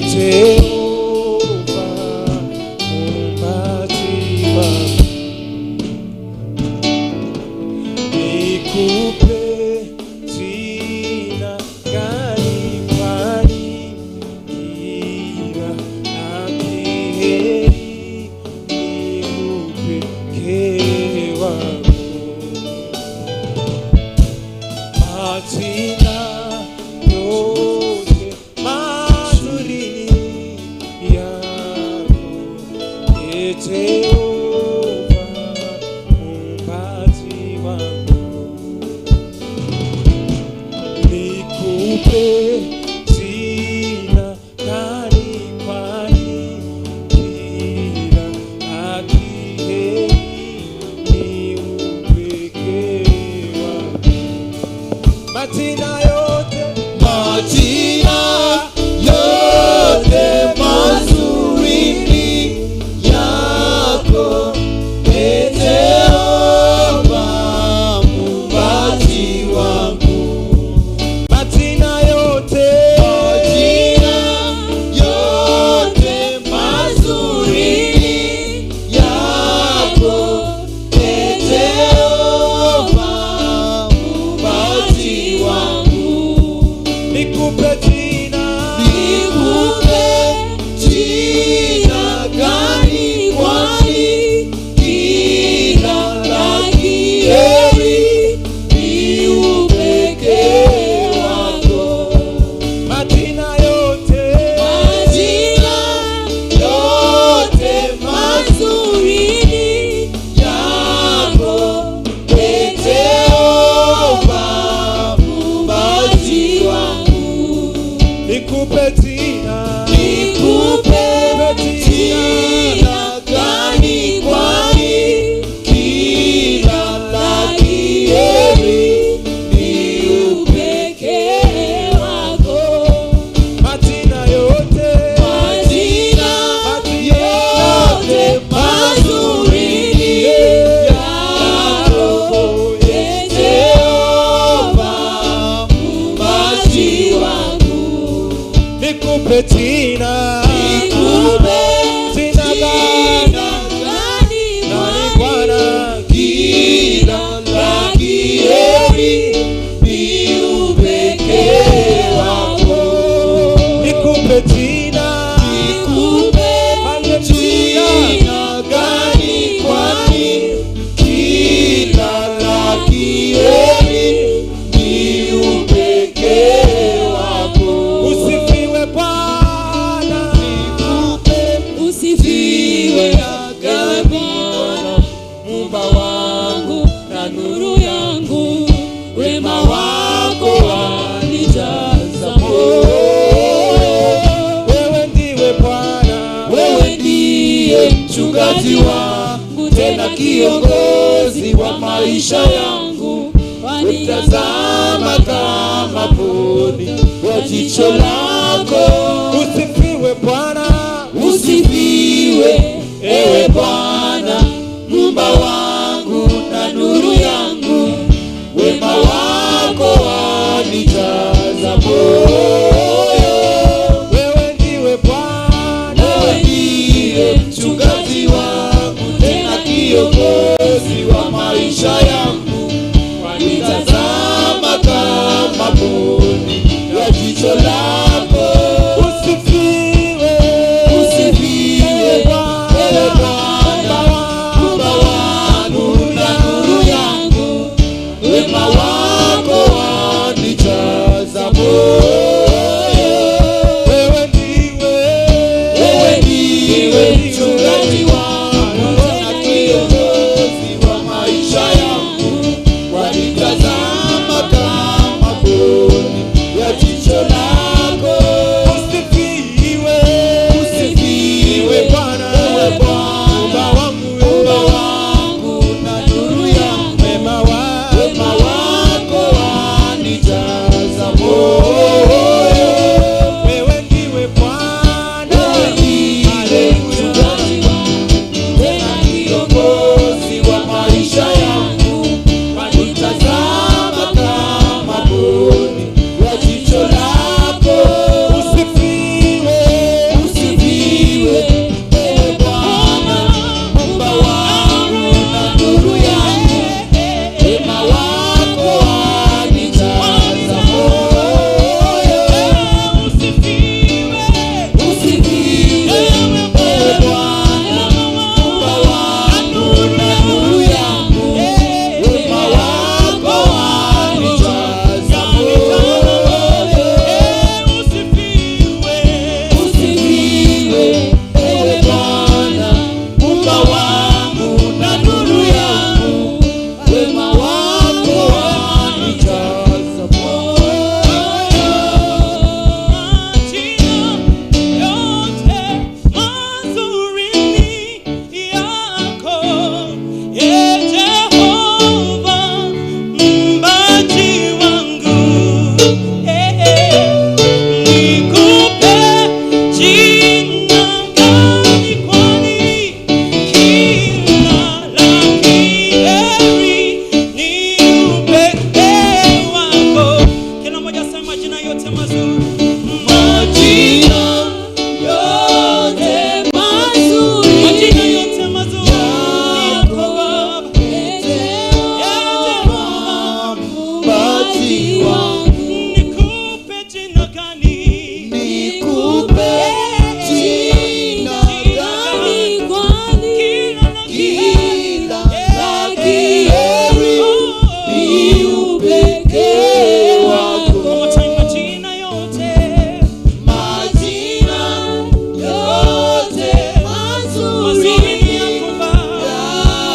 Jehova muumbaji wangu, nikupe jina gani kwani kila la kheri ni upekee wako. Majina yote mazuri ni yako, Ee Jehova muumbaji wangu. Nikupe jina gani kwani kila la kheri ni upekee wako. Majina yote, Majina yote mazuri ni yako, Ee Jehova muumbaji wangu. Majina yote, Majina yote mazuri ni yako, Ee Jehova muumbaji wangu. Nikupe jina, Nikupe jina gani kwani kila la kheri ni upekee wako. Majina yote, Majina yote mazuri ni yako, Ee Jehova muumbaji wangu. Nikupe jina, Nikupe jina gani kwani kila la kheri ni upekee wako. Majina yote, Majina yote mazuri ni yako, Ee Jehova muumbaji wangu. Nikupe jina, Nikupe jina gani, jina gani nani kwani Bwana, kila la kheri ni upekee wako. Nikupe jina, Nikupe haleluya, jina gani kwani kila la kheri ni upekee wako. Usifiwe Bwana, Nikupe Usifiwe jina ewe gani Bwana, Muumba wangu na nuru yangu, wema wako wanijaza moyo. Wewe ndiwe Bwana, Wewe ndiye mchungaji wangu tena kiongozi wa maisha yangu, utazama kama mboni wa jicho lako. Usifiwe Bwana, Usifiwe ewe Bwana, Muumba wangu na nuru yangu, wema wako wanijaza moyo. Wewe ndiwe Bwana, Wewe ndiye mchungaji wangu tena kiongozi wa maisha yangu, wanitazama kama mboni ya jicho lako. Usifiwe, Usifiwe ewe ewe Bwana, Muumba wangu na nuru yangu, wema wako wanijaza moyo. Wewe ndiwe, Wewe ndiwe mchungaji wangu tena kiongozi wa maisha yangu, wanitazama kama mboni ya jicho lako. Usifiwe, Usifiwe Bwana, ewe Bwana, Muumba wangu, Muumba wangu na nuru yangu, wema wako wema wako wanijaza moyo. Yote mazuri, majina Yote mazuri majina yote mazuri yako Baba, Jehova muumbaji wangu, nikupe jina gani? Nikupe jina gani? Kwani Kila la Kila la heri heri ni upekee wako. One more time, majina yote Majina yote mazuri mazuri ni yako Baba,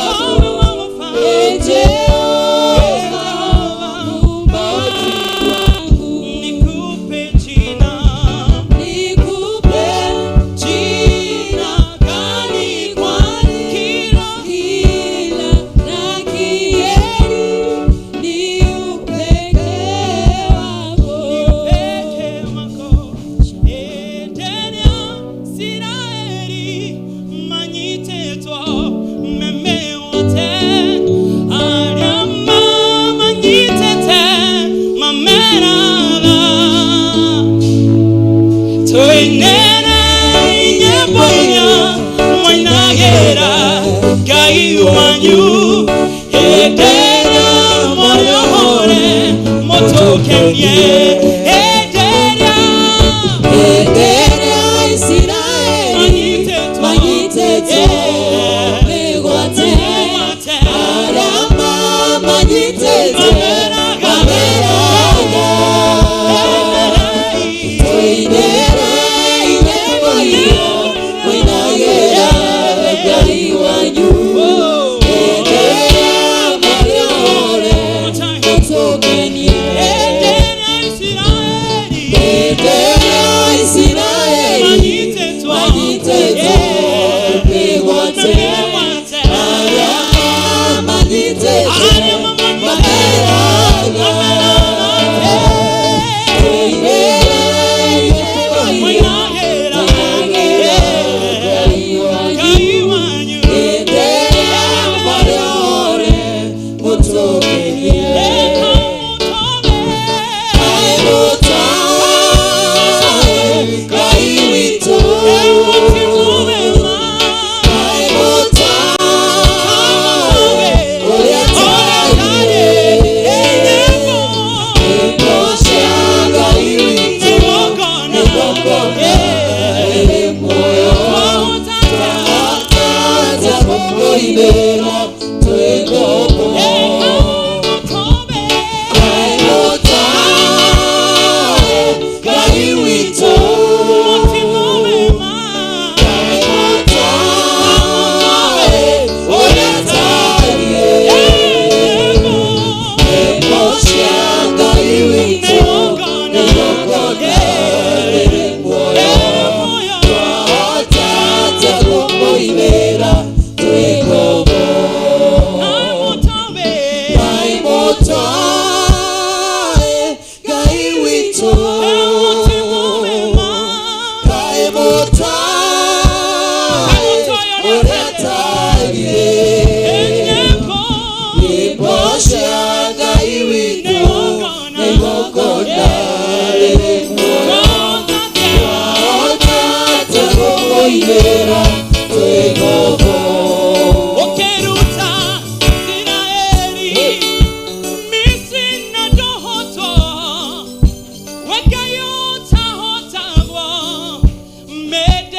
Mfalme wa wafalme, Jehova muumbaji wangu, nikupe jina nikupe jina gani? Kwani Kila kila la kheri ni upekee wako. peke wako Edenia Israeli manyitetwa meme wote Ariama manyitete mameraba Toinene inyebonya mwainagera Ngai wanyu Edera moyohore motokenie Edera Edera Israeli manyiteto migwate Arama manyitete mameraga Toinere inyebonya mwainagera Ngai wanyu Edera moyohore motokenie Edera Israeli manyiteto migwate Arama manyitete mameraga Toinere inyebonya mwainagera Ngai wanyu Edera moyohore motokenie Okeruta Israeli Misri na dohoto Wekayota hotagwo Mede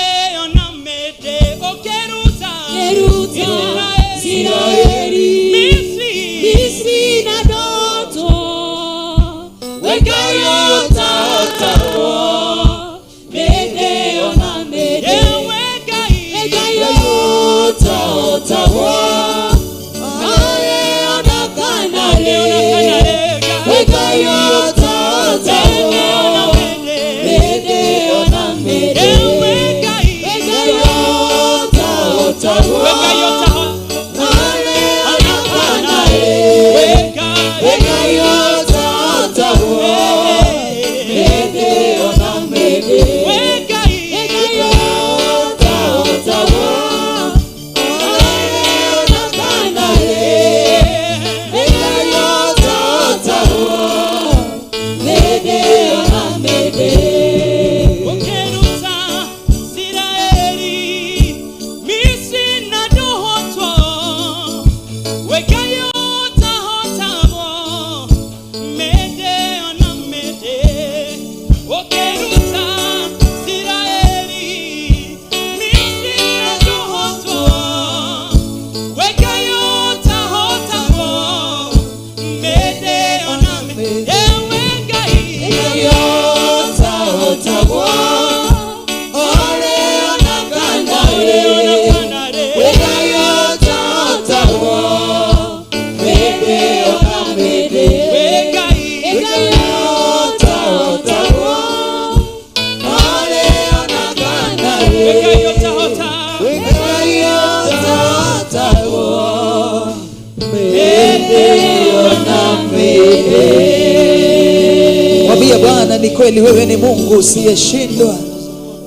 Kweli wewe ni Mungu usiyeshindwa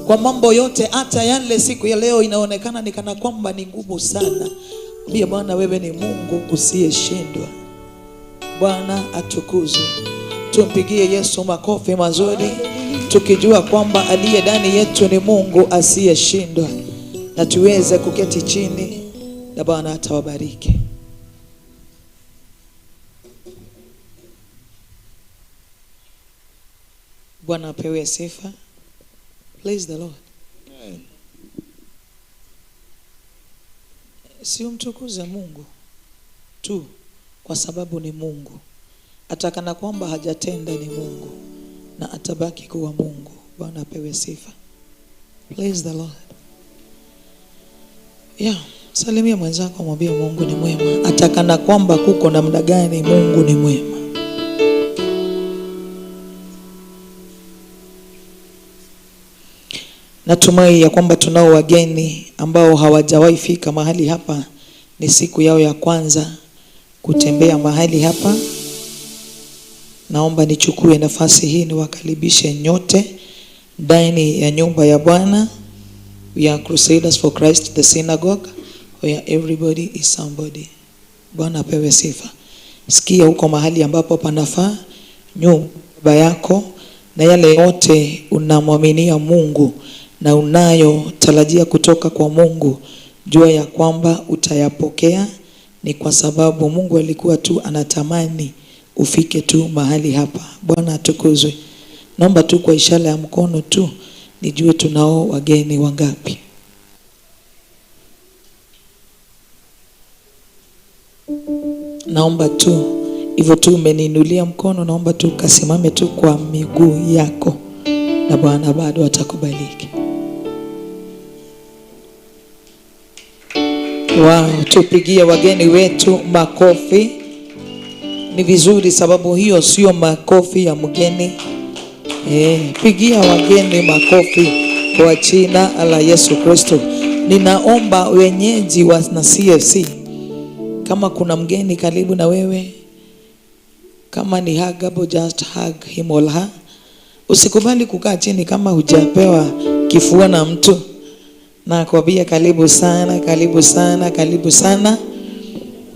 kwa mambo yote, hata yale siku ya leo inaonekana ni kana kwamba ni ngumu sana. Mwambie Bwana, wewe ni Mungu usiyeshindwa. Bwana atukuzwe. Tumpigie Yesu makofi mazuri, tukijua kwamba aliye ndani yetu ni Mungu asiyeshindwa, na tuweze kuketi chini na Bwana atawabariki. Bwana apewe sifa. Praise the Lord. Amen. Si umtukuze Mungu tu kwa sababu ni Mungu. Atakana kwamba hajatenda ni Mungu na atabaki kuwa Mungu. Bwana apewe sifa. Praise the Lord. Yeah, salimia mwenzako, mwambie Mungu ni mwema. Atakana kwamba kuko namna gani, Mungu ni mwema. Natumai ya kwamba tunao wageni ambao hawajawahi fika mahali hapa, ni siku yao ya kwanza kutembea mahali hapa. Naomba nichukue nafasi hii niwakaribishe nyote ndani ya nyumba ya Bwana. We are Crusaders for Christ, the synagogue where everybody is somebody. Bwana apewe sifa. Sikia huko mahali ambapo panafaa, nyumba yako na yale yote unamwaminia Mungu na unayotarajia kutoka kwa Mungu, jua ya kwamba utayapokea. Ni kwa sababu Mungu alikuwa tu anatamani ufike tu mahali hapa. Bwana atukuzwe. Naomba tu kwa ishara ya mkono tu nijue tunao wageni wangapi. Naomba tu hivyo tu umeniinulia mkono, naomba tu kasimame tu kwa miguu yako na Bwana bado atakubariki. Wow, tupigie wageni wetu makofi. Ni vizuri sababu hiyo sio makofi ya mgeni. Pigia wageni makofi kwa jina la Yesu Kristo. Ninaomba wenyeji wa na CFC, kama kuna mgeni karibu na wewe, kama ni huggable, just hug him or her. Usikubali kukaa chini kama hujapewa kifua na mtu. Na kuambia karibu sana, karibu sana, karibu sana.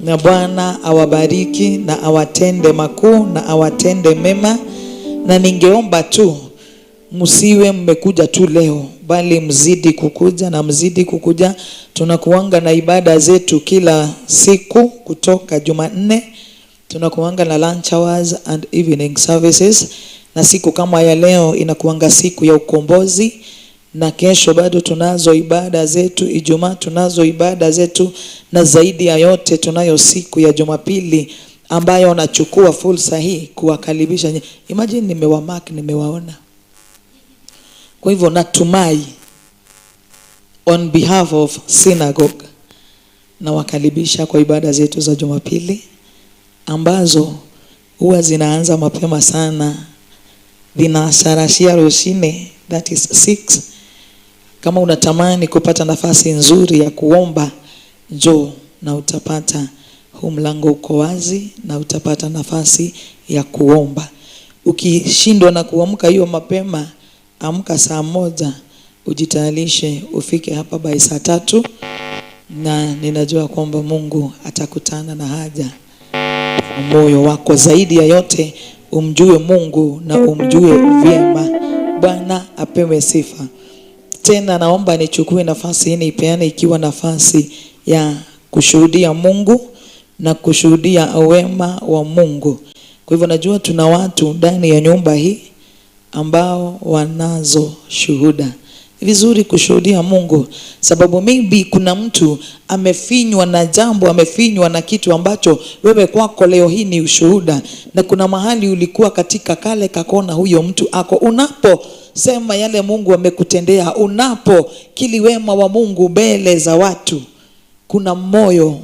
Na Bwana awabariki na awatende makuu na awatende mema. Na ningeomba tu msiwe mmekuja tu leo, bali mzidi kukuja na mzidi kukuja. Tunakuanga na ibada zetu kila siku kutoka Jumanne. Tunakuanga na lunch hours and evening services. Na siku kama ya leo inakuanga siku ya ukombozi. Na kesho bado tunazo ibada zetu, Ijumaa tunazo ibada zetu, na zaidi ya yote tunayo siku ya Jumapili ambayo nachukua fursa hii kuwakaribisha. Imagine nimewamark, nimewaona. Kwa hivyo natumai on behalf of synagogue nawakaribisha kwa ibada zetu za Jumapili ambazo huwa zinaanza mapema sana. Dinasharashia roshine, that is 6. Kama unatamani kupata nafasi nzuri ya kuomba, njoo na utapata. Huu mlango uko wazi na utapata nafasi ya kuomba. Ukishindwa na kuamka hiyo mapema, amka saa 1, ujitayarishe ufike hapa by saa 3, na ninajua kwamba Mungu atakutana na haja moyo wako. Zaidi ya yote umjue Mungu na umjue vyema. Bwana apewe sifa. Tena naomba nichukue nafasi hii nipeane ikiwa nafasi ya kushuhudia Mungu na kushuhudia wema wa Mungu. Kwa hivyo najua tuna watu ndani ya nyumba hii ambao wanazo shuhuda. Ni vizuri kushuhudia Mungu sababu maybe kuna mtu amefinywa na jambo, amefinywa na kitu ambacho wewe kwako leo hii ni ushuhuda, na kuna mahali ulikuwa katika kale kakona huyo mtu ako. Unaposema yale Mungu amekutendea, unapo kili wema wa Mungu mbele za watu, kuna moyo,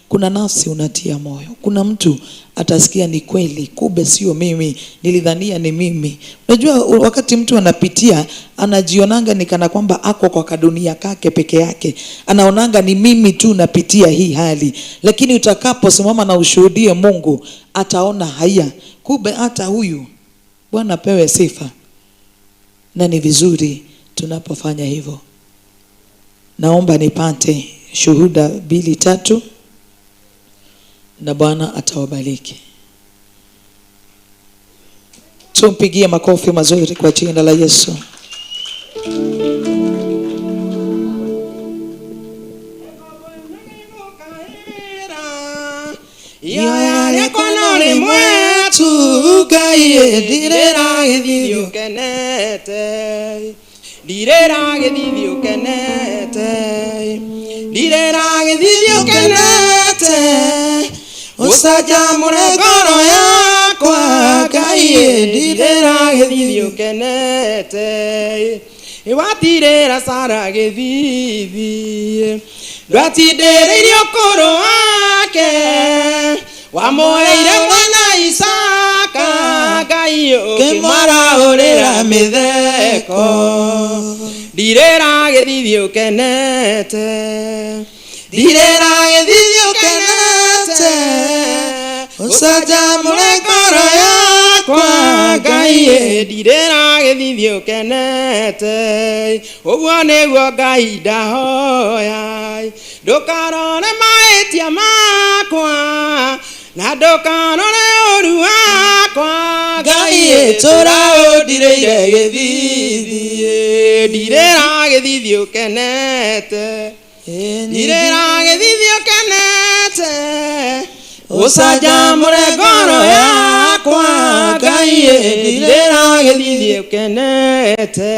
kuna nafsi unatia moyo. Kuna mtu atasikia ni kweli, kumbe sio mimi, nilidhania ni mimi. Unajua wakati mtu anapitia anajionanga ni kana kwamba ako kwa kadunia kake peke yake, anaonanga ni mimi tu napitia hii hali. Lakini utakaposimama na ushuhudie Mungu, ataona haya, kumbe hata huyu Bwana pewe sifa. Na ni vizuri tunapofanya hivyo. Naomba nipate shuhuda 2 3 na Bwana atawabariki. Tumpigie makofi mazuri kwa jina la Yesu. Ucajamure ngoro yakwa Ngai ndirera gĩthithi ũkenete watirĩra Sara gĩthithi ndwatindĩrĩirie ũkũrũ wake wamũheire mwana Isaka Ngai ũkĩmwarahũrĩra mĩtheko ndirĩra gĩthithi ũkenete ndirĩra gĩthithi ũkenete ucajamure ngoro yakwa Ngai ndirĩra gĩthithi ũkenete ũguo nĩguo Ngai ndahoya ndũkarore mahĩtia makwa na ndũkarore ũru wakwa Ngai tũra ũndirĩire gĩthithi ndirĩra gĩthithi ũkenete ndirĩra gĩthithi ũkenete ucajamure ngoro yakwa Ngai ndirĩra gĩthithi ũkenete.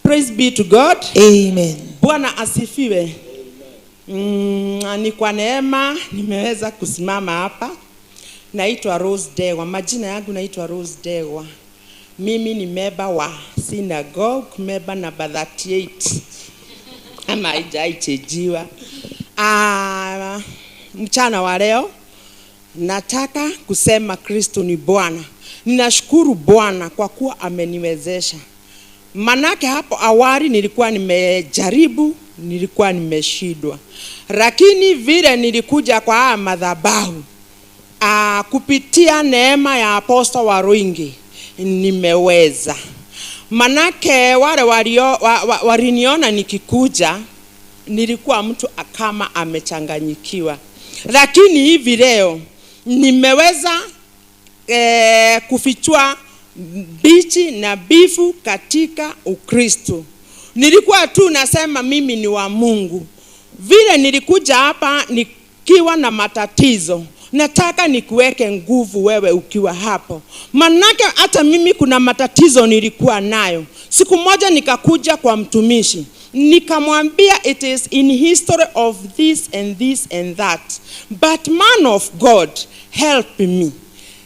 Praise be to God. Amen. Bwana asifiwe. Ni kwa neema nimeweza kusimama hapa. Naitwa Rose Dewa. Majina yangu naitwa Rose Dewa. Mimi ni member wa synagogue, member namba 38. Ama haijaichejiwa. Mchana wa leo nataka kusema Kristo ni Bwana. Ninashukuru Bwana kwa kuwa ameniwezesha. Manake hapo awali nilikuwa nimejaribu, nilikuwa nimeshindwa. Lakini vile nilikuja kwa haya madhabahu, kupitia neema ya Apostle Waruingi nimeweza. Manake wale waliniona nikikuja, nilikuwa mtu kama amechanganyikiwa. Lakini hivi leo nimeweza kufichua bichi na bifu katika Ukristo. Nilikuwa tu nasema mimi ni wa Mungu. Vile nilikuja hapa nikiwa na matatizo, nataka nikuweke nguvu wewe ukiwa hapo. Manake hata mimi kuna matatizo nilikuwa nayo. Siku moja nikakuja kwa mtumishi, nikamwambia it is in history of this and this and that, but man of God help me.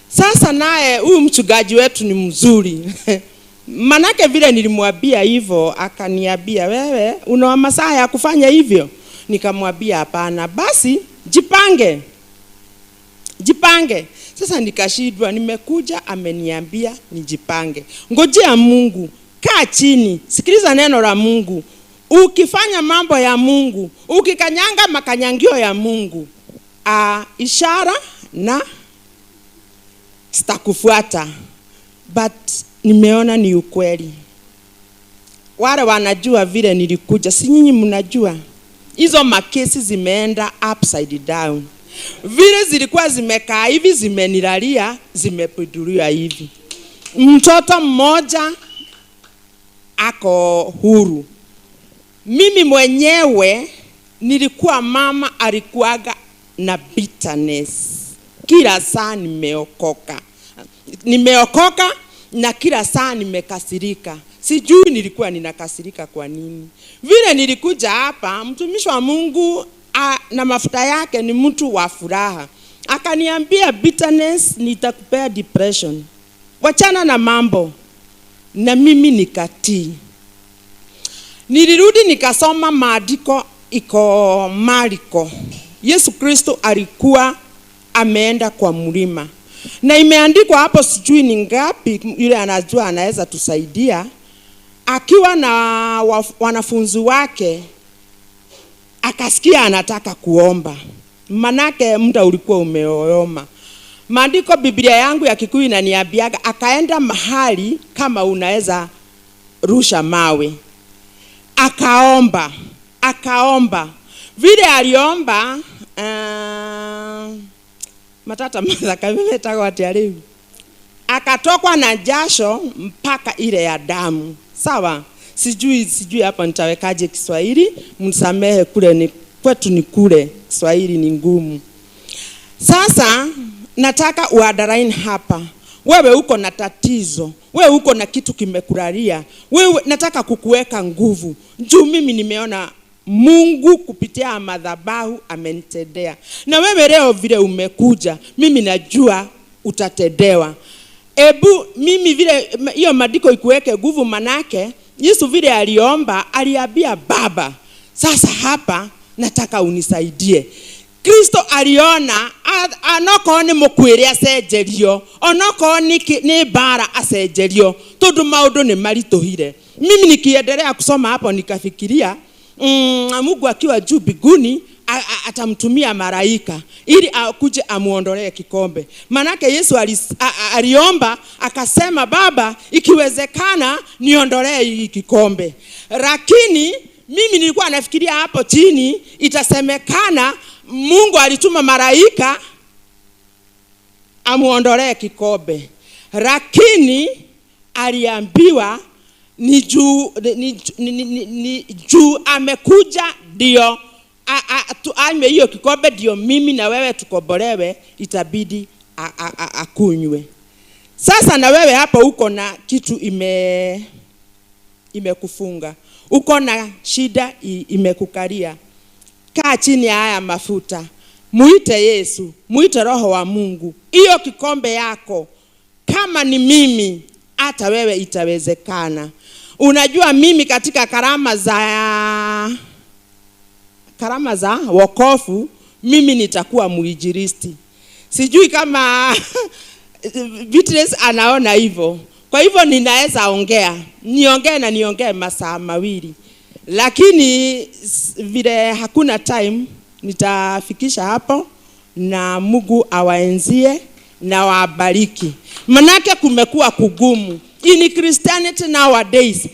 Sasa naye huyu mchungaji wetu ni mzuri. Manake vile nilimwambia hivyo akaniambia wewe una masaa ya kufanya hivyo? Nikamwambia hapana. Basi jipange. Jipange. Sasa nikashindwa, nimekuja ameniambia nijipange. Ngojea Mungu, kaa chini, sikiliza neno la Mungu. Ukifanya mambo ya Mungu, ukikanyanga makanyangio ya Mungu, ishara na sitakufuata. But nimeona ni ukweli. Wale wanajua vile nilikuja, si nyinyi mnajua. Hizo makesi zimeenda upside down. Vile zilikuwa zimekaa hivi, zimenilalia, zimepiduliwa hivi. Mtoto mmoja ako huru. Mimi mwenyewe nilikuwa mama alikuwaga na bitterness. Kila saa nimeokoka. Nimeokoka na kila saa nimekasirika. Sijui nilikuwa ninakasirika kwa nini. Vile nilikuja hapa, mtumishi wa Mungu na mafuta yake ni mtu wa furaha. Akaniambia bitterness nitakupea depression. Wachana na mambo. Na mimi nikatii. Nilirudi nikasoma maandiko iko Mariko. Yesu Kristo alikuwa ameenda kwa mlima. Na imeandikwa hapo, sijui ni ngapi, yule anajua anaweza tusaidia. Akiwa na wanafunzi wake akasikia anataka kuomba. Manake muda ulikuwa umeoyoma. Maandiko Biblia yangu ya Kikuyu inaniambiaga akaenda mahali kama unaweza rusha mawe. Akaomba, akaomba. Vile aliomba, matata mathaka metagwo atia riu? Akatokwa na jasho mpaka ile ya damu. Sawa? Sijui hapa nitawekaje Kiswahili, msamehe, kule ni kwetu ni kule Kiswahili ni ngumu. Sasa nataka uunderline hapa. Wewe uko na tatizo, wewe uko na kitu kimekulalia, wewe nataka kukuweka nguvu. Juu mimi nimeona Mungu kupitia madhabahu amenitendea. Na wewe leo vile umekuja, mimi najua utatendewa. Ebu mimi vile hiyo maandiko ikuweke nguvu, manake Yesu vile aliomba, aliambia Baba, sasa hapa nataka unisaidie. Kristo aliona anokorwo nĩ mũkuĩre acenjerio, onokorwo nĩ mbara acenjerio, tondu maũndũ nĩ maritũhire. Mimi nikiendelea kusoma hapo nikafikiria, Mungu akiwa juu mbinguni atamtumia malaika ili akuje amuondolee kikombe. Manake Yesu aliomba akasema, Baba, ikiwezekana niondolee hii kikombe. Lakini mimi nilikuwa nafikiria hapo chini itasemekana Mungu alituma malaika amuondolee kikombe. Lakini aliambiwa ni juu amekuja ndio anywe hiyo kikombe, ndio mimi na wewe tukombolewe, itabidi akunywe. Sasa na wewe hapo uko na kitu imekufunga, uko na shida imekukalia. Kaa chini ya haya mafuta, muite Yesu, muite Roho wa Mungu. Hiyo kikombe yako, kama ni mimi, hata wewe itawezekana. Unajua mimi katika karama za wokovu, mimi nitakuwa mwinjilisti. Sijui kama Beatrice anaona hivyo. Kwa hivyo ninaweza ongea, niongee na niongee masaa mawili. Lakini vile hakuna time, nitafikisha hapo, na Mungu awaenzie na wabariki. Manake kumekuwa kugumu. In Christianity nowadays,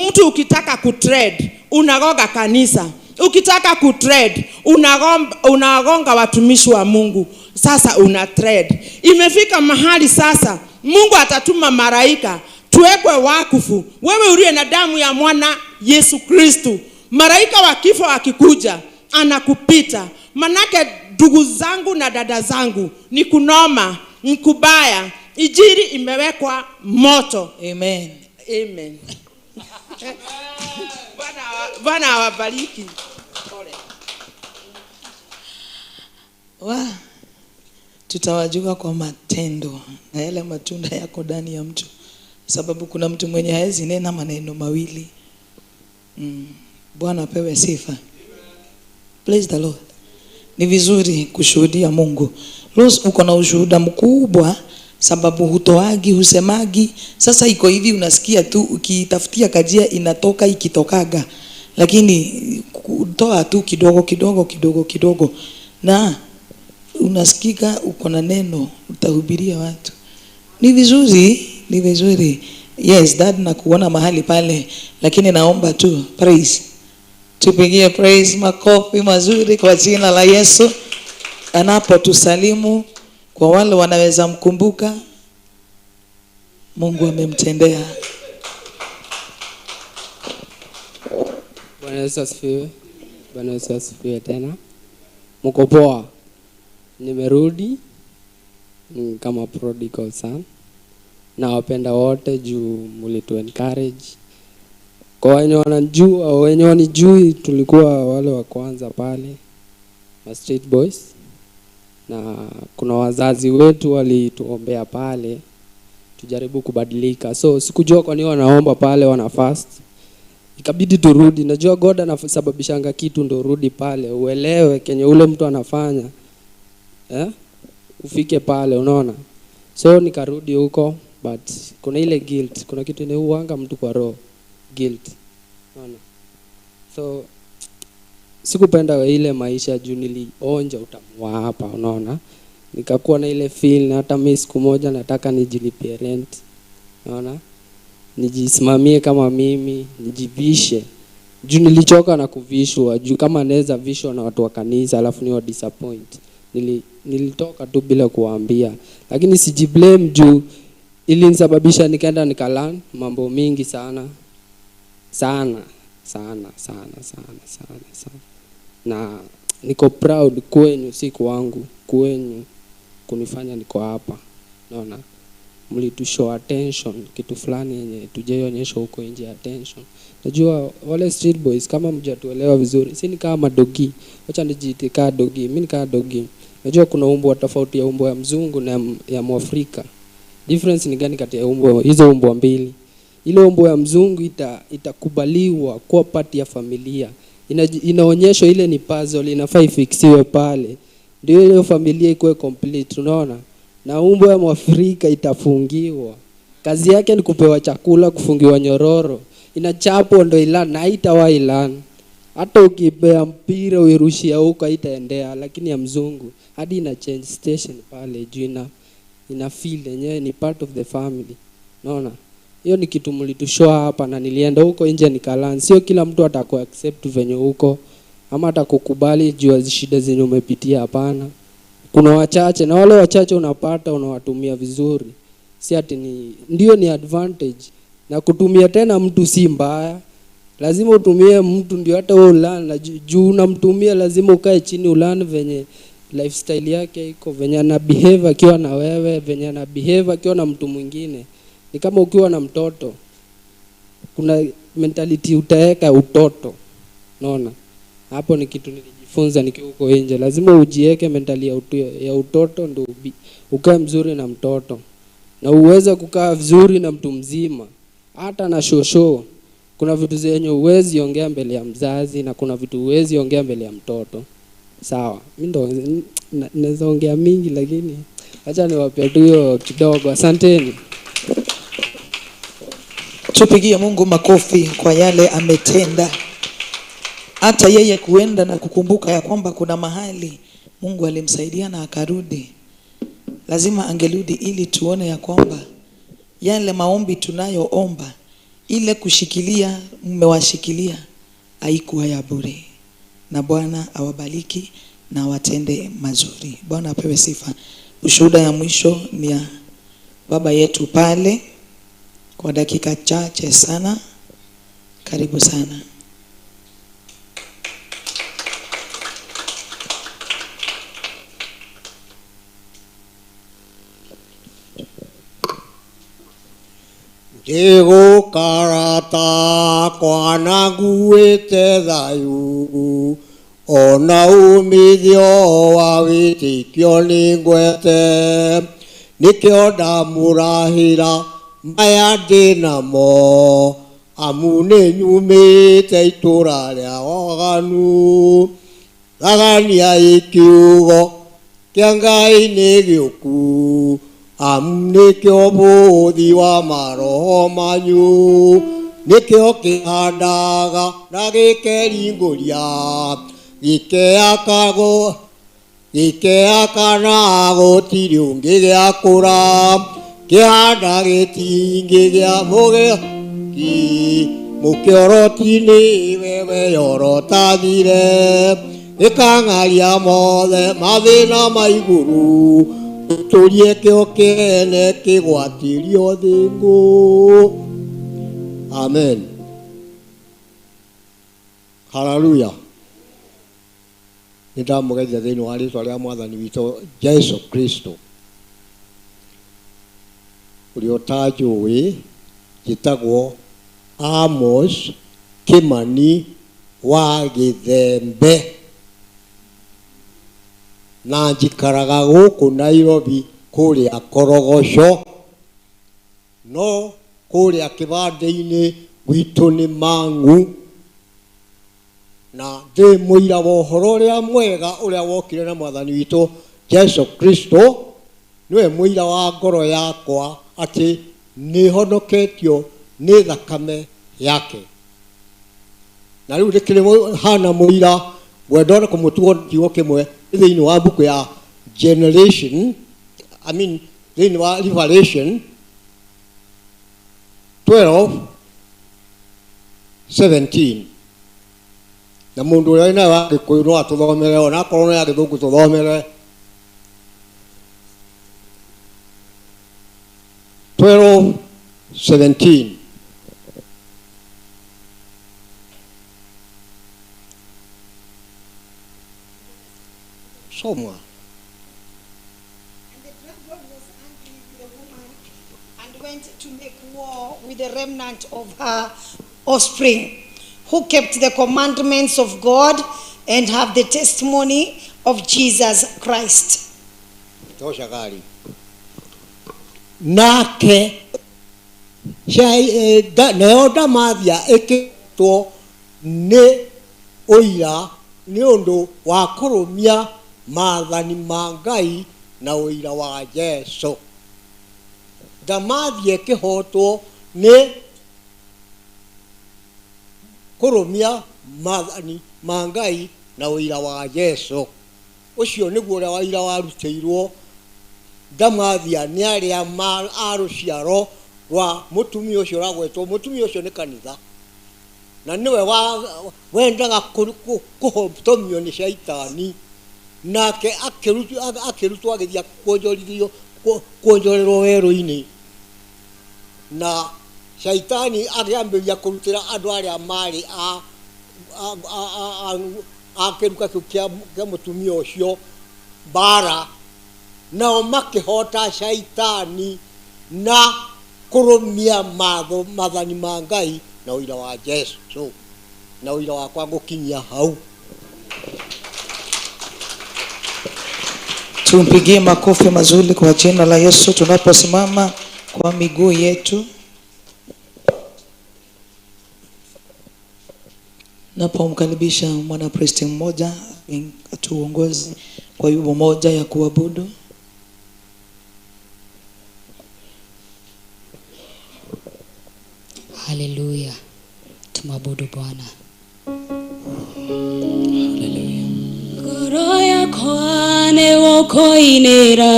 mtu ukitaka kutrade, unagonga kanisa. Ukitaka kutrade, unagonga watumishi wa Mungu. Sasa una trade. Imefika mahali sasa Mungu atatuma malaika tuwekwe wakufu. Wewe uliye na damu ya mwana Yesu Kristo, malaika wa kifo akikuja anakupita. Manake ndugu zangu na dada zangu, ni kunoma, ni kubaya. Injili imewekwa moto. Amen. Amen. Bwana awabariki. Wa, tutawajua kwa matendo na yale matunda yako ndani ya mtu, sababu kuna mtu mwenye haezi nena maneno mawili. Bwana apewe sifa. Praise the Lord. Ni vizuri kushuhudia Mungu. Rose, uko na ushuhuda mkubwa sababu hutoagi, husemagi. Sasa iko hivi, unasikia tu ukitafutia kajia inatoka ikitokaga, lakini kutoa tu kidogo kidogo kidogo kidogo, na unasikika uko na neno utahubiria watu. Ni vizuri, ni vizuri. Yes, dad, na kuona mahali pale, lakini naomba tu praise. Tupigie praise, makofi mazuri kwa jina la Yesu anapotusalimu. Kwa wale wanaweza mkumbuka, Mungu amemtendea. Bwana Yesu asifiwe. Bwana Yesu asifiwe tena. Mko poa? Nimerudi kama prodigal son. Nawapenda wote juu mlitu encourage. Kwa wenye wanajua, wenye wanijui, tulikuwa wale wa kwanza pale, ma street boys. Na kuna wazazi wetu walituombea pale tujaribu kubadilika. So sikujua kwa nini wanaomba pale, wana fast. Ikabidi turudi. Najua God anasababishanga kitu ndo rudi pale uelewe kenye ule mtu anafanya. Ufike pale, unaona. So nikarudi huko, but kuna ile guilt, kuna kitu inauanga mtu kwa roho, guilt. Unaona? So sikupenda ile maisha juu nilionja utamu wa hapa, unaona. Nikakuwa na ile feel na hata mimi siku moja nataka nijilipie rent. Unaona? Nijisimamie kama mimi, nijivishe. Juu nilichoka na kuvishwa, juu kama naweza vishwa na watu wa kanisa alafu niwa disappoint. Nilitoka tu bila kuwaambia. Lakini sijiblame juu ilinisababisha nikaenda nikalearn mambo mingi sana. Sana, sana, sana, sana, sana, sana. Na niko proud kwenyu, si kwangu, kwenyu kunifanya niko hapa. Unaona? Mlitushow attention, kitu fulani yenye tujaionyesha huko nje attention. Najua wale street boys kama mjatuelewa vizuri, si ni kama dogi. Wacha nijiite kama dogi, mimi ni kama dogi. Najua kuna umbwa tofauti ya umbwa ya mzungu na ya Mwafrika. Difference ni gani kati ya umbwa hizo umbwa mbili? Ile umbwa ya mzungu itakubaliwa kuwa part ya familia. Inaonyeshwa ile ni puzzle, inafaa ifixiwe pale. Ndio ile familia ikuwe complete, unaona? Na umbwa ya Mwafrika itafungiwa. Kazi yake ni kupewa chakula, kufungiwa nyororo. Inachapwa ndo ilan, na haitawahi ilan. Hata ukipea mpira uirushia huko haitaendea, lakini ya mzungu hadi ina change station pale juu ina feel yenyewe ni part of the family. Unaona? Hiyo ni kitu mlitushoa hapa na nilienda huko nje nikalearn. Sio kila mtu ataku accept venye huko ama atakukubali juu ya shida zenye umepitia, hapana. Kuna wachache na wale wachache unapata unawatumia vizuri. Si ati ni ndio ni advantage. Na kutumia tena mtu si mbaya. Lazima utumie mtu ndio hata wewe ulearn, na juu unamtumia lazima ukae chini ulearn venye lifestyle yake iko, venye ana behave akiwa na wewe, venye ana behave akiwa na mtu mwingine. Ni kama ukiwa na mtoto, kuna mentality utaeka utoto. Unaona? Hapo ni kitu nilijifunza nikiwa huko nje. Lazima ujieke mentali ya utoto ndio ukae mzuri na mtoto. Na uweze kukaa vizuri na mtu mzima. Hata na shosho. Kuna vitu zenye huwezi ongea mbele ya mzazi na kuna vitu huwezi ongea mbele ya mtoto. Sawa. Mimi ndo naweza ongea mingi lakini acha niwape tu hiyo kidogo. Asanteni. Tupigie Mungu makofi kwa yale ametenda. Hata yeye kuenda na kukumbuka ya kwamba kuna mahali Mungu alimsaidia na akarudi. Lazima angerudi ili tuone ya kwamba yale maombi tunayoomba, ile kushikilia mmewashikilia haikuwa ya bure. Na Bwana awabariki na awatende mazuri. Bwana apewe sifa. Ushuhuda ya mwisho ni ya baba yetu pale kwa dakika chache sana. Karibu sana. Ngĩgũkarata kwanaguĩte thayũ, ona umithio wa wĩtĩkio nĩngwete. Nĩkĩo ndamũrahĩra maya ndĩnamo, amu nĩnyumĩte itũra rĩa waganu. Raganiai kiugo kĩa Ngai nĩ gĩũku, amu nĩkĩo bũthi wa maroho manyu. Nĩkĩo kĩhandaga na gĩkeringũria, gĩkeaka gũtirĩ ũngĩ gĩakũra. Kĩhanda gĩtingĩgĩa mũgĩki, mũkĩoroti nĩwe weyorotathire. Gĩkang'aria mothe mathĩna ma igũrũ, tũrie kĩo kĩene kĩgwatĩrio thĩngũ. Amen. Hallelujah. Nĩndamũgeithia thĩinĩ wa rĩtwa rĩa Mwathani witũ Jesu Kristo. Ũrĩa ũtanjũĩ, njĩtagwo Amos Kimani wa Gĩthembe, na njikaraga gũkũ Nairobi kũrĩa Korogoco, no kũrĩa kĩbandĩ-inĩ gwitũ nĩ Mang'u. Na ndĩ mũira wa ũhoro ũrĩa mwega ũrĩa wokire na Mwathani witũ Jesu Kristo. Nĩwe mũira wa ngoro yakwa atĩ nĩhonoketio nĩ thakame yake. Na rĩu ndĩkĩrĩ hana mũira ngwenda ona kũmũtuo kiugo kĩmwe thĩinĩ wa mbuku ya Generation, I mean thĩinĩ wa Revelation 12:17. Na mũndũ ũrĩa wĩna wa Gĩkũyũ no atũthomere, ona akorwo nĩ ya Gĩthũngũ tũthomere. 12:17. Soma. And the dragon was angry with the woman and went to make war with the remnant of her offspring, who kept the commandments of God and have the testimony of Jesus Christ. Tosha gari. Nake nayo ndamathia ĩkĩtwo nĩ ũira nĩ ũndũ wa kũrũmia maathani ma Ngai na ũira wa Jesũ. Ndamathia ĩkĩhotwo nĩ kũrũmia maathani ma Ngai na ũira wa Jesũ. Ũcio nĩguo ũrĩa ũira warutĩirwo ndamathia nĩ arĩa a rũciaro rwa mũtumia ũcio ũragwetwo. Mũtumia ũcio nĩ kanitha, na nĩwe wendaga kũhotomio nĩ caitani, nake akĩrutwo agĩthiĩ kuonjorerwo werũ-inĩ, na caitani akĩambĩrĩria kũrutĩra andũ arĩa marĩ a kĩruka kĩu kĩa mũtumia ũcio mbara, nao makĩhota caitani na kũrũmia maathani ma Ngai na ũira wa Jesũ. Na ũira wakwa ngũkinyia hau. Tumpigie makofi mazuri kwa jina la Yesu tunaposimama kwa miguu yetu. Napomkaribisha mwana priest mmoja atuongoze kwa wimbo moja ya kuabudu. Haleluya. Tumwabudu Bwana. Haleluya. Ngoro yakwa nĩgũkũinĩra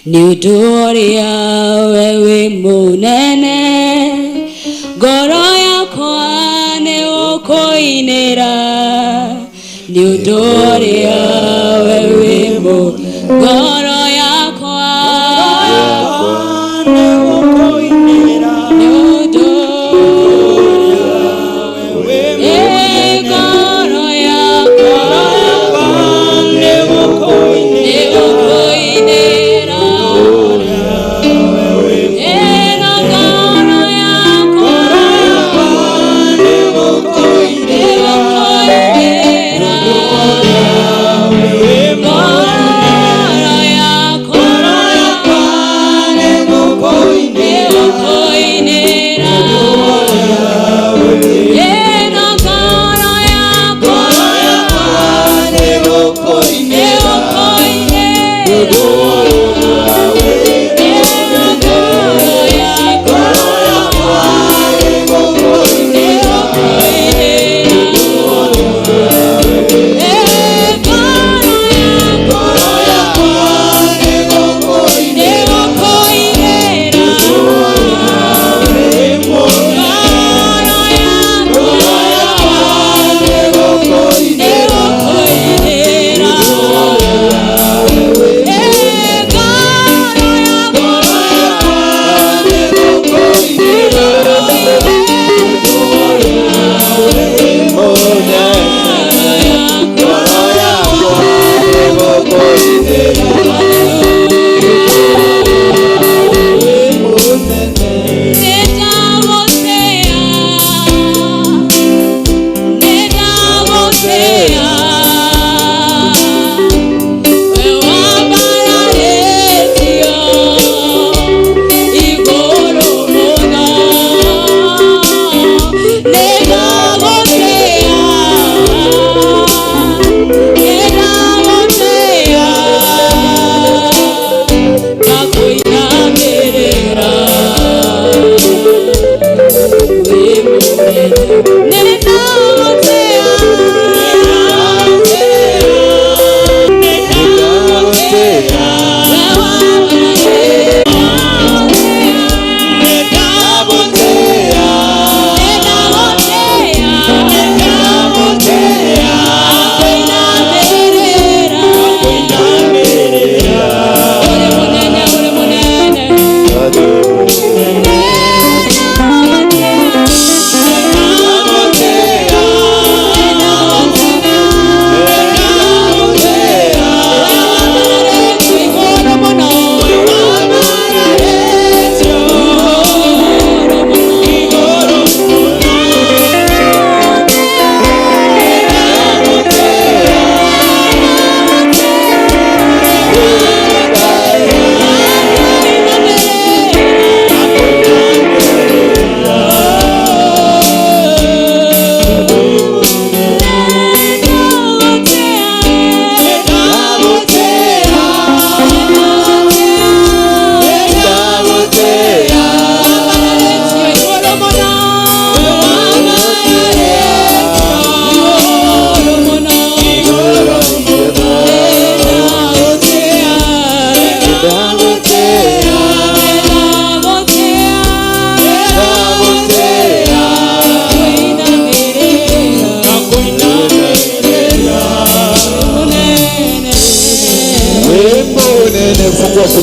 nĩ ũndũ ũrĩa we wĩ mũnene. Ngoro yakwa nĩgũkũinĩra nĩ ũndũ ũrĩa we wĩ mũnene. Ngoro yakwa nĩgũkũinĩra nĩ ũndũ ũrĩa we wĩ mũnene. Ngoro yakwa nĩgũkũinĩra nĩ ũndũ ũrĩa we wĩ mũnene.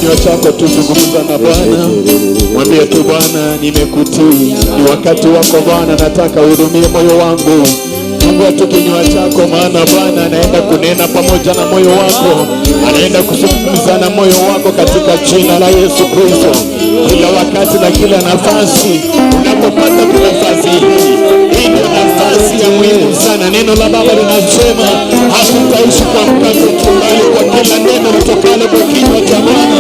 Kinywa chako tu, zungumza na Bwana, mwambie tu Bwana, nimekutii. Ni wakati wako Bwana, nataka uhudumie moyo wangu. Fungua tu kinywa chako, maana Bwana anaenda kunena pamoja na moyo wako, anaenda kuzungumza na moyo wako katika jina la Yesu Kristo. Kila wakati na kila nafasi unapopata tu nafasi hii, hii ndio nafasi ya muhimu sana. Neno la Baba linasema hatutaishi kwa mkate tu, bali kwa kila neno litokalo kwa kinywa cha Bwana.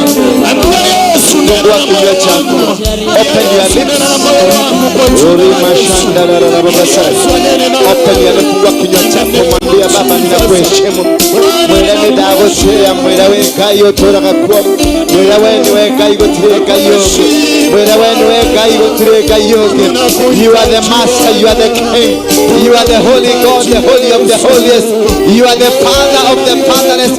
Ambia Yesu, nena Fungua na kinywa moyo chako. wangu. Open your Yesu, lips. nena na moyo wangu kwa jina Uri la Yesu. mashandarararababasai. Yesu, anene na Open your lips. Fungua kinywa chako, mwambie Baba, ninakuheshimu. Mwĩre nĩ ndagũtĩĩa, mwĩre wĩ Ngai ũtũũraga kuo, mwĩre we nĩwe Ngai gũtirĩ Ngai ũngĩ, mwĩre we nĩwe Ngai gũtirĩ Ngai ũngĩ. You are the master, you are the king, you are the holy God, the holy of the holiest. You are the father of the fatherless,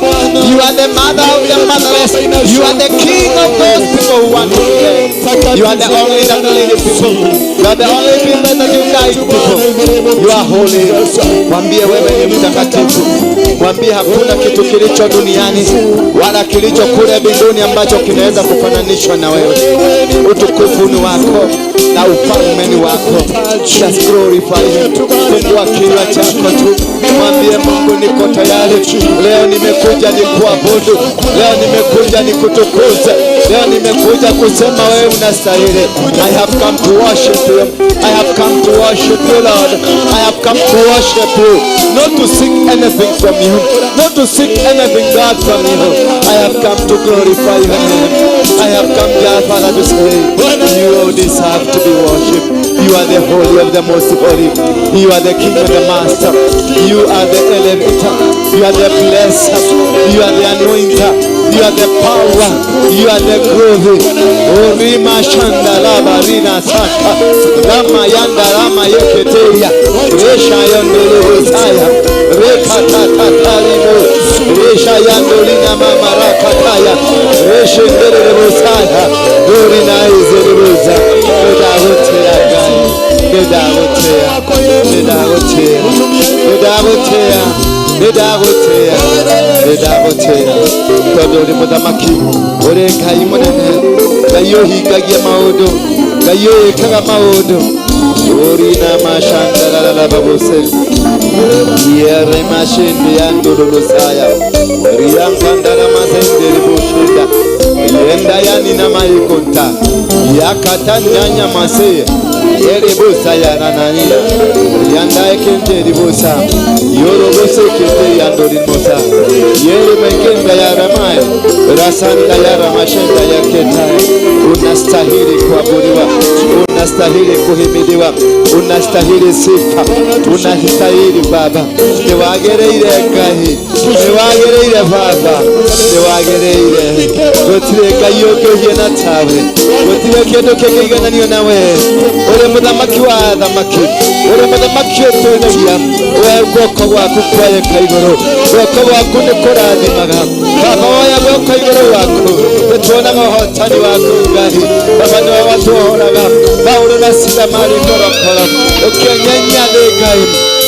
you are the mother of the motherless, you are the king of those people who want to be led. You are the only that lead the people. You are the only people that you guide people. You are holy. Mwambie wewe ni mtakatifu. Mwambie hakuna kitu kilicho duniani wala kilicho kule mbinguni ambacho kinaweza kufananishwa na wewe. Utukufu ni wako na ufalme ni wako. Just glorify him. Fungua kinywa chako tu, mwambie Mungu, niko tayari. Leo nimekuja nikuabudu, leo nimekuja nikutukuze, leo nimekuja kusema wewe unastahili. I have come to worship you. I have come to worship you, Lord. I have come to worship you, not to seek anything from you, not to seek anything, God, from you. I have come to glorify your name. I have come, God, Father, to say you deserve to be worshipped. You are the holy of the most holy. You are the king and the master. You are the elevator. You are the blesser. You are the anointer. You are the power. You are the glory. Orima shanda laba rina saka. Rama yanda rama yeketeya. Resha yondolo hosaya. Reka tatatalimo. Resha yandolina mama rakataya. Reshe ndere bosaya. Dorina izeribuza. Ndodagotea gai. Ndodagotea. Ndodagotea. Ndodagotea. Ndodagotea. Ndodagotea. Tondu uri muthamaki uri Ngai munene, Ngai uhingagia maundu, Ngai wikaga maundu. Uri na mashandarararababuse yere mashindi yandururusaya riyankandara mazenderi bushinda yenda yani na maikunta yakata nyanya maseye yere busa yarananiya yanda ekenderi busa yorobose kende yandori mosa yere mekenda yaramaya rasanda yaramashenda yaketaye. Unastahili kuabudiwa, unastahili kuhimidiwa, unastahili sifa, unastahili Baba. Niwagereire Ngai, niwagereire Baba, niwagereire. Gũtirĩ Ngai ũngĩhiana tawe, gũtirĩ kĩndũ kĩngĩigananio nawe. Ũrĩ mũthamaki wa athamaki, ũrĩ mũthamaki ũtũũragia. We guoko gwaku kwayeka igũrũ, guoko gwaku nĩ kũrathimaga. Baba, woya guoko igũrũ gwaku, nĩtuonaga ũhotani waku Ngai. Baba, nĩwe watuohoraga. Paulo na Sila marĩ korokoro, ũkĩenyenya thĩ Ngai,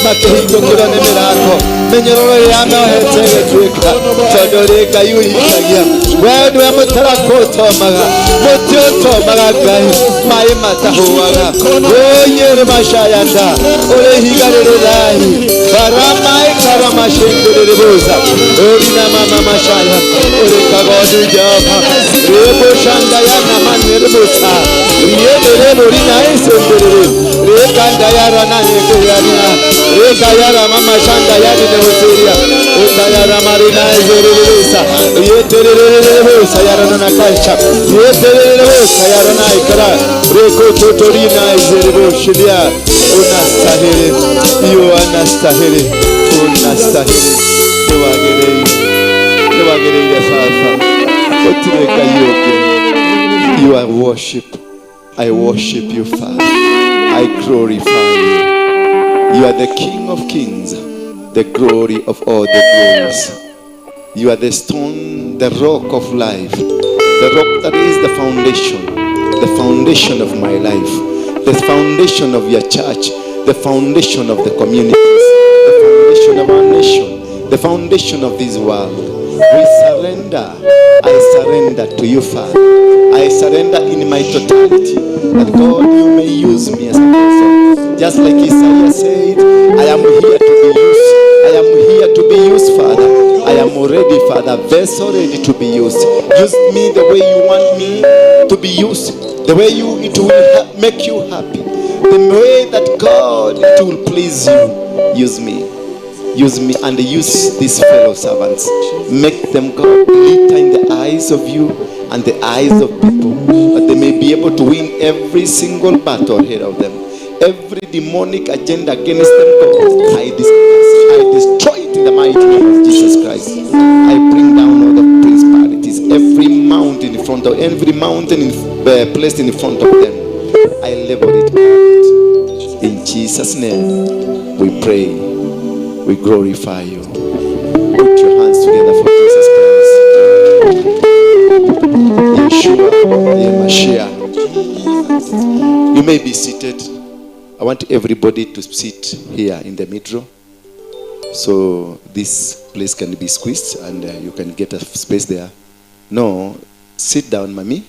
makĩhingũkĩrwo nĩ mĩrango, mĩnyororo ĩrĩa meohete ĩgĩtuĩka, tondũ ũrĩ Ngai ũhingagia. We nĩwe mũtarakũ ũtomaga, mũtĩ ũtomaga Ngai, maĩ matahũaga. Ũnyĩrĩ macayanda, ũrĩ ihiga rĩrĩ thahi, baramaĩ karamacĩndĩrĩrĩbũca, ũri na mama macaya, ũrĩ kagondu Jehova, rĩbũcanda yana manĩrĩbũca, riĩrĩrĩbũri na ĩcĩndĩrĩrĩ, rĩkanda yara na nyĩkĩyarina, rĩka yara mama shanda yani nebusiria, unda yara marina ezereresa, rieterererebosa yara na kasha, rieterererebosa yara na ikara, reko totorina ezereboshiria. Unastahili, you unastahili, unastahili. Niwagereire, niwagereire Baba, gũtirĩ Ngai ũngĩ. You are worship. I worship you, Father. I glorify you. You are the King of kings, the glory of all the glories. You are the stone, the rock of life, the rock that is the foundation of my life, the foundation of your church, the foundation of the communities, the foundation of our nation, the foundation of this world. We surrender. I surrender to you, Father. I surrender in my totality, that God, you may use me as a vessel. Just like Isaiah said, I am here to be used. I am here to be used, Father. I am already, Father, vessel ready to be used. Use me the way you want me to be used. The way you it will make you happy. The way that God, it will please you. Use me. Use me and use these fellow servants. Make them, God, glitter in the eyes of you and the eyes of people, that they may be able to win every single battle ahead of them. Every demonic agenda against them, God, I destroy it in the mighty name of Jesus Christ. I bring down all the principalities, every mountain in front of every mountain placed in front of them. I level it out. In Jesus' name, we pray. We glorify you. Put your hands together for Jesus Christ. Yeshua, the Mashiach. You may be seated. I want everybody to sit here in the middle, so this place can be squeezed and you can get a space there. No, sit down, mommy.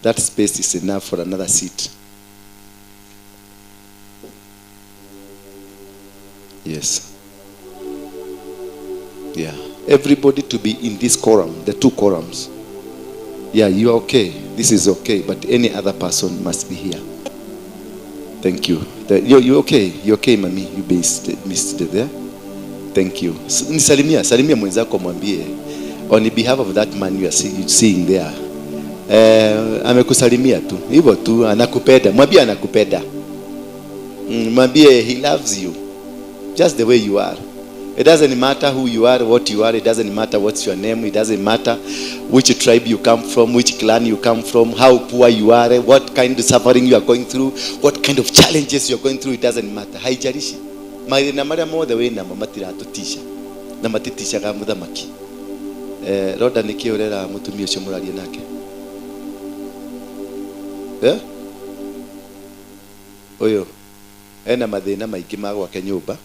That space is enough for another seat. Yes. Yeah. Everybody to be in this quorum, the two quorums. Yeah, you are okay. This is okay, but any other person must be here. Thank you. You're okay. You're okay, mommy. You be seated there. Thank you. Salimia, salimia mwenzako mwambie. On behalf of that man you are seeing there. Amekusalimia tu. Hivyo tu anakupenda. Mwambie anakupenda. Mwambie he loves you. Just the way you are. It doesn't matter who you are, what you are. It doesn't matter what's your name. It doesn't matter which tribe you come from, which clan you come from, how poor you are, what kind of suffering you are going through, what kind of challenges you are going through. It doesn't matter. Haijalishi. Mathĩna marĩa mothe wĩnamo matiratũtisha na matitishaga mũthamaki. Roda nĩkĩ ũrera mũtumia ũcio mũraria nake? Ũyũ ena mathĩna maingĩ ma gwake nyũmba.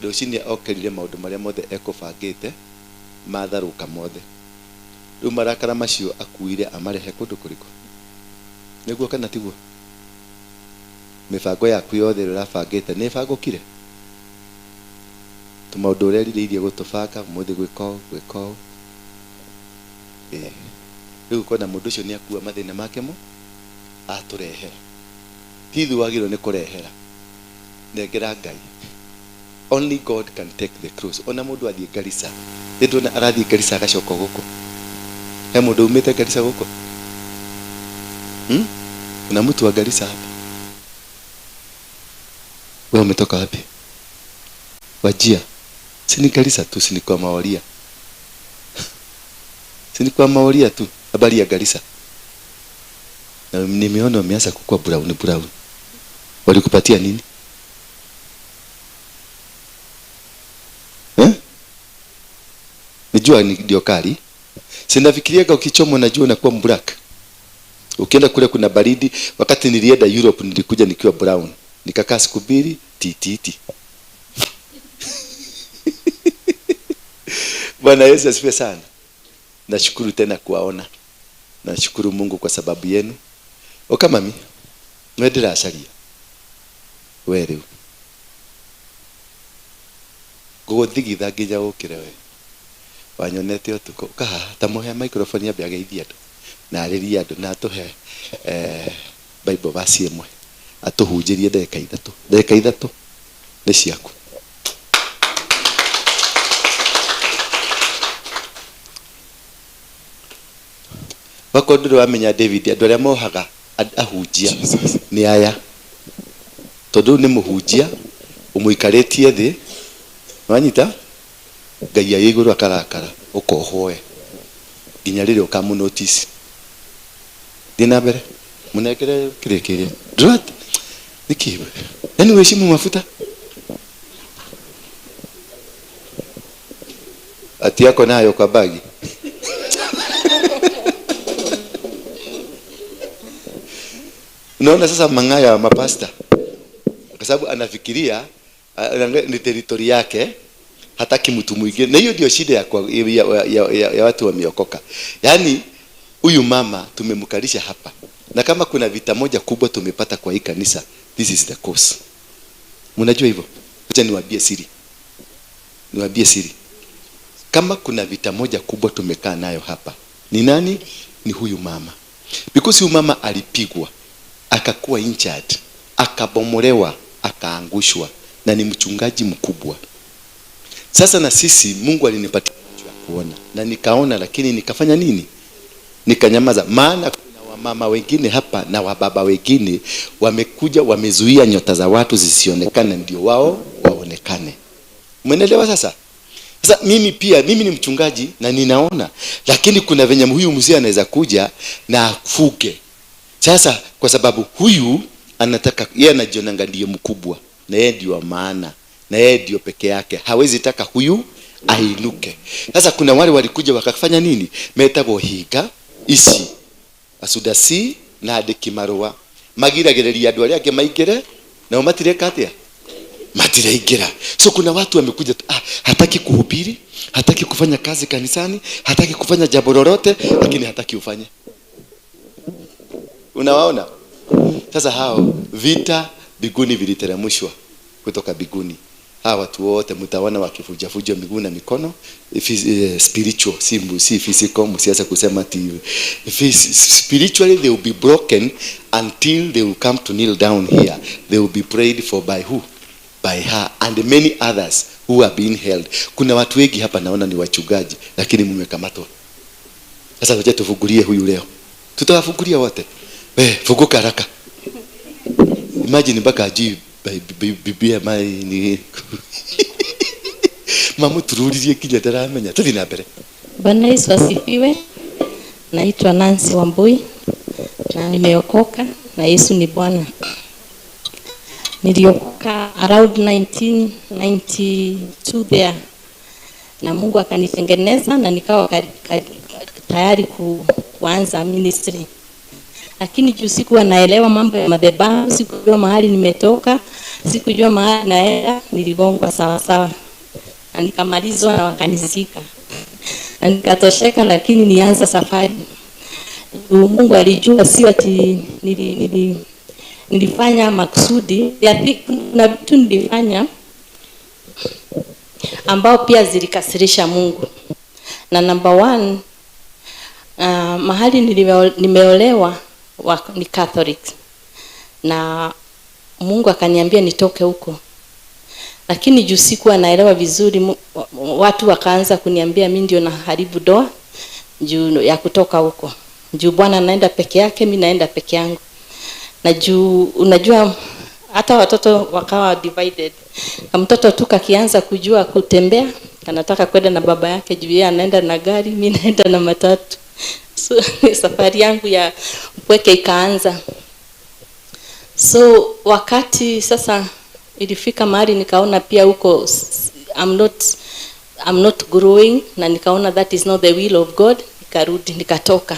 Rũcinĩ okerire maũndũ marĩa mothe ekũbangĩte matharũka mothe. Rĩu marakara macio akuire amarehe kũndũ kũrĩkũ? Nĩguo kana tiguo? Mĩbango yaku yothe ĩrĩa ũrabangĩte nĩ ĩbangũkire? Tũmaũndũ ũrerirĩirie gũtũbanga ũmũthĩ gwĩka ũũ, gwĩka ũũ. Rĩu ũkona mũndũ ũcio nĩ akua mathĩna make mo atũrehera. Ti ithuĩ wagĩrĩirwo nĩ kũrehera. Nengera Ngai. Only God can take the cross. Ona mundu athie Garissa. Nĩ arathie Garissa agacoka guku. He mundu umite Garissa guku? Kuna mtu wa Garissa hapa? Wewe umetoka wapi? Wajia. Si ni Garissa tu, si ni kwa Maoria. Si ni kwa Maoria tu, habari ya Garissa. Na nimeona wameanza kukua brown brown. Walikupatia nini? Nijua ni ndio kali. Sinafikiriaga ukichomwa na jua unakuwa black. Ukienda kule kuna baridi. Wakati nilienda Europe nilikuja nikiwa brown. Nikakaa siku mbili tititi. Bwana Yesu asifiwe sana. Nashukuru tena kuwaona. Nashukuru Mungu kwa sababu yenu. Oka mami. Mwendera acaria. We riu. Nguguthigitha nginya ukire we. Wanyonete utuko kaha ta muhe microphone yambe ageithie andu na arĩrie andũ na atũhe Bible verse ĩmwe atũhunjĩrie ndagĩka ithatũ nĩ ciaku. Wako ndũrĩ wamenya David andũ arĩa mohaga ahunjia nĩ aya tondũ nĩ mũhunjia ũmũikarĩtie thĩ wanyita Ngai arĩ igũrũ akarakara ũkohwo nginya rĩrĩa ũkamũ notice. Thiĩ na mbere mũnengere kĩrĩa kĩrĩa ndũrat nĩkĩ yaani uheshimu mafuta ati yako nayo kwa bagi. Unaona sasa mang'aya ya mapasta, kwa sababu anafikiria ni territory yake. Hataki mtu mwingine. Na hiyo ndio shida ya watu wameokoka. Yaani huyu mama tumemkalisha hapa. Na kama kuna vita moja kubwa tumepata kwa hii kanisa, this is the cause. Mnajua hivyo? Acha niwaambie siri. Niwaambie siri. Kama kuna vita moja kubwa tumekaa nayo hapa, ni nani? Ni huyu mama. Because huyu mama alipigwa, akakuwa injured, akabomolewa, akaangushwa, na ni mchungaji mkubwa. Sasa na sisi Mungu alinipatia macho ya kuona na nikaona, lakini nikafanya nini? Nikanyamaza. Maana kuna wamama wengine hapa na wababa wengine wamekuja wamezuia nyota za watu zisionekane ndio wao waonekane. Umeelewa sasa? Sasa mimi pia, mimi ni mchungaji na ninaona, lakini kuna venye huyu mzee anaweza kuja na afuge. Sasa kwa sababu huyu anataka, yeye anajionanga ndiye mkubwa na yeye ndio wa maana na yeye ndio peke yake, hawezi taka huyu ainuke. Sasa kuna wale walikuja wakafanya nini? Metagwo hinga ici asudasi na andĩki marũa magiragĩrĩria andũ arĩa angĩ maingĩre, nao matireka atĩa? Matiraingĩra. So kuna watu wamekuja tu, hataki kuhubiri, hataki kufanya kazi kanisani, hataki kufanya jambo lolote, lakini hataki ufanye. Unawaona? Sasa hao vita biguni viliteremshwa kutoka biguni. Hawa watu wote mtaona wakifuja-fuja miguu na mikono, spiritual, si physical, msianze kusema ati spiritually they will be broken until they will come to kneel down here. They will be prayed for by who? By her and many others who are being held. Kuna watu wengi hapa naona ni wachungaji lakini mmekamatwa. Sasa ngoja tufungulie huyu leo. Tutawafungulia wote. Funguka haraka. Imagine mpaka ajui Biblia mai ni mamu tururirie kinya ndaramenya. Tuthi na mbere. Bwana Yesu asifiwe. Naitwa Nancy Wambui na nimeokoka na Yesu ni Bwana. Niliokoka around 1992 there, na Mungu akanitengeneza na nikawa tayari kuanza ministry. Lakini juu sikuwa naelewa mambo ya madhabahu, sikujua mahali nimetoka, sikujua mahali naenda, niligongwa sawa sawa. Na nikamalizwa na wakanizika. Na nikatosheka, lakini nianza safari. Mungu alijua sio ati nilifanya makusudi. Kuna vitu nilifanya ambao pia zilikasirisha Mungu. Na number one, mahali nimeolewa ni Catholic. Na Mungu akaniambia nitoke huko. Lakini juu sikuwa naelewa vizuri, watu wakaanza kuniambia mimi ndio naharibu doa juu ya kutoka huko. Juu Bwana anaenda peke yake, mimi naenda peke yangu. Na juu unajua hata watoto wakawa divided. Mtoto tu kakianza kujua kutembea, anataka kwenda na baba yake juu yeye anaenda na gari, mimi naenda na matatu. So safari yangu ya upweke ikaanza. So wakati sasa ilifika mahali nikaona pia huko I'm not growing, na nikaona that is not the will of God, nikarudi nikatoka.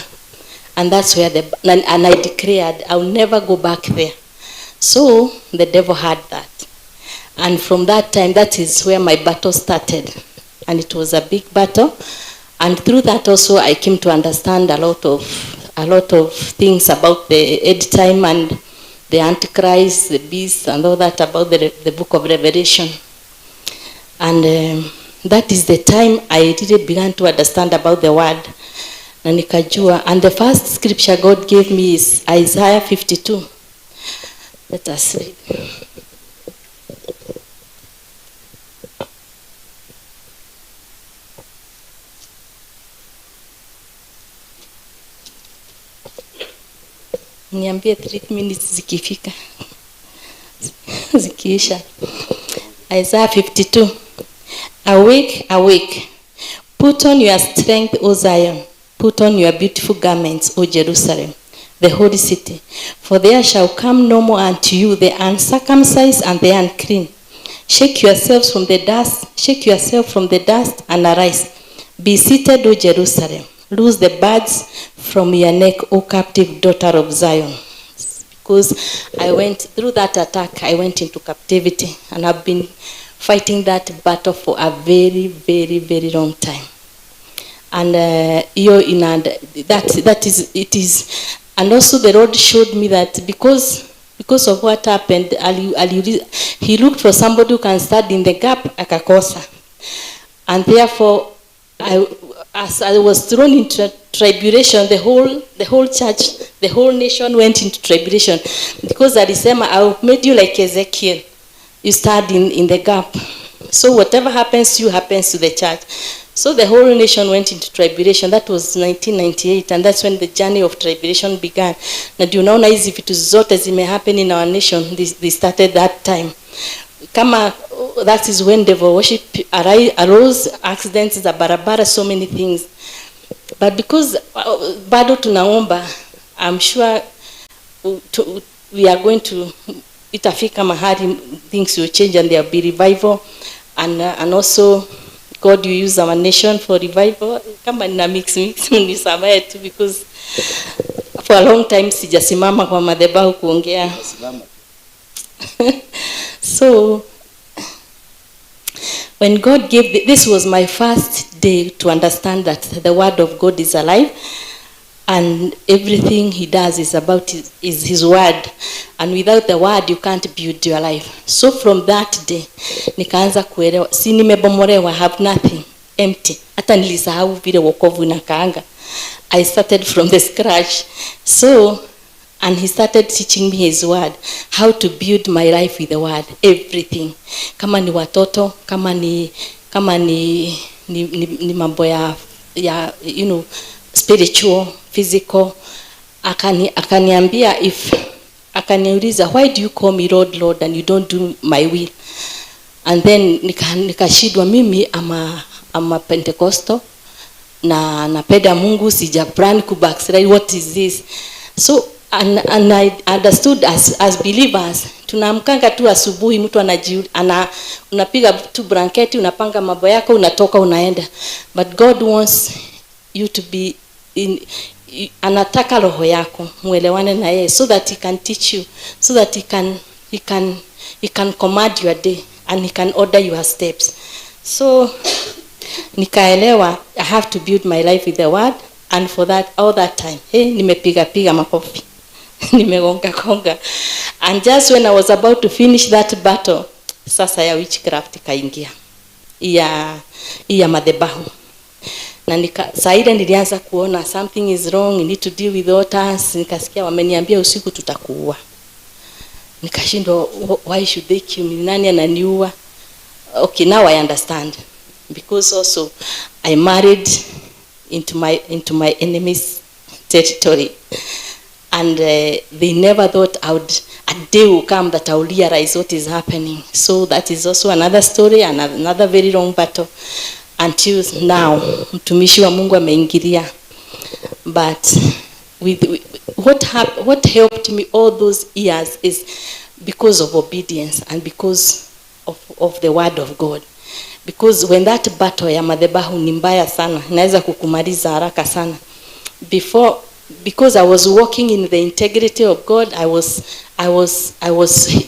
And that's where and I declared I will never go back there. So the devil had that. And from that time, that is where my battle started. And it was a big battle. And through that also I came to understand a lot of things about the end time and the Antichrist, the beast, and all that about the book of Revelation. And that is the time I really began to understand about the word. Na nikajua. And the first scripture God gave me is Isaiah 52. Let us read. Niambie 3 minutes zikifika. Zikiisha. Isaiah 52. Awake, awake. Put on your strength, O Zion. Put on your beautiful garments, O Jerusalem, the holy city. For there shall come no more unto you the uncircumcised and the unclean. Shake yourselves from the dust, shake yourself from the dust and arise. Be seated, O Jerusalem. Loose the birds from your neck, O captive daughter of Zion. Because I went through that attack, I went into captivity, and I've been fighting that battle for a very, very, very long time. And that is, it is, and also the Lord showed me that because of what happened, he looked for somebody who can stand in the gap, akakosa. And therefore, as I was thrown into tribulation, the whole church, the whole nation went into tribulation. Because alisema, I made you like Ezekiel. You stand in the gap. So whatever happens to you happens to the church. So the whole nation went into tribulation. That was 1998, and that's when the journey of tribulation began. Na ndio unaona hizi vitu zote zime happen in our nation. They started that time. Kama that is when devil worship arose, accidents za barabara, so many things. But because bado tunaomba, I'm sure we are going to, itafika mahali things will change and there will be revival, and also God will use our nation for revival. Kama nina mix nisamehe tu, because for a long time sijasimama kwa madhabahu kuongea. So when God gave, this was my first day to understand that the word of God is alive, and everything he does is about his word, and without the word you can't build your life. So from that day nikaanza kuelewa, si nimebomolewa, have nothing, empty. Hata nilisahau vile wokovu inakaanga. I started from the scratch. So, and he started teaching me his word, how to build my life with the word, everything. Kama ni watoto, kama ni mambo ya you know, spiritual, physical. Akaniambia, if akaniuliza, why do you call me Lord, Lord, and you don't do my will? And then nikashindwa, mimi ama Pentecostal na napenda Mungu, sija plan ku backslide, what is this? So and I understood as believers, tunaamkanga tu asubuhi, mtu unapiga tu blanketi, unapanga mambo yako, unatoka unaenda. But God wants you to be in, anataka roho yako muelewane na yeye, so that he can teach you, so that he can command your day and he can order your steps. So nikaelewa I have to build my life with the word, and for that all that time, hey, nimepiga piga makofi nimegonga konga. And just when I was about to finish that battle, sasa ya witchcraft kaingia, ya madhabahu. Na saa ile nilianza kuona something is wrong, you need to deal with altars. Nikasikia wameniambia usiku tutakuua. Nikashindwa, why should they kill me? Nani ananiua? Okay, now I understand. Because also I married into my enemy's territory. And they never thought a day will come that I will realize what is happening. So that is also another story and another very long battle. Until now, mtumishi wa Mungu ameingilia. But what helped me all those years is because of obedience and because of the word of God. Because when that battle ya madhabahu ni mbaya sana, inaweza kukumaliza haraka sana. Because I was walking in the integrity of God, I was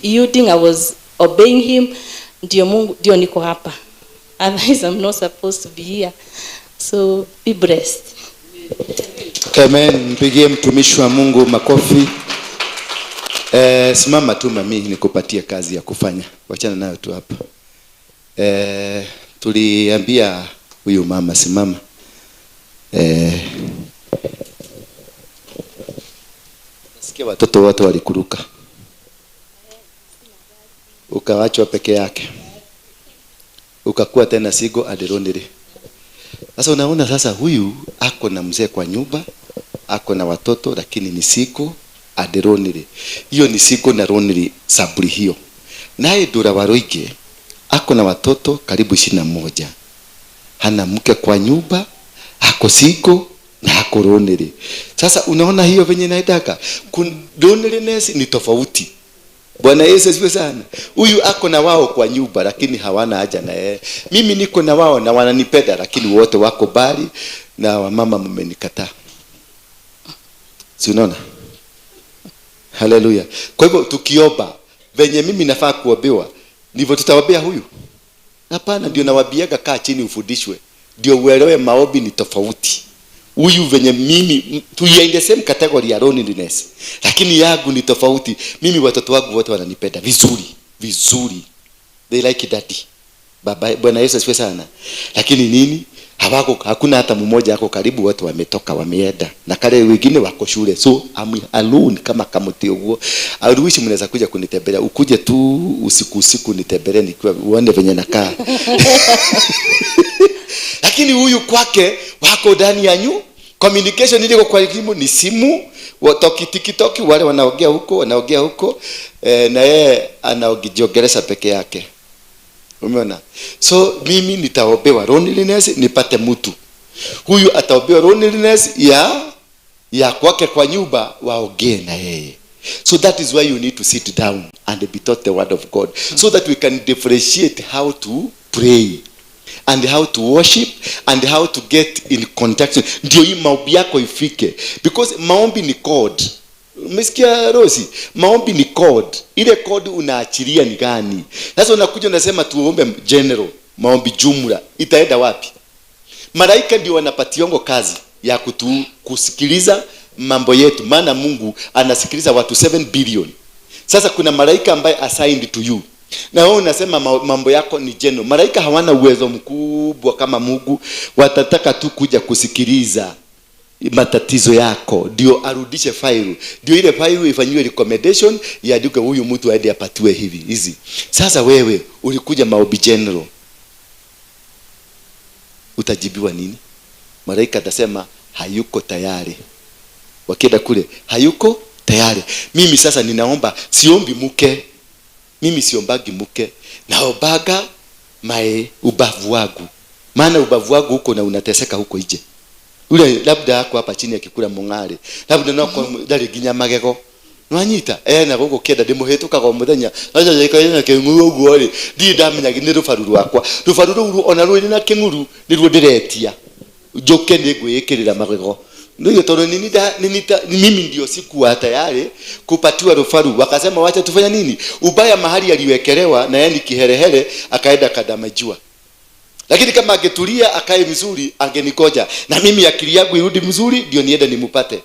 yielding, I was obeying him. Ndio Mungu, ndio niko hapa. Otherwise, I'm not supposed to be here. So, be blessed. Amen. Mpigie mtumishi wa Mungu makofi. Simama tu mami, nikupatie kazi ya kufanya. Wachana nayo tu hapa. Tuliambia huyu mama simama. Nasikia watoto wote walikuruka. Ukawachwa peke yake. Ukakuwa tena sigo aderonere. Sasa unaona sasa huyu ako na mzee kwa nyumba, ako na watoto, lakini ni sigo aderonere. Hiyo ni sigo na ronere saburi hiyo. Naye Dora Waruinge ako na watoto karibu 21. Hana mke kwa nyumba, ako sigo na ako ronere. Sasa unaona hiyo venye naitaka. Loneliness ni tofauti. Bwana Yesu asifiwe sana. Huyu ako na wao kwa nyumba lakini hawana haja na yeye. Mimi niko na wao na wananipenda lakini wote wako bali na wamama mmenikataa. Si unaona? Haleluya. Kwa hivyo tukiomba venye mimi nafaa kuombewa, ndivyo tutaombea huyu. Hapana, ndio nawaambiaga kaa chini ufundishwe. Ndio uelewe maombi ni tofauti. Huyu venye mimi we are in the same category ya loneliness, lakini yangu ni tofauti. Mimi watoto wangu wote wananipenda vizuri vizuri, they like daddy. Baba, Bwana Yesu asifiwe sana. Lakini nini, hawako, hakuna hata mmoja ako karibu, wote wametoka wameenda, na kale wengine wako shule, so I'm alone kama kamuti uguo. I wish mnaweza kuja kunitembelea, ukuje tu usiku usiku nitembelee nikiwa uone venye nakaa. Lakini huyu kwake wako ndani ya nyu communication ile kwa simu ni simu, watoki tikitoki, wale wanaongea huko wanaongea huko, na yeye anaojiongelesha peke yake. Umeona? So mimi nitaombewa loneliness nipate mtu. Huyu ataombewa loneliness ya kwake kwa nyumba waongee na yeye. So that is why you need to sit down and be taught the word of God, so that we can differentiate how to pray and how to worship and how to get in contact. Ndio hii maombi yako ifike, because maombi ni code. Umesikia Rosi? Maombi ni code. Ile code unaachilia ni gani? Sasa unakuja unasema tuombe general, maombi jumla, itaenda wapi? Malaika ndio wanapationgo kazi ya kusikiliza mambo yetu, maana Mungu anasikiliza watu 7 billion. Sasa kuna malaika ambaye assigned to you, na wewe unasema mambo yako ni general. Malaika hawana uwezo mkubwa kama Mungu, watataka tu kuja kusikiliza matatizo yako, ndio arudishe faili, ndio ile faili ifanyiwe recommendation iandikwe huyu mtu aende apatiwe hivi hizi. Sasa wewe ulikuja maombi general, utajibiwa nini? Malaika atasema hayuko tayari. Wakienda kule hayuko tayari. Mimi sasa ninaomba, siombi mke, mimi siombagi mke, naombaga mae ubavu wangu, maana ubavu wangu huko na unateseka huko nje. Ule labda ako hapa chini akikula mung'are, labda nako ndari nginya magego nwanyita na guku kienda ndimuhitukaga o muthenya na kĩng'uru ũguo rĩ, ndirĩ ndamenya nĩ rũbaru rwakwa, rũbaru rũu ona rũrĩ na kĩng'uru nĩruo ndĩretia njoke nĩngwĩĩkĩrĩra magego. Ndio tondũ mimi ndio sikuwa tayari kupatiwa rũbaru, wakasema wacha tufanya nini, ubaya mahali aliwekelewa na yeye ni kiherehere, akaenda kadamajua. Lakini kama angetulia akae mzuri, angenikoja na mimi akili yangu irudi mzuri, ndio niende nimupate.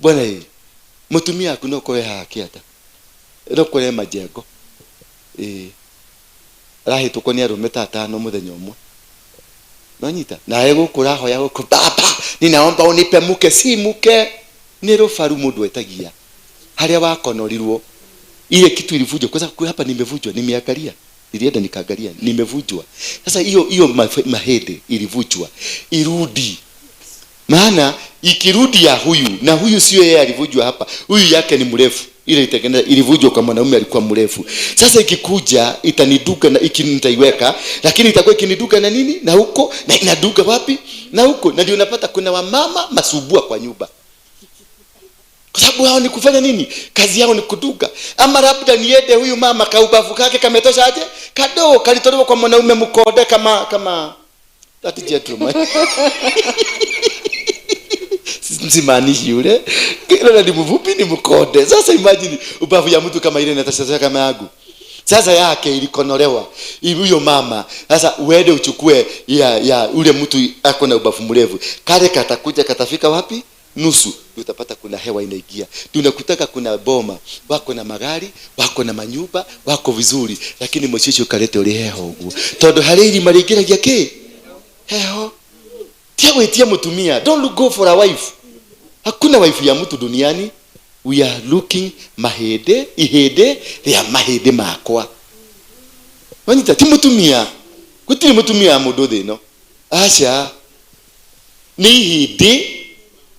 Bwana yeye mutumia aku no koe haki ata no koe majengo rahituko ni arume ta atano muthenya umwe nonyita nawe guku rahoya guku, baba ninaomba unipe muke, si muke ni rubaru mundu etagia haria wakonorirwo ile kitu ilivunjwa. Kwa sababu hapa nimevunjwa, nimeangalia, nilienda nikaangalia, nimevunjwa. Sasa hiyo mahede ilivunjwa irudi, maana ikirudi ya huyu na huyu sio yeye alivunjwa hapa, huyu yake ni mrefu, ile itengeneza ilivunjwa kwa mwanaume alikuwa mrefu. Sasa ikikuja itaniduka na ikinitaiweka, lakini itakuwa ikiniduka na nini na huko, na inaduka wapi na huko, na ndio unapata kuna wamama masubua kwa nyumba, kwa sababu hao ni kufanya nini? Kazi yao ni kuduka. Ama labda niende huyu mama kaubavu kake kametosha aje? Kadogo kalitolewa kwa mwanaume mkode kama that gentleman. Simaanishi yule. Kila ni mvupi ni mkode. Sasa imagine ubavu ya mtu kama ile inatasha kama yangu. Sasa yake ilikonolewa huyo mama. Sasa uende uchukue ya ule mtu ako na ubavu mrefu. Kale katakuja katafika wapi? Nusu. Utapata kuna hewa inaingia. Tunakutaka kuna boma, wako na magari, wako na manyumba, wako vizuri, lakini mwisho ukalete uri heho uguo. Tondu hari irima ringiragia ki? Heho. Tia gwitia mutumia. Don't look go for a wife. Hakuna wife ya mtu duniani. We are looking mahede, ihede ya mahede makwa. Wanyita ti mutumia. Gutiri mutumia mundu thino. Acha. Ni ihede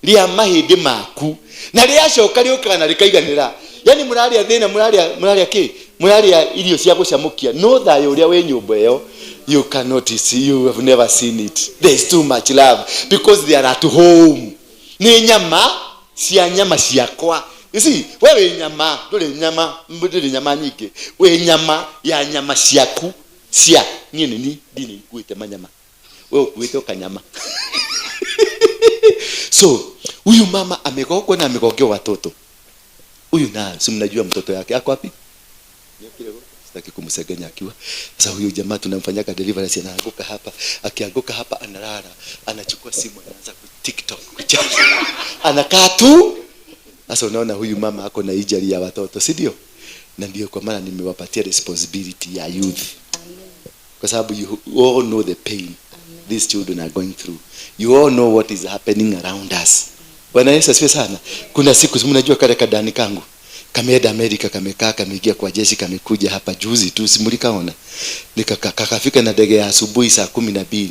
ria mahĩndĩ maku na rĩacoka rĩũkaga na rĩkaiganĩra. Yani mũrarĩa thĩna, mũrarĩa kĩ? Mũrarĩa irio cia gũcamũkia, no thayũ ũrĩa wĩ nyũmba ĩyo you cannot see, you have never seen it. There is too much love because they are at home. Nĩ nyama cia nyama ciakwa. You see, we wĩ nyama, ndũrĩ nyama, ndũrĩ nyama nyingĩ. Wĩ nyama ya nyama ciaku cia niĩ nĩ ndini nguĩte manyama, we ũkuĩte ũkanyama. So huyu mama amegongwa na amegongewa watoto. Huyu na si mnajua mtoto yake ako wapi? Sitaki kumsegenya akiwa. Sasa huyu jamaa tunamfanyaga deliverance, anaanguka hapa, akianguka hapa analala, anachukua simu anaanza ku TikTok kucheza. Anakaa tu. Sasa unaona huyu mama ako na injury ya watoto, si ndio? Na ndio kwa maana nimewapatia responsibility ya youth. Kwa sababu you all know the pain these children are going through. You all know what is happening around us. Bwana Yesu asifiwe sana. Kuna siku si mnajua kale kadani kangu kameenda Amerika, kamekaa, kameingia kwa jeshi, kamekuja hapa juzi tu, si mlikaona? Nikakafika na ndege ya asubuhi saa 12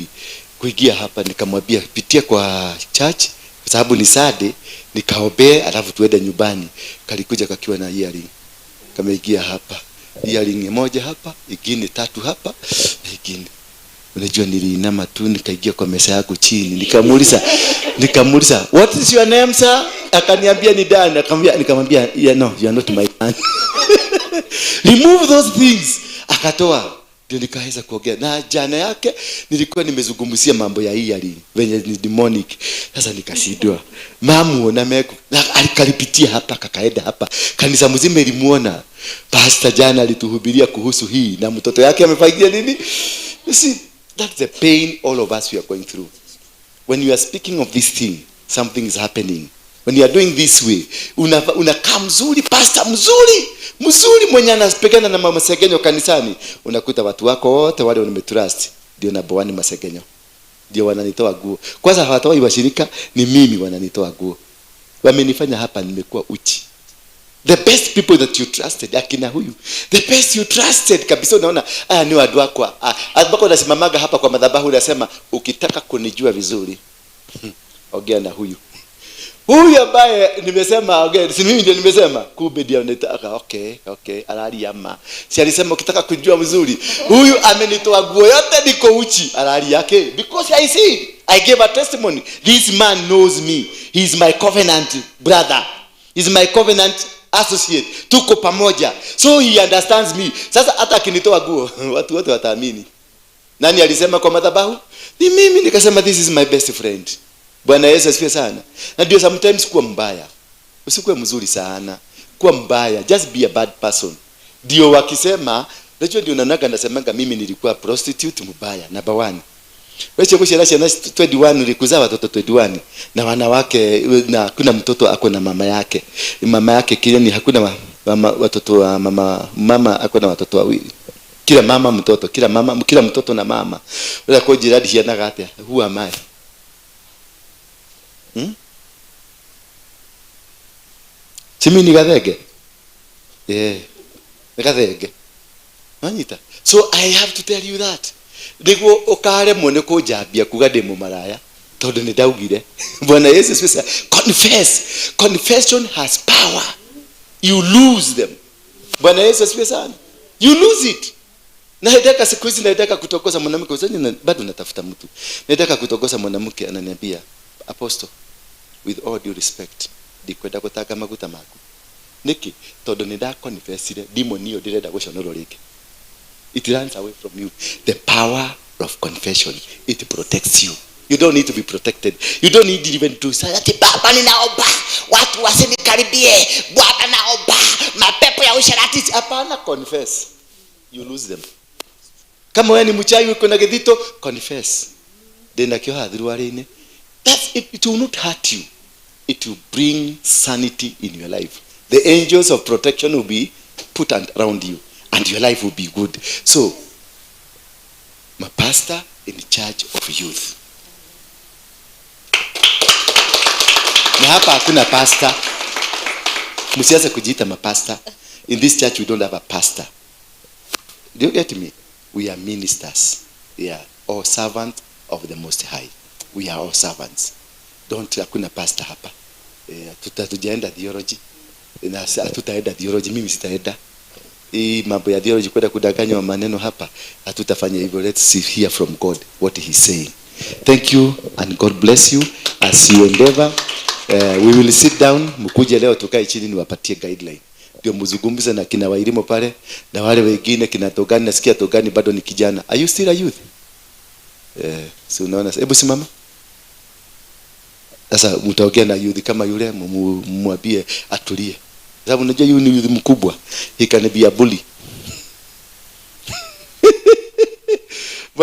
kuingia hapa, nikamwambia pitia kwa church kwa sababu ni Sunday, nikaombee alafu tuende nyumbani. Kalikuja kakiwa na earring, kameingia hapa, earring moja hapa, ingine tatu hapa, na ingine. Unajua niliinama tu nikaingia kwa meza yangu chini, nikamuuliza what is your name sir? Akaniambia ni Dan. Nikamwambia yeah, no, you are not my man. Remove those things. Akatoa. Ndio nikaweza kuongea. Na jana yake nilikuwa nimezungumzia mambo ya earring venye ni demonic. Sasa nikashindwa. Mamu na meku alikalipitia hapa, kakaenda hapa. Kanisa mzima ilimuona. Pastor jana alituhubiria kuhusu hii na mtoto yake amefanyia nini? You see, that's the pain all of us we are going through. When you are speaking of this thing, something is happening. When you are doing this way, unakaa mzuri, pastor mzuri, mzuri mwenye anapigana na masegenyo kanisani, unakuta watu wako wote wale umetrust ndio number 1 masegenyo. Ndio wananitoa nguo. Kwanza hawatoi washirika, ni mimi wananitoa nguo. Wamenifanya hapa nimekuwa uchi. The best people that you trusted, akina huyu. The best you trusted kabisa, unaona, ni watu wako. Ambako unasimamaga hapa kwa madhabahu unasema ukitaka kunijua vizuri, ongea na huyu. Huyu ambaye nimesema ongea, si mimi ndio nimesema, kumbe ndio anataka. Okay, alali ama. Si alisema ukitaka kujua vizuri. Huyu amenitoa nguo yote niko uchi, alali yake. Because I see, I gave a testimony. This man knows me. He is my covenant brother. He is my covenant associate. Tuko pamoja. So he understands me. Sasa hata akinitoa nguo, watu wote wataamini. Nani alisema kwa madhabahu? Ni mimi. Nikasema this is my best friend. Bwana Yesu asifiwe sana. Na ndio sometimes kuwa mbaya. Usikuwe mzuri sana. Kuwa mbaya. Just be a bad person. Ndio wakisema, unajua ndio nanaga nasemanga mimi nilikuwa prostitute mbaya number 1. Wewe kushirasha na 21 ulikuzaa watoto 21 na wanawake, na kuna mtoto ako na mama yake. Mama yake kile ni hakuna mama, watoto wa mama ako na watoto wawili. Kila mama mtoto, kila mama, kila mtoto na mama. Wewe kwa jirani hianaga atia, who am I? Simi ni gathenge. Yeah. Ni gathenge. Manyita. So I have to tell you that. Niguo ukaremwo ni kunjambia kuga ndi mumaraya tondu ni ndaugire. Bwana Yesu asifiwe. Confess. Confession has power. You lose them. Bwana Yesu asifiwe sana. You lose it. Naitaka siku hizi naitaka kutokoza mwanamke, usanye bado natafuta mtu. Naitaka kutokoza mwanamke ananiambia, Apostle, with all due respect, ndikwenda gutaka maguta maku. Niki tondu ni ndakonfessire demon iyo ndirenda guconorwo ringi. It runs away from you. The power of confession, it protects you. You don't need to be protected. You don't need even to say, ati baba ninaomba watu wasinikaribie, Bwana naomba mapepo ya usherati. Hapana, confess. You lose them. Kama wewe ni mchawi uko na githito, confess. Ndina kio hathiru. That's it. It will not hurt you. It will bring sanity in your life. The angels of protection will be put around you, and your life will be good. So, my pastor in charge of youth. Na hapa hakuna pastor. Msianze kujiita mapastor. In this church we don't have a pastor. Do you get me? We are ministers. We are all servants of the Most High. We are all servants. Don't, hakuna pastor hapa. Tutaenda theology. Na hatutaenda theology, mimi sitaenda. Hii mambo ya theology kwenda kudanganywa maneno hapa, hatutafanya hivyo. Let's see, hear from God what he is saying. Thank you and God bless you as you endeavor. We will sit down, mkuje leo tukae chini niwapatie guideline. Ndio mzungumze na kina Wairimo pale na wale wengine kina Togani, nasikia Togani bado ni kijana. Are you still a youth? Si unaona? Hebu simama. Sasa mtaongea na youth kama yule, mwambie atulie. Sababu unajua yule ni youth mkubwa. He can be a bully.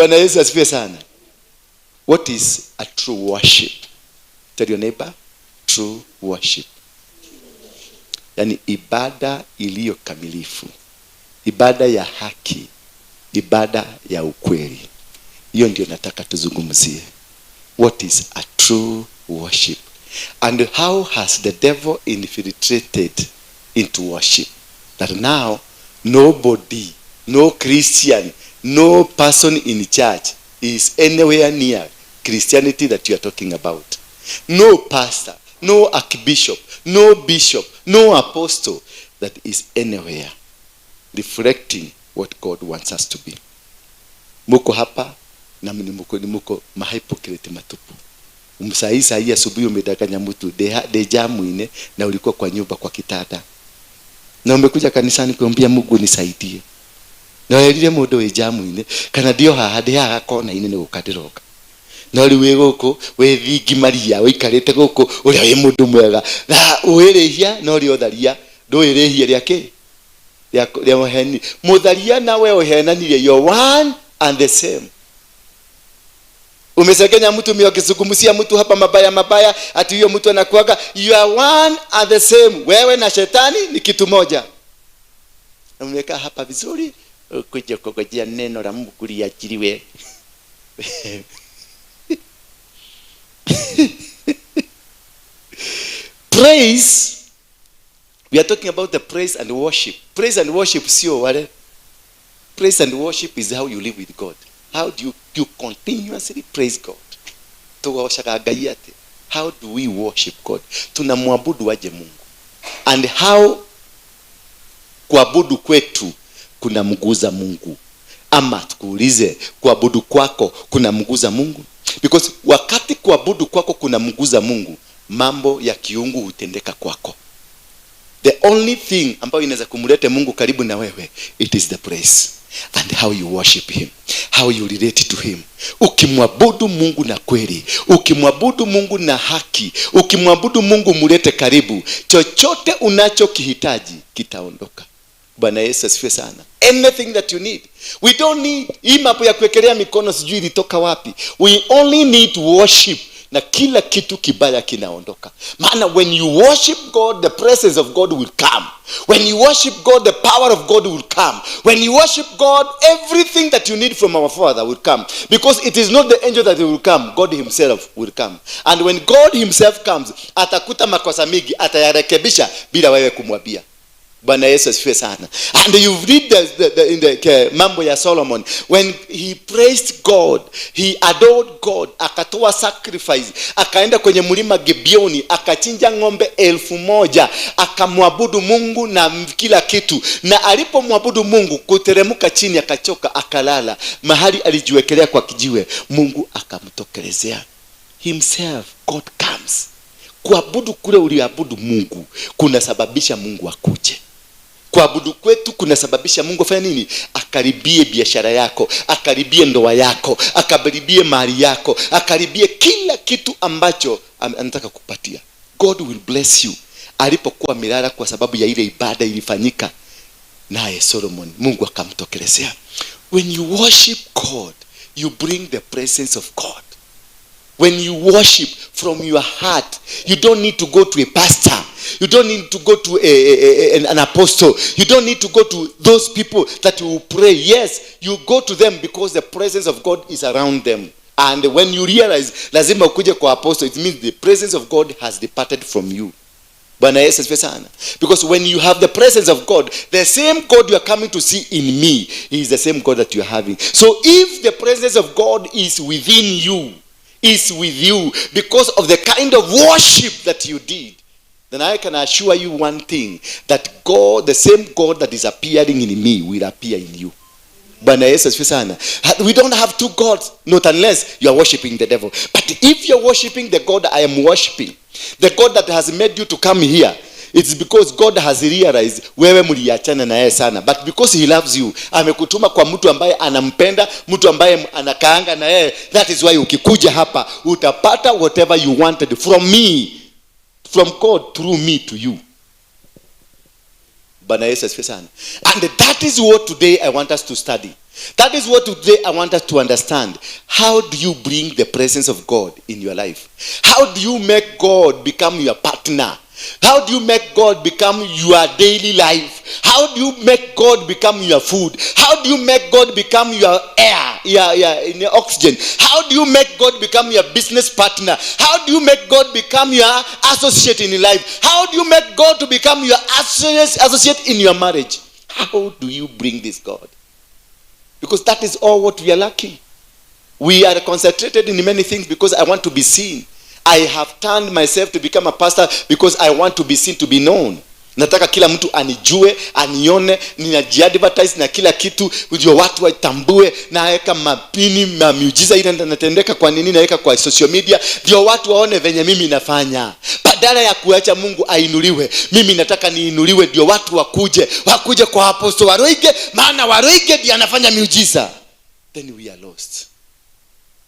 Bwana Yesu asifiwe sana. What is a true worship? Tell your neighbor, true worship. Yani ibada iliyo kamilifu, ibada ya haki, ibada ya ukweli. Hiyo ndio nataka tuzungumzie. What is a true worship? And how has the devil infiltrated into worship? That now nobody, no Christian, no person in church is anywhere near Christianity that you are talking about. No pastor, no archbishop, no bishop, no apostle that is anywhere reflecting what God wants us to be. Muko hapa na muko mahypocrite matupu. Umsai sahi asubuhi umedanganya mtu dejamu ine na ulikuwa kwa nyumba kwa kitanda. Na umekuja kanisani kuambia Mungu nisaidie. Na werire mundu wi jamu ine kana ndio haha ndi haha kona ine ni gukandiroka. Na riu wi guku wi thingi Maria wikarite guku uria wi mundu mwega na wirihia no ri otharia ndwirihia ria ki ria muheni mutharia nawe uhenanirie, you're one and the same. Umesengenya mtu mio mtu hapa mabaya mabaya, ati huyo mtu anakuaga, you are one and the same. Wewe na shetani ni kitu moja. Na umekaa hapa vizuri kuja kugojea neno la Mungu liachiliwe. Praise, we are talking about the praise and worship. Praise and worship sio wale. Praise and worship is how you live with God. How do you continuously praise God? How do we worship God? Tunamwabudu aje Mungu? And how kuabudu kwetu kunamguza Mungu? Ama tukuulize, kuabudu kwako kunamguza Mungu? Because wakati kuabudu kwako kunamguza Mungu, mambo ya kiungu hutendeka kwako. The only thing ambayo inaweza kumleta Mungu karibu na wewe, it is the praise and how you worship him, how you relate to him. Ukimwabudu Mungu na kweli, ukimwabudu Mungu na haki, ukimwabudu Mungu mulete karibu, chochote unachokihitaji kitaondoka. Bwana Yesu asifiwe sana. Anything that you need. We don't need hii mambo ya kuwekelea mikono sijui ilitoka wapi. We only need worship na kila kitu kibaya kinaondoka. Maana when you worship God, the presence of God will come. When you worship God, the power of God will come. When you worship God, everything that you need from our Father will come. Because it is not the angel that will come, God himself will come. And when God himself comes, atakuta makosa mingi, atayarekebisha bila wewe kumwambia. Bwana Yesu asifiwe sana. And you read in the mambo ya Solomon, when he praised God, he adored God, akatoa sacrifice, akaenda kwenye mlima Gibeoni, akachinja ng'ombe 1000, akamwabudu Mungu na kila kitu. Na alipomwabudu Mungu, kuteremka chini akachoka, akalala mahali alijiwekelea kwa kijiwe, Mungu akamtokelezea himself. God comes. Kuabudu kule uliabudu Mungu kunasababisha Mungu akuje. Kuabudu kwetu kunasababisha Mungu afanye nini? Akaribie biashara yako, akaribie ndoa yako, akaribie mali yako, akaribie kila kitu ambacho anataka kupatia. God will bless you. Alipokuwa milala kwa sababu ya ile ibada ilifanyika naye Solomon, Mungu akamtokelezea. When you worship God, you bring the presence of God. When you worship from your heart, you don't need to go to a pastor. You don't need to go to an apostle. You don't need to go to those people that you will pray. Yes, you go to them because the presence of God is around them. And when you realize, lazima ukuje kwa apostle, it means the presence of God has departed from you. Bwana Yesu asifiwe sana. Because when you have the presence of God, the same God you are coming to see in me is the same God that you are having. So if the presence of God is within you, is with you because of the kind of worship that you did, then I can assure you one thing, that God, the same God that is appearing in me, will appear in you. Bwana Yesu asifiwe sana. We don't have two gods, not unless you are worshiping the devil. But if you are worshiping the God I am worshiping, the God that has made you to come here, it's because God has realized wewe mliachana na yeye sana, but because he loves you, amekutuma kwa mtu ambaye anampenda, mtu ambaye anakaanga na yeye. That is why ukikuja hapa utapata whatever you wanted from me, from God through me to you. Bwana Yesu asifiwe sana. And that is what today I want us to study. That is what today I want us to understand. How do you bring the presence of God in your life? How do you make God become your partner? How do you make God become your daily life? How do you make God become your food? How do you make God become your air, your oxygen? How do you make God become your business partner? How do you make God become your associate in life? How do you make God to become your associate in your marriage? How do you bring this God? Because that is all what we are lacking. We are concentrated in many things because I want to be seen. I have turned myself to become a pastor because I want to be seen, to be known. Nataka kila mtu anijue, anione, ninajiadvertise na kila kitu, ndio watu watambue. Naweka mapini, miujiza ile natendeka kwa nini, naweka kwa social media, ndio watu waone venye mimi nafanya. Badala ya kuacha Mungu ainuliwe, mimi nataka niinuliwe ndio watu wakuje kwa Apostle Waruinge, maana Waruinge ndiye anafanya miujiza. Then we are lost.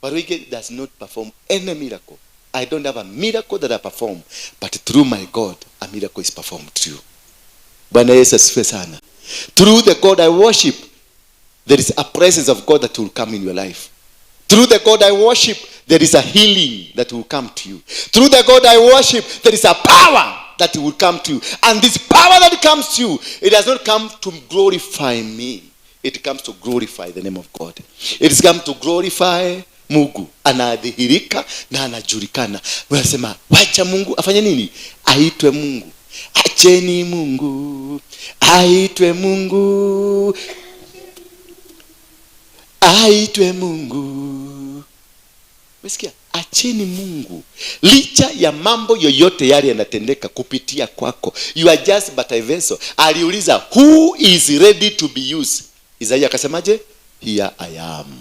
Waruinge does not perform any miracle. I don't have a miracle that I perform, but through my God, a miracle is performed to you. Bwana Yesu asifiwe sana. Through the God I worship, there is a presence of God that will come in your life. Through the God I worship, there is a healing that will come to you. Through the God I worship, there is a power that will come to you. And this power that comes to you, it does not come to glorify me. It comes to glorify the name of God. It has come to glorify Mungu. Anadhihirika na anajulikana. Wanasema wacha Mungu afanye nini? Aitwe Mungu. Acheni Mungu aitwe Mungu, aitwe Mungu. Umesikia? Acheni Mungu. Licha ya mambo yoyote yale yanatendeka kupitia kwako, you are just but a vessel. Aliuliza, who is ready to be used? Isaiah akasemaje? Here I am,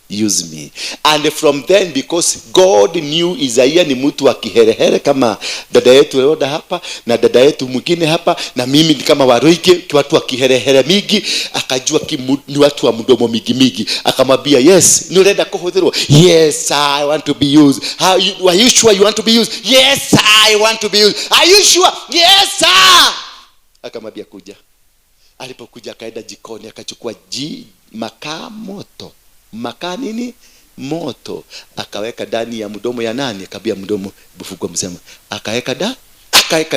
use me. And from then, because God knew Isaiah ni mtu wa kiherehere kama dada yetu Roda hapa na dada yetu mwingine hapa na mimi ni kama Waruinge, watu wa kiherehere mingi, akajua ni watu wa mdomo mingi mingi. Akamwambia, yes, ni urenda kuhudhurwa? Yes, I want to be used. Are you sure you want to be used? Yes, I want to be used. Are you sure? Yes, sir. Akamwambia kuja. Alipokuja akaenda jikoni akachukua makaa moto. Makaa nini? Moto. Akaweka ndani ya mdomo ya nani? Akabia mdomo bufugwa msema. Akaweka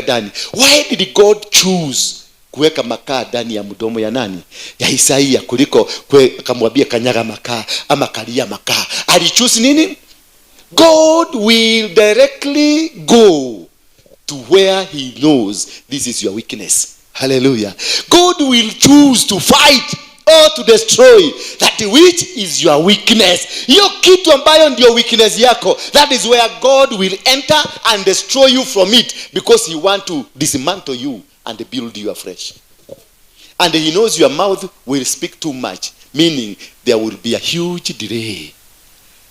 ndani. Why did God choose kuweka makaa ndani ya mdomo ya nani? Ya Isaia, kuliko akamwambia kanyaga makaa ama kalia makaa. Alichoose nini? God will directly go to where he knows this is your weakness. Hallelujah. God will choose to fight or to destroy that which is your weakness. Hiyo kitu ambayo ndio weakness yako, that is where God will enter and destroy you from it, because he want to dismantle you and build you afresh. And he knows your mouth will speak too much, meaning there will be a huge delay.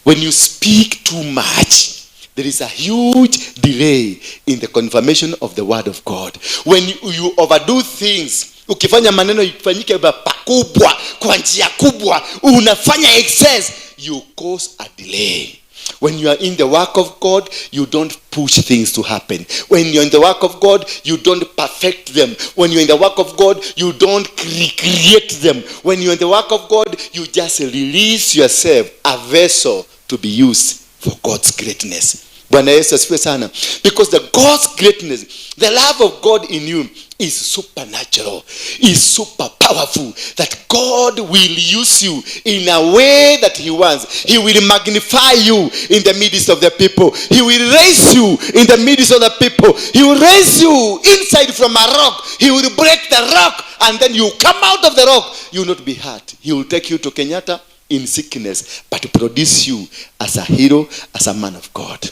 When you speak too much, there is a huge delay in the confirmation of the word of God. When you overdo things, ukifanya maneno ifanyike pakubwa, kwa njia kubwa, unafanya excess, you cause a delay. When you are in the work of God, you don't push things to happen. When you're in the work of God, you don't perfect them. When you're in the work of God, you don't recreate them. When you're in the work of God, you just release yourself, a vessel to be used for God's greatness. Bwana Yesu asifiwe sana. Because the God's greatness, the love of God in you is supernatural, is super powerful, that God will use you in a way that he wants. He will magnify you in the midst of the people. He will raise you in the midst of the people. He will raise you inside from a rock. He will break the rock, and then you come out of the rock. You will not be hurt. He will take you to Kenyatta in sickness, but produce you as a hero, as a man of God.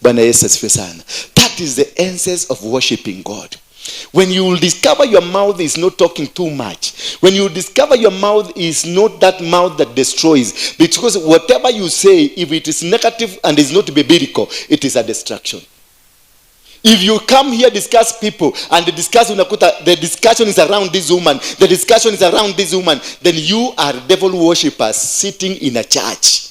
Bwana Yesu asifiwe sana. That is the essence of worshiping God. When you will discover your mouth is not talking too much, when you discover your mouth is not that mouth that destroys, because whatever you say, if it is negative and is not biblical, it is a destruction. If you come here, discuss people, and the discussion, the discussion is around this woman, the discussion is around this woman, then you are devil worshippers sitting in a church.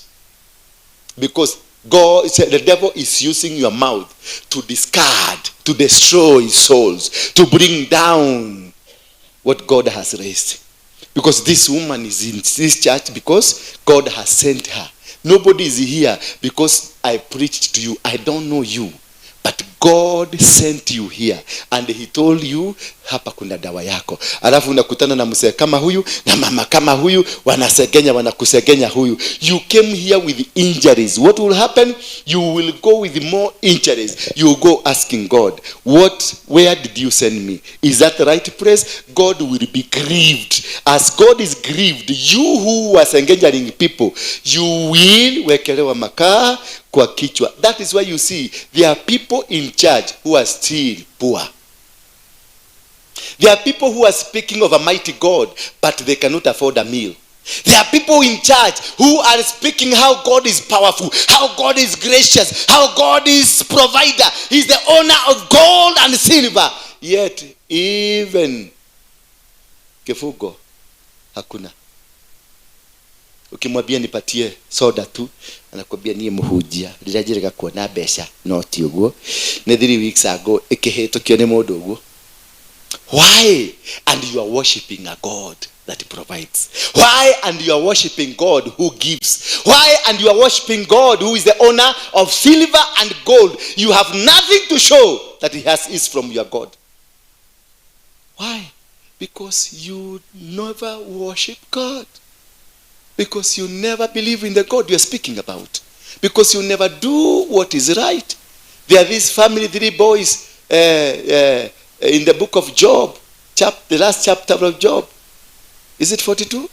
Because God, the devil is using your mouth to discard, to destroy souls, to bring down what God has raised. Because this woman is in this church because God has sent her. Nobody is here because I preached to you. I don't know you. But God sent you here and he told you hapa kuna dawa yako. Alafu unakutana na mzee kama huyu na mama kama huyu, wanasegenya, wanakusegenya huyu. You came here with injuries. What will happen? You will go with more injuries. You go asking God, where did you send me? Is that the right place? God will be grieved. As God is grieved, you who was endangering people, you will wekelewa makaa kwa kichwa. That is why you see there are people in church who are still poor. There are people who are speaking of a mighty God, but they cannot afford a meal. There are people in church who are speaking how God is powerful, how God is gracious, how God is provider. He's the owner of gold and silver. Yet, even kifugo hakuna. Ukimwambia nipatie soda tu, anakuambia niĩ mũhunjia, rĩrĩa njĩrĩga kuona mbeca, no ti ũguo. Nĩ 3 weeks ago ĩkĩhĩtũkio nĩ mũndũ ũguo. Why? And you are worshiping a God that provides. Why? And you are worshiping God who gives. Why? And you are worshiping God who is the owner of silver and gold. You have nothing to show that he has is from your God. Why? Because you never worship God. Because you never believe in the God you are speaking about. Because you never do what is right. There are these family, 3 boys in the book of Job, the last chapter of Job. Is it 42?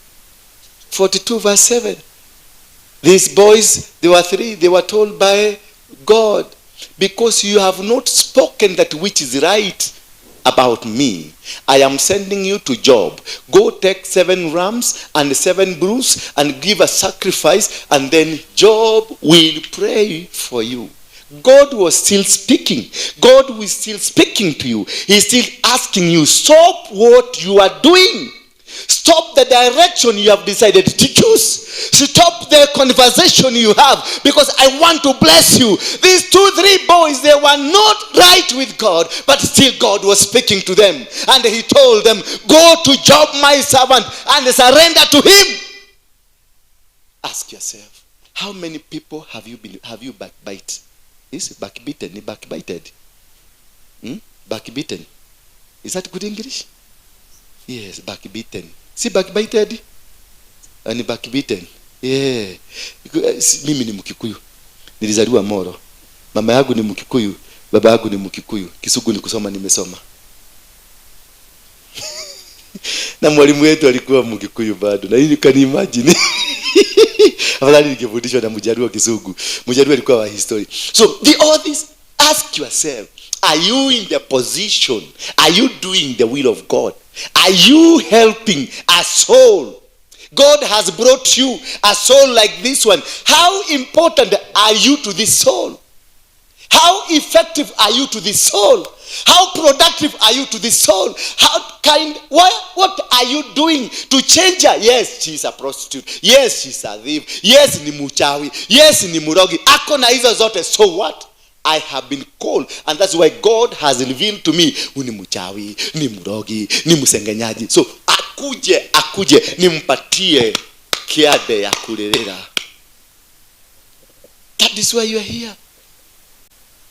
42 verse 7. These boys, they were 3, they were told by God, because you have not spoken that which is right about me, I am sending you to Job. Go take 7 rams and 7 bulls and give a sacrifice, and then Job will pray for you. God was still speaking. God was still speaking to you. He's still asking you, stop what you are doing. Stop the direction you have decided to choose. Stop the conversation you have, because I want to bless you. These 2, 3 boys, they were not right with God, but still God was speaking to them. And he told them, go to Job, my servant, and surrender to him. Ask yourself, how many people have you backbite? Is it backbitten? Backbited? Backbitten. Is that good English? Yes, backbitten. See, backbited? And backbitten. Yeah. Mimi ni Mkikuyu. Nilizaliwa Moro. Mama yangu ni Mkikuyu, baba yangu ni Mkikuyu. Kisugu ni kusoma, nimesoma. Na mwalimu wetu alikuwa Mkikuyu bado. Na you can imagine. Afadhali ningefundishwa na Mjaluo Kisugu. Mjaluo alikuwa wa history. So, all this, ask yourself, are you in the position? Are you doing the will of God? Are you helping a soul? God has brought you a soul like this one. How important are you to this soul? How effective are you to this soul? How productive are you to this soul? How kind, what are you doing to change her? Yes, she's a prostitute. Yes, she's a thief. Yes, ni mchawi. Yes, ni murogi. Ako na hizo zote. So what? I have been called, and that's why God has revealed to me, ni mchawi, ni murogi, ni msengenyaji. So akuje nimpatie kiade ya kulelera. That is why you are here.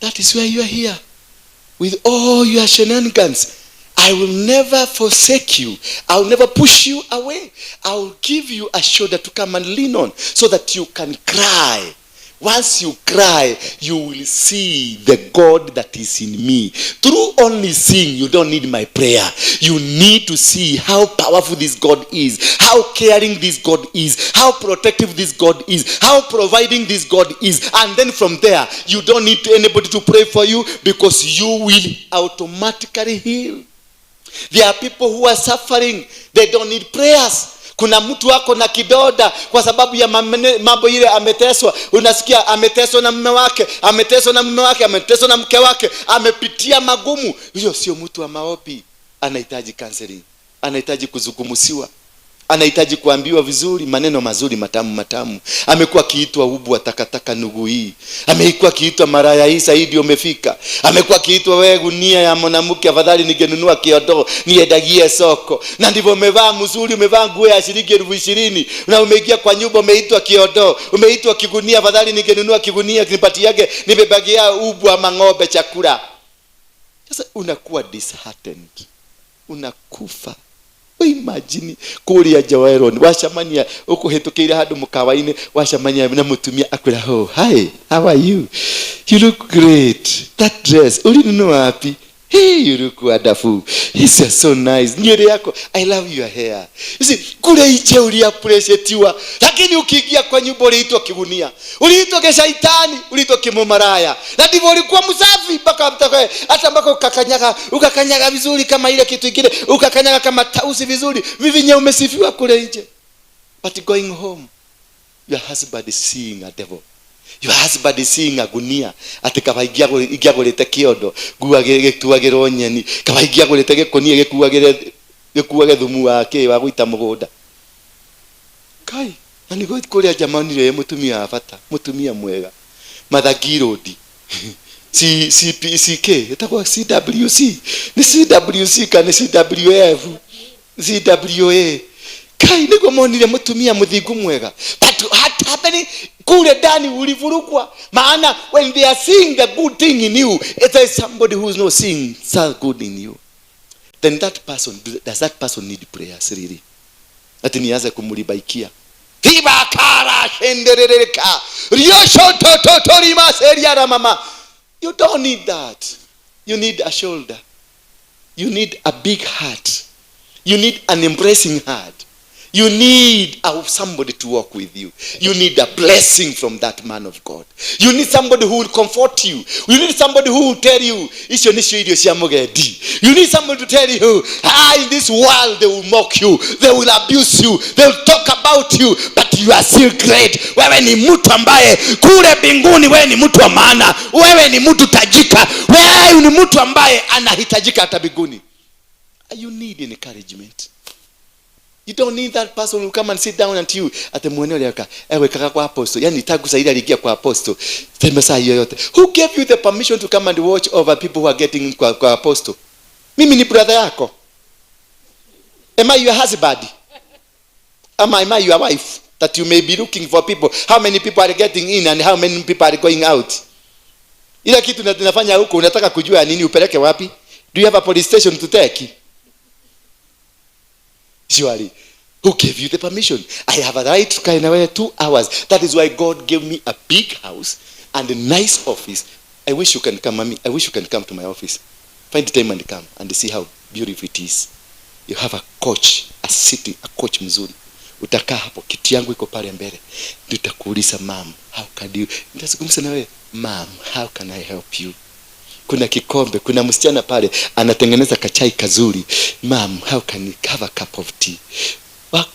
That is why you are here. With all your shenanigans, I will never forsake you. I will never push you away. I will give you a shoulder to come and lean on so that you can cry. Once you cry, you will see the God that is in me. Through only seeing, you don't need my prayer. You need to see how powerful this God is, how caring this God is, how protective this God is, how providing this God is. And then from there, you don't need anybody to pray for you, because you will automatically heal. There are people who are suffering. They don't need prayers. Kuna mtu wako na kidoda kwa sababu ya mambo ile ameteswa. Unasikia ameteswa na mume wake, ameteswa na mume wake, ameteswa na mke wake, amepitia magumu. Hiyo sio mtu wa maombi. Anahitaji counseling, anahitaji kuzungumziwa. Anahitaji kuambiwa vizuri, maneno mazuri matamu matamu. Amekuwa akiitwa ubwa, takataka, nugu hii. Amekuwa akiitwa maraya hii, saidi umefika. Amekuwa akiitwa wewe gunia ya mwanamke, afadhali ningenunua kiodo niendagie soko. Na ndivyo umevaa mzuri, umevaa nguo ya shilingi 20,000 na umeingia kwa nyumba umeitwa kiodo, umeitwa kigunia, afadhali ningenunua kigunia nipatiage nibebagia ubwa mang'ombe chakula. Sasa unakuwa disheartened. Unakufa. Imagine kuria Joeron wacemania ukuhitukire handu mukawa-ini wacemania na mutumia akwira, oh hi, how are you, you look great, that dress ulinunua wapi, hey, you look wonderful, it's so nice, nywele yako, I love your hair. You see, kule nje uliappreciatiwa, lakini ukiingia kwa nyumba uliitwa kigunia, uliitwa kishaitani, uliitwa kimomaraya. Na ndivyo ulikuwa msafi mpaka hata mpaka ukakanyaga vizuri kama ile kitu kingine, ukakanyaga kama tausi vizuri, vivinye umesifiwa kule nje. But going home, your husband is seeing a devil. Your husband is seeing a gunia. Ati kaba ingiagũrĩte kĩondo, gĩtuagĩrwo nyeni, kaba ingiagũrĩte gĩkũnia gĩkuage thumu wa kĩ wa gũita mũgũnda. Kai, na nĩguo kũrĩa njamanire mũtumia wa bata, mũtumia mwega. Mathangirũndi. C C P C K, ĩtagwo CWC. Nĩ CWC kana CWF, CWA. Kai, nĩguo monire mũtumia mũthingu mwega. But what happening kule ndani ulivurugwa. Maana when they are seeing the good thing in you, if there is somebody who is not seeing so good in you, then that person, does that person need prayers really? Ati nianze kumulibaikia. Tibakara shenderereka. Riosho tototorima seriara mama. You don't need that. You need a shoulder. You need a big heart. You need an embracing heart. You need somebody to walk with you. You need a blessing from that man of God. You need somebody who will comfort you. You need somebody who will tell you, icio nicio irio cia mugendi. You need somebody to tell you, in this world they will mock you, they will abuse you, they will talk about you, but you are still great. Wewe ni mtu ambaye kule mbinguni wewe ni mtu wa maana, wewe ni mtu tajika, wewe ni mtu ambaye anahitajika hata mbinguni. You need encouragement. You don't need that person who come and sit down and you at mwene uliaka ewe kaka kwa apostle, yani tangu saidi aliingia kwa apostle sema saa hiyo yote. Who gave you the permission to come and watch over people who are getting kwa apostle? Mimi ni brother yako. Am I your husband? Am I your wife? That you may be looking for people. How many people are getting in and how many people are going out? Ila kitu tunafanya huko unataka kujua nini upeleke wapi? Do you have a police station to take? Surely, who gave you the permission? I have a right to carry away 2 hours. That is why God gave me a big house and a nice office. I wish you can come, mommy. I wish you can come to my office. Find the time and come and see how beautiful it is. You have a coach, a city, a coach mzuri. Utakaa hapo, kiti yangu iko pale mbele. Nitakuuliza, ma'am, how can you? Nitazungumza na wewe, ma'am, how can I help you? Kuna kikombe, kuna msichana pale anatengeneza kachai kazuri. Ma'am, how can you have a cup of tea?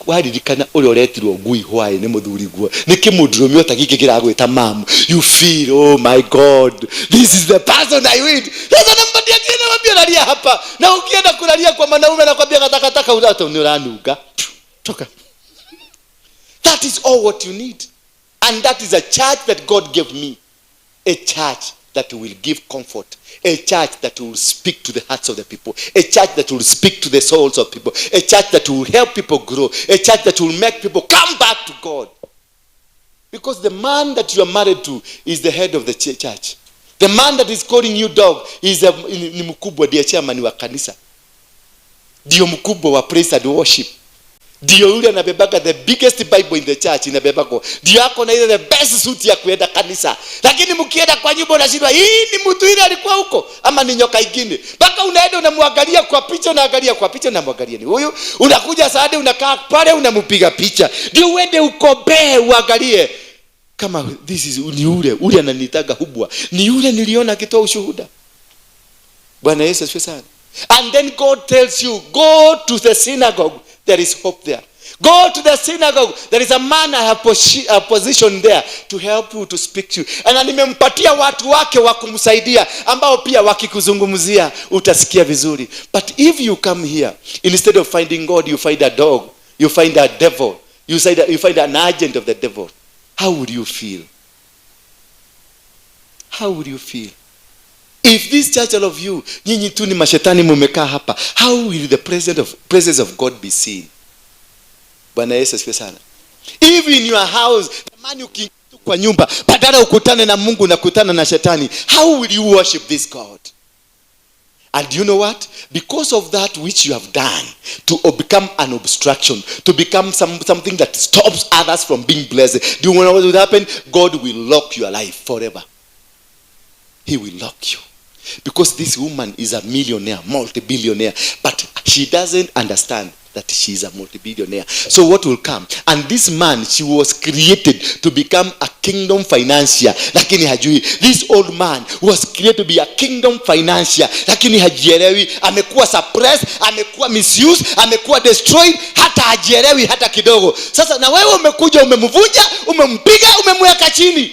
Waririkana ule uretirwo ngui hwaĩ nĩ mũthuri guo nĩ kĩmũndũrũme ota gĩkĩ kĩragwĩta ma'am. You feel, oh my God, this is the person I need. Sasa nampatia tena mwambie lalia hapa. Na ukienda kulalia kwa mwanaume anakuambia katakataka utato ni uranunga. Toka. That is all what you need. And that is a church that God gave me. A church that will give comfort, a church that will speak to the hearts of the people, a church that will speak to the souls of people, a church that will help people grow, a church that will make people come back to God. Because the man that you are married to is the head of the church. The man that is calling you dog is ni mkubwa, ndiye chairman wa kanisa, ndio mkubwa wa praise and worship, ndio yule anabebaga the biggest Bible in the church inabebako, ndio ako na ile the best suit ya kuenda kanisa. Lakini mkienda kwa nyumba unashindwa, hii ni mtu ile alikuwa huko ama ni nyoka ingine? Mpaka unaenda unamwangalia kwa picha, unaangalia kwa picha, unamwangalia ni huyu. Unakuja saade unakaa pale unampiga picha, ndio uende ukombee uangalie kama this is ni yule ule ananitaga hubwa, ni yule niliona akitoa ushuhuda. Bwana Yesu asifiwe sana. And then God tells you, go to the synagogue. There is hope there. Go to the synagogue. There is a man I have positioned there to help you, to speak to you. And nimempatia watu wake wa kumsaidia, ambao pia wakikuzungumzia utasikia vizuri. But if you come here, instead of finding God, you find a dog. You find a devil. You find an agent of the devil. How would you feel? How would you feel? If this church, all of you, nyinyi tu ni mashetani mumekaa hapa, how will the presence of God be seen? Bwana Yesu asifiwe sana. If in your house, the man ukiingia kwa nyumba, badala ukutane na Mungu na kutana na shetani, how will you worship this God? And you know what? Because of that which you have done, to become an obstruction, to become something that stops others from being blessed, do you know what will happen? God will lock your life forever. He will lock you. Because this woman is a millionaire, multi-billionaire, but she doesn't understand that she is a multi-billionaire. So what will come? And this man, she was created to become a kingdom financier. Lakini hajui. This old man was created to be a kingdom financier. Lakini hajielewi. Amekuwa suppressed, amekuwa misused, amekuwa destroyed, hata hajielewi hata kidogo. Sasa na wewe umekuja, umemvunja, umempiga, umemweka chini.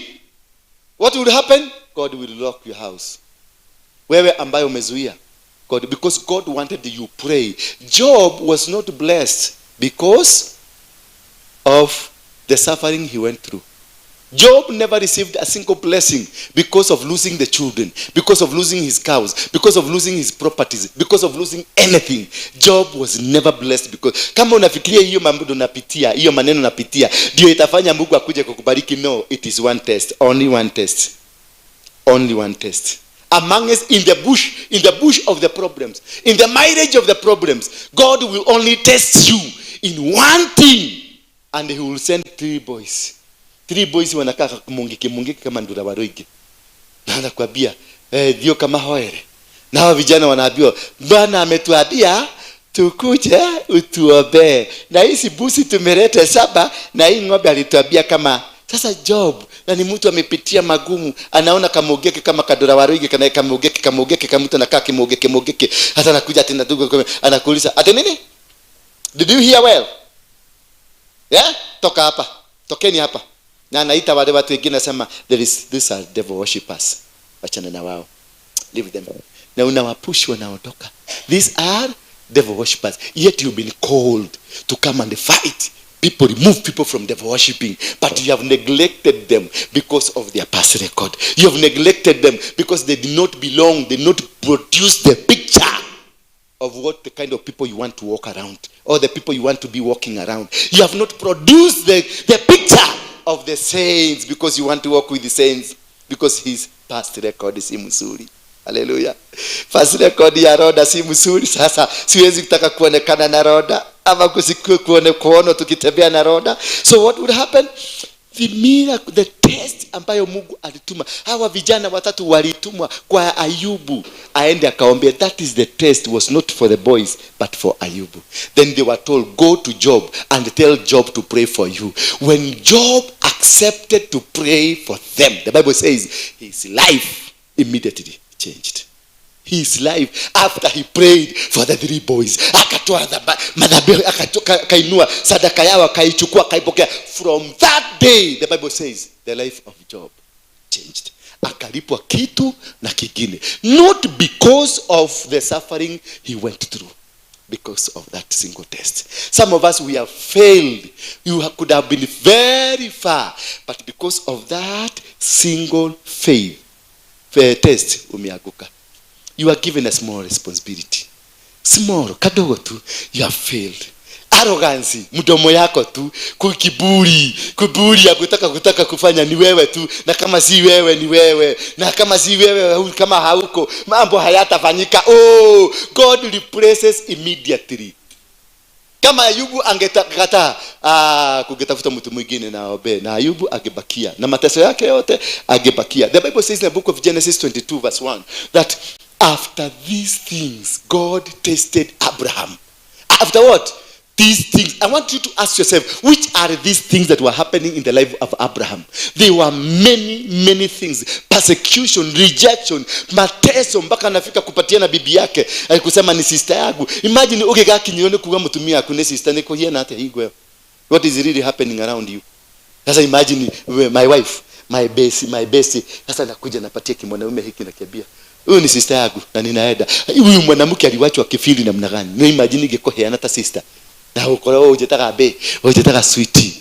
What will happen? God will lock your house. Wewe ambaye umezuia. God, because God wanted you pray. Job was not blessed because of the suffering he went through. Job never received a single blessing because of losing the children, because of losing his cows, because of losing his properties, because of losing anything. Job was never blessed because kama unafikiria hiyo mambo unapitia, hiyo maneno unapitia, ndio itafanya Mungu akuje kukubariki. No, it is one test, only one test. Only one test. Among us in the bush of the problems, in the mileage of the problems, God will only test you in one thing, and he will send three boys. Three boys wanakaa mungiki mungiki kama ndura waroige. Na anakuambia, ndio kama hoere. Na hao vijana wanaambiwa, Bwana ametuambia tukuje utuombee. Na hizi busi tumeleta 7 na hii ng'ombe alituambia kama. Sasa Job, na ni mtu amepitia magumu, anaona kamogeke kama kadora waroige, kana kamogeke kamogeke kama mtu anakaa kimogeke mogeke. Hata anakuja tena ndugu anakuuliza, "Ate nini? Did you hear well?" Yeah? Toka hapa. Tokeni hapa. Na anaita wale watu wengine anasema, "There is these are devil worshippers. Wachana na wao. Leave them." Na unawapush wanaondoka. These are devil worshippers. Yet you've been called to come and fight. People, remove people from devil worshipping, but you have neglected them because of their past record. You have neglected them because they did not belong, they did not produce the picture of what the kind of people you want to walk around, or the people you want to be walking around. You have not produced the picture of the saints because you want to walk with the saints, because his past record is mzuri. Hallelujah. Past record ya Roda si mzuri. Sasa siwezi kutaka kuonekana na Roda ama kusikue kuona tukitembea na Roda. So what would happen? The miracle, the test ambayo Mungu alituma. Hawa vijana watatu walitumwa kwa Ayubu aende akaombe. That is the test, was not for the boys but for Ayubu. Then they were told, go to Job and tell Job to pray for you. When Job accepted to pray for them, the Bible says his life immediately changed. His life after he prayed for the three boys, akatoa madhabahu, akainua sadaka yao, akaichukua, akaipokea. From that day, the Bible says the life of Job changed. Akalipwa kitu na kingine, not because of the suffering he went through, because of that single test. Some of us, we have failed. You could have been very far, but because of that single fail test, umeanguka. You are given a small responsibility. Small, kadogo tu, you have failed. Arrogance, mdomo yako tu, kiburi, kiburi ya kutaka kufanya ni wewe tu, na kama si wewe ni wewe, na kama si wewe, kama hauko, mambo hayatafanyika. Oh, God replaces immediately. Kama Ayubu angekataa, kungetafuta mtu mwingine na aombe, na Ayubu angebakia na mateso yake yote angebakia. The Bible says in the book of Genesis 22 verse 1 that after these things God tested Abraham. After what? These things. I want you to ask yourself, which are these things that were happening in the life of Abraham? There were many, many things. Persecution, rejection, mateso, mpaka anafika kupatiana bibi yake, alikusema ni sister yangu. Imagine ukikaa kinyoni kuwa mtumia akune sister niko here na hata higwe. What is really happening around you? Sasa imagine my wife, my best. Sasa nakuja napatia kimwanaume hiki na kiambia, huyu ni sister yangu na ninaenda. Huyu mwanamke aliwachwa kifili namna gani? Ni imagine ingekuwa hata sister. Na ukorwo unjitaga bae, unjitaga sweetie.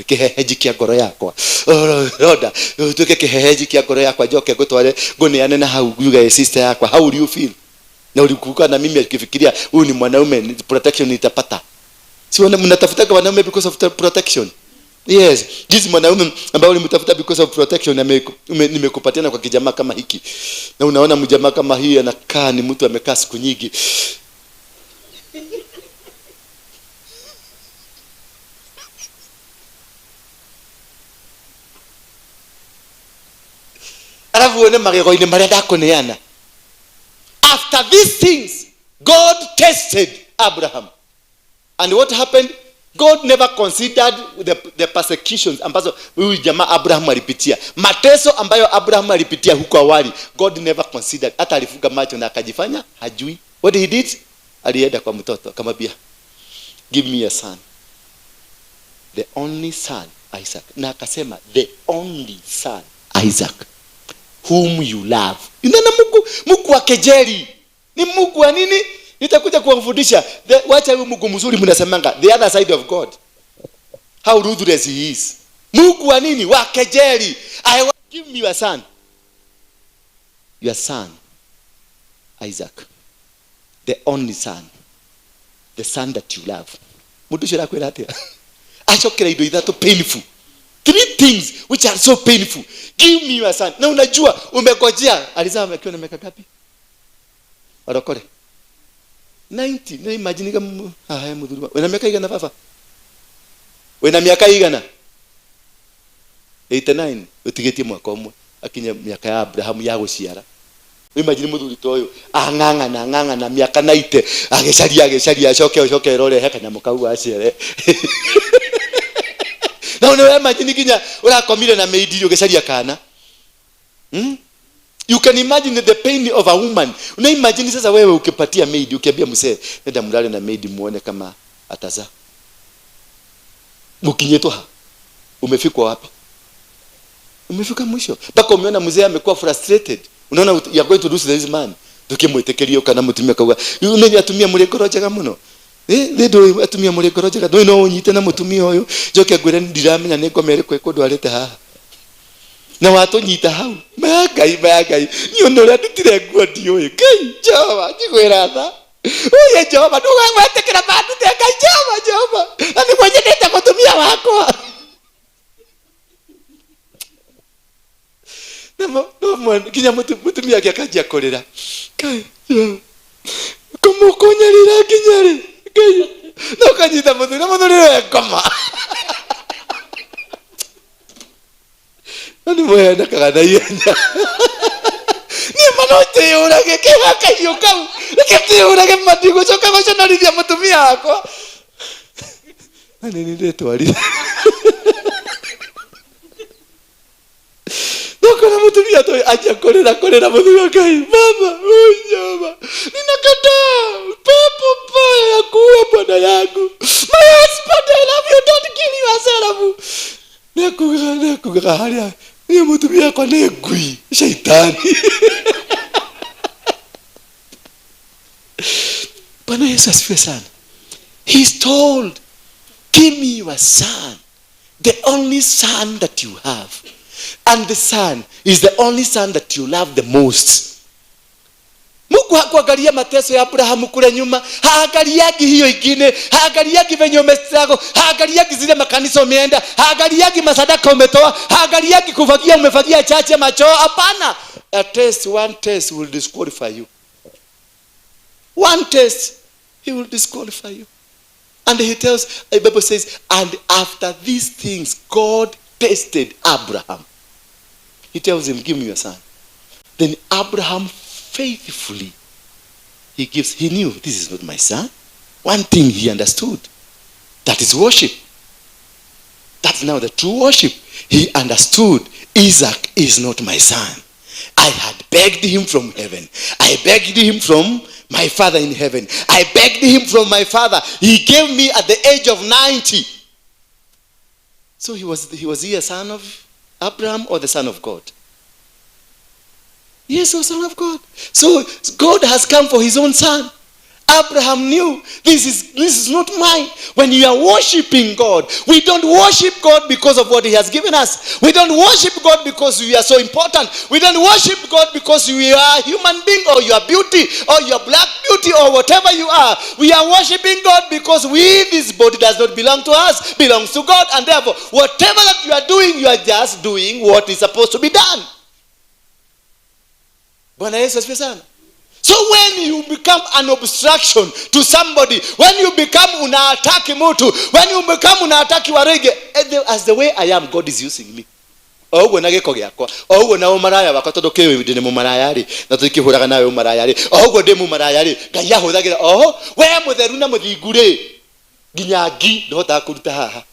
Kihehenji kia ngoro yakwa. Roda, utuike kihehenji kia ngoro yakwa njoke ngutware nguneane na hau yuge sister yakwa. How do you feel? Na ulikuwa na mimi akifikiria huyu ni mwanaume, protection nitapata. Si mnatafutaga wanaume because of protection. Yes, jinsi mwanaume ambaye ulimtafuta because of protection nimekupatiana kwa kijamaa kama hiki. Na unaona mjamaa kama hii anakaa ni mtu amekaa siku nyingi. Alafu uone magego-inĩ marĩa ndakũneana. After these things, God tested Abraham. And what happened? God never considered the persecutions ambazo huyu jamaa Abraham alipitia. Mateso ambayo Abraham alipitia huko awali, God never considered. Hata alifunga macho na akajifanya hajui. What he did? Alienda kwa mtoto akamwambia, give me a son. The only son, Isaac. Na akasema, the only son, Isaac, whom you love. Unaona Mungu wa kejeli. Ni Mungu wa nini? Nitakuja kuwafundisha. Wacha huyu Mungu mzuri mnasemanga, the other side of God. How ruthless he is. Mungu wa nini? Wa kejeli. I want, give me your son. Your son, Isaac. The only son. The son that you love. Mundu ucio arakwira atia? Acokera indo ithatũ painful. Three things which are so painful. Give me your son. Na unajua umegojea. Alizaa akiwa na miaka ngapi? Warokore. 90. Na imagine kama haya mudhuru. Una miaka igana baba? Una miaka igana? 89. Utigetie mwaka umwe akinya miaka ya Abraham ya guciara. Imagine muthuri to uyu ang'ang'ana ang'ang'ana miaka 90 agicaria agicaria acoke acoke rorehe kanyamu kau aciare. Na unawe imagine kinya urakomire na maid ugicaria kana. You can imagine the pain of a woman. Una imagine sasa wewe ukipatia maid ukiambia mzee nenda mlale na maid muone kama atazaa. Mkinyetwa. Umefikwa wapi? Umefika mwisho. Mpaka umeona mzee amekuwa frustrated. Unaona you are going to lose this man. Tukimwitekerio kana mutumia kauga. Unenya atumia muri ngoro njega muno. Nĩ atumia muri ngoro njega. Ndũĩ no ũnyite na mutumia ũyũ. Njoke ngwĩre ndiramenya nĩ ngoma ĩrĩkũ ĩkũndwarĩte haha. Na watũnyita hau. Maya Ngai, maya Ngai. Niĩ ona ũrĩa ndutire nguo ndiũĩ. Ngai, Jehova, njiguĩra tha. Oye Jehova, ndũgagwetĩkĩra mandute Ngai, Jehova, Jehova. Na nĩguo nyendete mũtumia wakwa. Nginya mũtumia ake akanjia kũrĩra. Ngai, Jehova. Kũmũkũnyarira nginya rĩ? Ngai. Na ũkanyita mũthuri, na mũthuri we ngoma. Na nĩ mũhenekaga na ihenya. Niĩ ma no njĩyũrage kĩha kahiũ kau. Reke njĩyũrage ma ndigũcoka gũconorithia mũtumia wakwa. Na nĩ niĩ ndĩtwarire. Nokona mũtumia toyũ anjia kũrĩra kũrĩra mũthuri wa Ngai. Mama, Jehova. Ninakataa pepo mbaya ya kuua bwana yangu. My husband, I love you, don't kill yourself. Nekugaga harĩa niĩ mũtumia wakwa nĩ ngui shaitani. Bwana Yesu asifiwe sana. He's told, give me your son, the only son that you have. And the son is the only son that you love the most. Mungu hakuangalia mateso ya Abrahamu kule nyuma, haangaliagi hiyo ingine, haangaliagi venye umestruggle, haangaliagi zile makanisa umeenda, haangaliagi masadaka umetoa, haangaliagi kufagia umefagia chache macho. Hapana. A test, one test will disqualify you. One test, he will disqualify you. And he tells, the Bible says, and after these things, God tested Abraham. He tells him, give me your son. Then Abraham faithfully, he gives, he knew this is not my son. One thing he understood, that is worship. That's now the true worship. He understood Isaac is not my son. I had begged him from heaven. I begged him from my father in heaven. I begged him from my father. He gave me at the age of 90. So he was he a son of Abraham or the son of God? Yes, the son of God. So God has come for his own son. Abraham knew this is not mine. When you are worshiping God, we don't worship God because of what he has given us. We don't worship God because we are so important. We don't worship God because we are human being or your beauty or your black beauty or whatever you are. We are worshiping God because we, this body does not belong to us, belongs to God. And therefore, whatever that you are doing, you are just doing what is supposed to be done. Bwana Yesu asifiwe sana. So when you become an obstruction to somebody, when you become unaataki mtu, when you become unaataki warege, as the way I am, God is using me. Oguo na gĩko gĩakwa, oguo na ũmaraya wakwa, tondũ kĩũĩ ndĩ mũmaraya rĩ, na tũtikĩhũraga nawe ũmaraya rĩ, oguo ndĩ mũmaraya rĩ, Ngai ahũthagĩra oho, we mũtheru na mũthingu rĩ, nginya ngi ndũhotaga kũruta haha.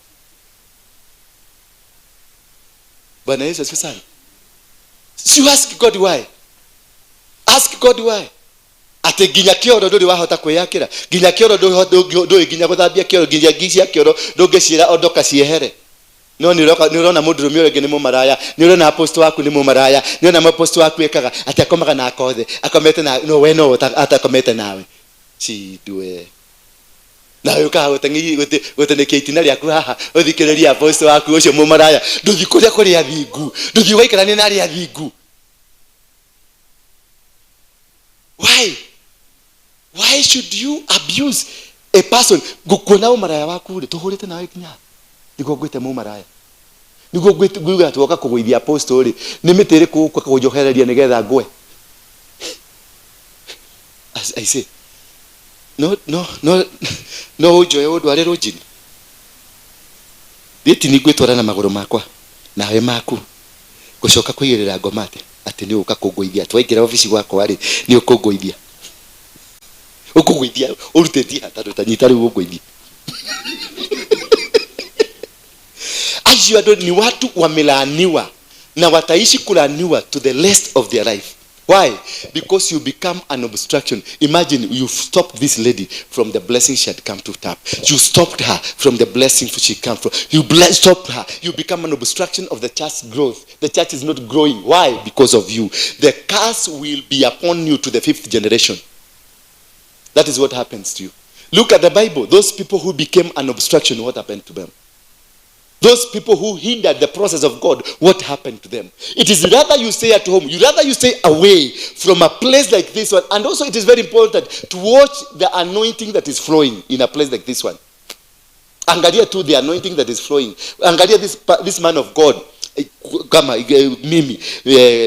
Bwana Yesu asifiwe sana. So you ask God why. Ask God why. Ati nginya kioro nduri wahota kwiyakira, nginya kioro ndui nginya guthambia kioro, nginya ngi cia kioro ndungiciira ondoka ciehere. No ni urona mundurume uria ni mumaraya, ni urona apostle waku ni mumaraya, ni urona apostle waku ekaga ati akomaga na akothe, akomete na no we no atakomete nawe. Chidwe. Nawe ukaga gutenikia itina riaku haha uthikiriria apostle waku ucio mumaraya, nduthi kuria kuria thingu, nduthi ugaikarania na aria thingu. Why? Why should you abuse a person? Gukuona umaraya waku ri tuhurite nawe kinya. Niguo ngwite mumaraya. Niguo ngwite tuoka kugwithia apostle ri. Ni miti iriku uka kunjohereria nigetha ngwe. As I say, no no no no unjoe undware rujini. Thiĩ ni ngwitwara na maguru makwa nawe maku. Gucoka kuigirira ngoma ati ati ni uka kungwithia. Twaingĩra ofici gwakwa ri ni ukungwithia. Ukungwithia urutĩtie hatarũ tanyita rĩu ungwithia. Acio andũ ni watu wamelaaniwa na wataishi kulaaniwa to the rest of their life. Why? Because you become an obstruction. Imagine you stopped this lady from the blessing she had come to tap. You stopped her from the blessing she came from. You stopped her. You become an obstruction of the church's growth. The church is not growing. Why? Because of you. The curse will be upon you to the 5th generation. That is what happens to you. Look at the Bible. Those people who became an obstruction, what happened to them? Those people who hindered the process of God, what happened to them? It is rather you stay at home. You rather you stay away from a place like this one. And also it is very important to watch the anointing that is flowing in a place like this one. Angalia to the anointing that is flowing. Angalia this man of God. Kama mimi,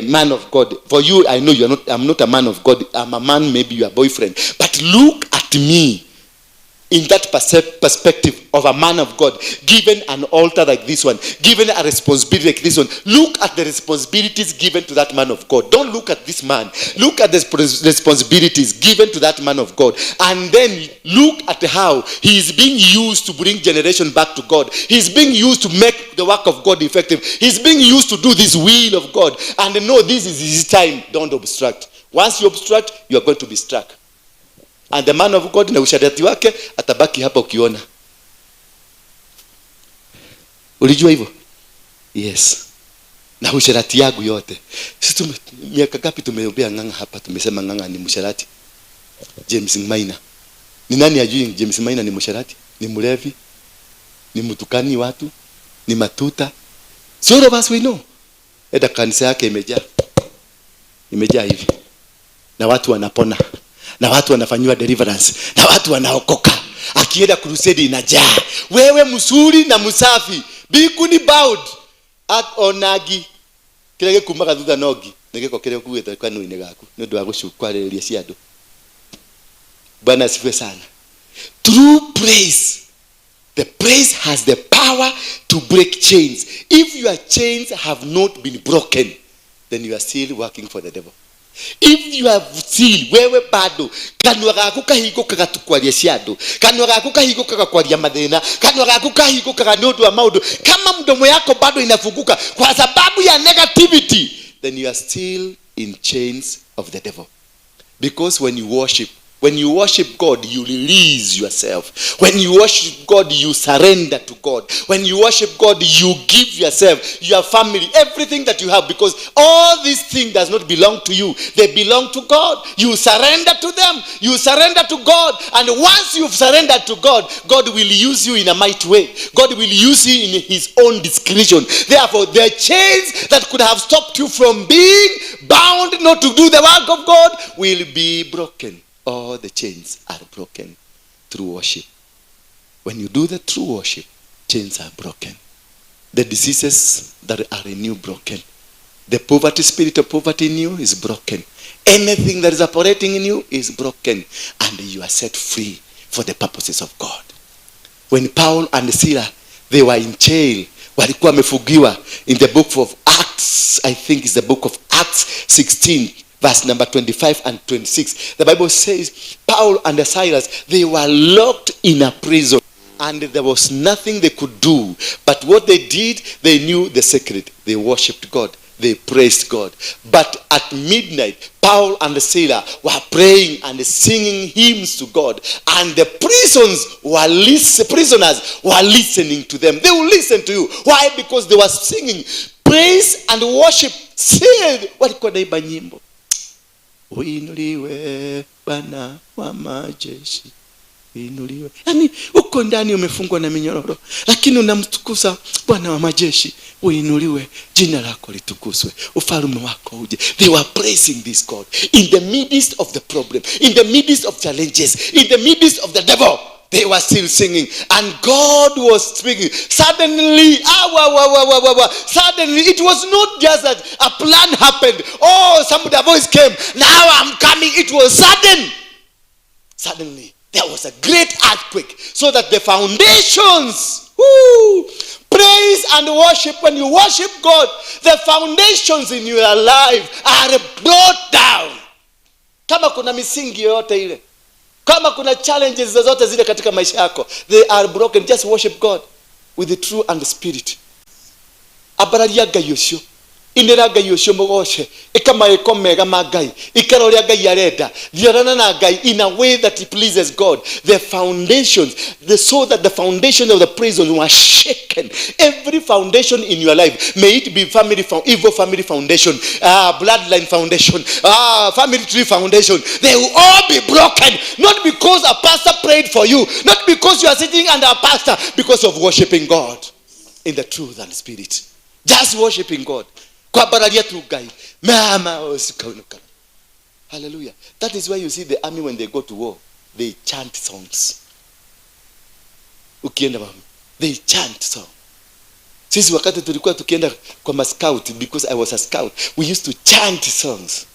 man of God. For you, I know you are not. I'm not a man of God. I'm a man, maybe your boyfriend. But look at me. In that perspective of a man of God, given an altar like this one, given a responsibility like this one, look at the responsibilities given to that man of God. Don't look at this man. Look at the responsibilities given to that man of God. And then look at how he is being used to bring generation back to God. He is being used to make the work of God effective. He is being used to do this will of God. And no, this is his time. Don't obstruct. Once you obstruct, you are going to be struck. And the man of God na usharati wake atabaki hapa ukiona. Ulijua hivyo? Yes. Na usharati yangu yote. Sisi miaka ngapi tumeombea Ng'ang'a hapa, tumesema Ng'ang'a ni msharati. James Maina. Ni nani ajui James Maina ni msharati? Ni mlevi? Ni mtukani watu? Ni matuta? So all of us we know. Eda kanisa yake imejaa. Imejaa hivi. Na watu wanapona. Na watu wanafanywa deliverance. Na watu wanaokoka. Akienda crusade inajaa. Wewe msuri na msafi. Bikuni bowed. At onagi. Kile gikumaga thutha nogi. Nigeko kile kuweta kanua-inĩ gaku. Nĩ ũndũ wa gũcukwarĩrĩria cia andũ. Bwana asifiwe sana. True praise. The praise has the power to break chains. If your chains have not been broken, then you are still working for the devil. If you have still, wewe bado kanua gaku kahingũkaga tu kwaria cia andũ, kanua gaku kahingũkaga kwaria mathĩna, kanua gaku kahingũkaga nĩ ũndũ wa maũndũ, kama mdomo yako bado inafunguka kwa sababu ya negativity, then you are still in chains of the devil. Because when you worship, When you worship God, you release yourself. When you worship God, you surrender to God. When you worship God, you give yourself, your family, everything that you have, because all these things does not belong to you. They belong to God. You surrender to them. You surrender to God. And once you've surrendered to God, God will use you in a mighty way. God will use you in his own discretion. Therefore, the chains that could have stopped you from being bound not to do the work of God will be broken. All the chains are broken through worship. When you do the true worship, chains are broken. The diseases that are in you broken. The poverty, spirit of poverty in you is broken. Anything that is operating in you is broken. And you are set free for the purposes of God. When Paul and Sila, they were in jail, walikuwa wamefungiwa, in the book of Acts, I think it's the book of Acts 16, verse number 25 and 26. The Bible says, Paul and Silas, they were locked in a prison. And there was nothing they could do. But what they did, they knew the secret. They worshipped God. They praised God. But at midnight, Paul and Sila were praying and singing hymns to God. And the prisoners were listening to them. They will listen to you. Why? Because they were singing praise and worship. Walikuwa wanaimba nyimbo. Uinuliwe Bwana wa majeshi, uinuliwe. Yani uko ndani umefungwa na minyororo, lakini unamtukuza Bwana wa majeshi. Uinuliwe, jina lako litukuzwe, ufalme wako uje. They were praising this God in the midst of the problem, in the midst of challenges, in the midst of the devil. They were still singing, and God was speaking. Suddenly, suddenly, it was not just that a plan happened. Oh, somebody, a voice came. Now I'm coming. It was sudden. Suddenly, there was a great earthquake, so that the foundations, woo, praise and worship. When you worship God, the foundations in your life are brought down. Kama kuna misingi yoyote ile, kama kuna challenges zozote zile katika maisha yako, they are broken. Just worship God with the true and the spirit. Abararia Ngai ucio, inĩra Ngai ucio mũgoce, ĩka maĩko mega ma Ngai, ikara ũrĩa Ngai arenda, thiarana na Ngai in a way that it pleases God. The foundations, so that the foundations of the prison were shaken. Every foundation in your life, may it be family, evil family foundation, bloodline foundation, family tree foundation, they will all be broken. Not because a pastor prayed for you, not because you are sitting under a pastor, because of worshiping God in the truth and spirit. Just worshiping God. Hallelujah. That is why you see the army, when they go to war, they chant songs. They chant songs. Sisi wakati tulikuwa tukienda kwa scout, because I was a scout, we used to chant songs.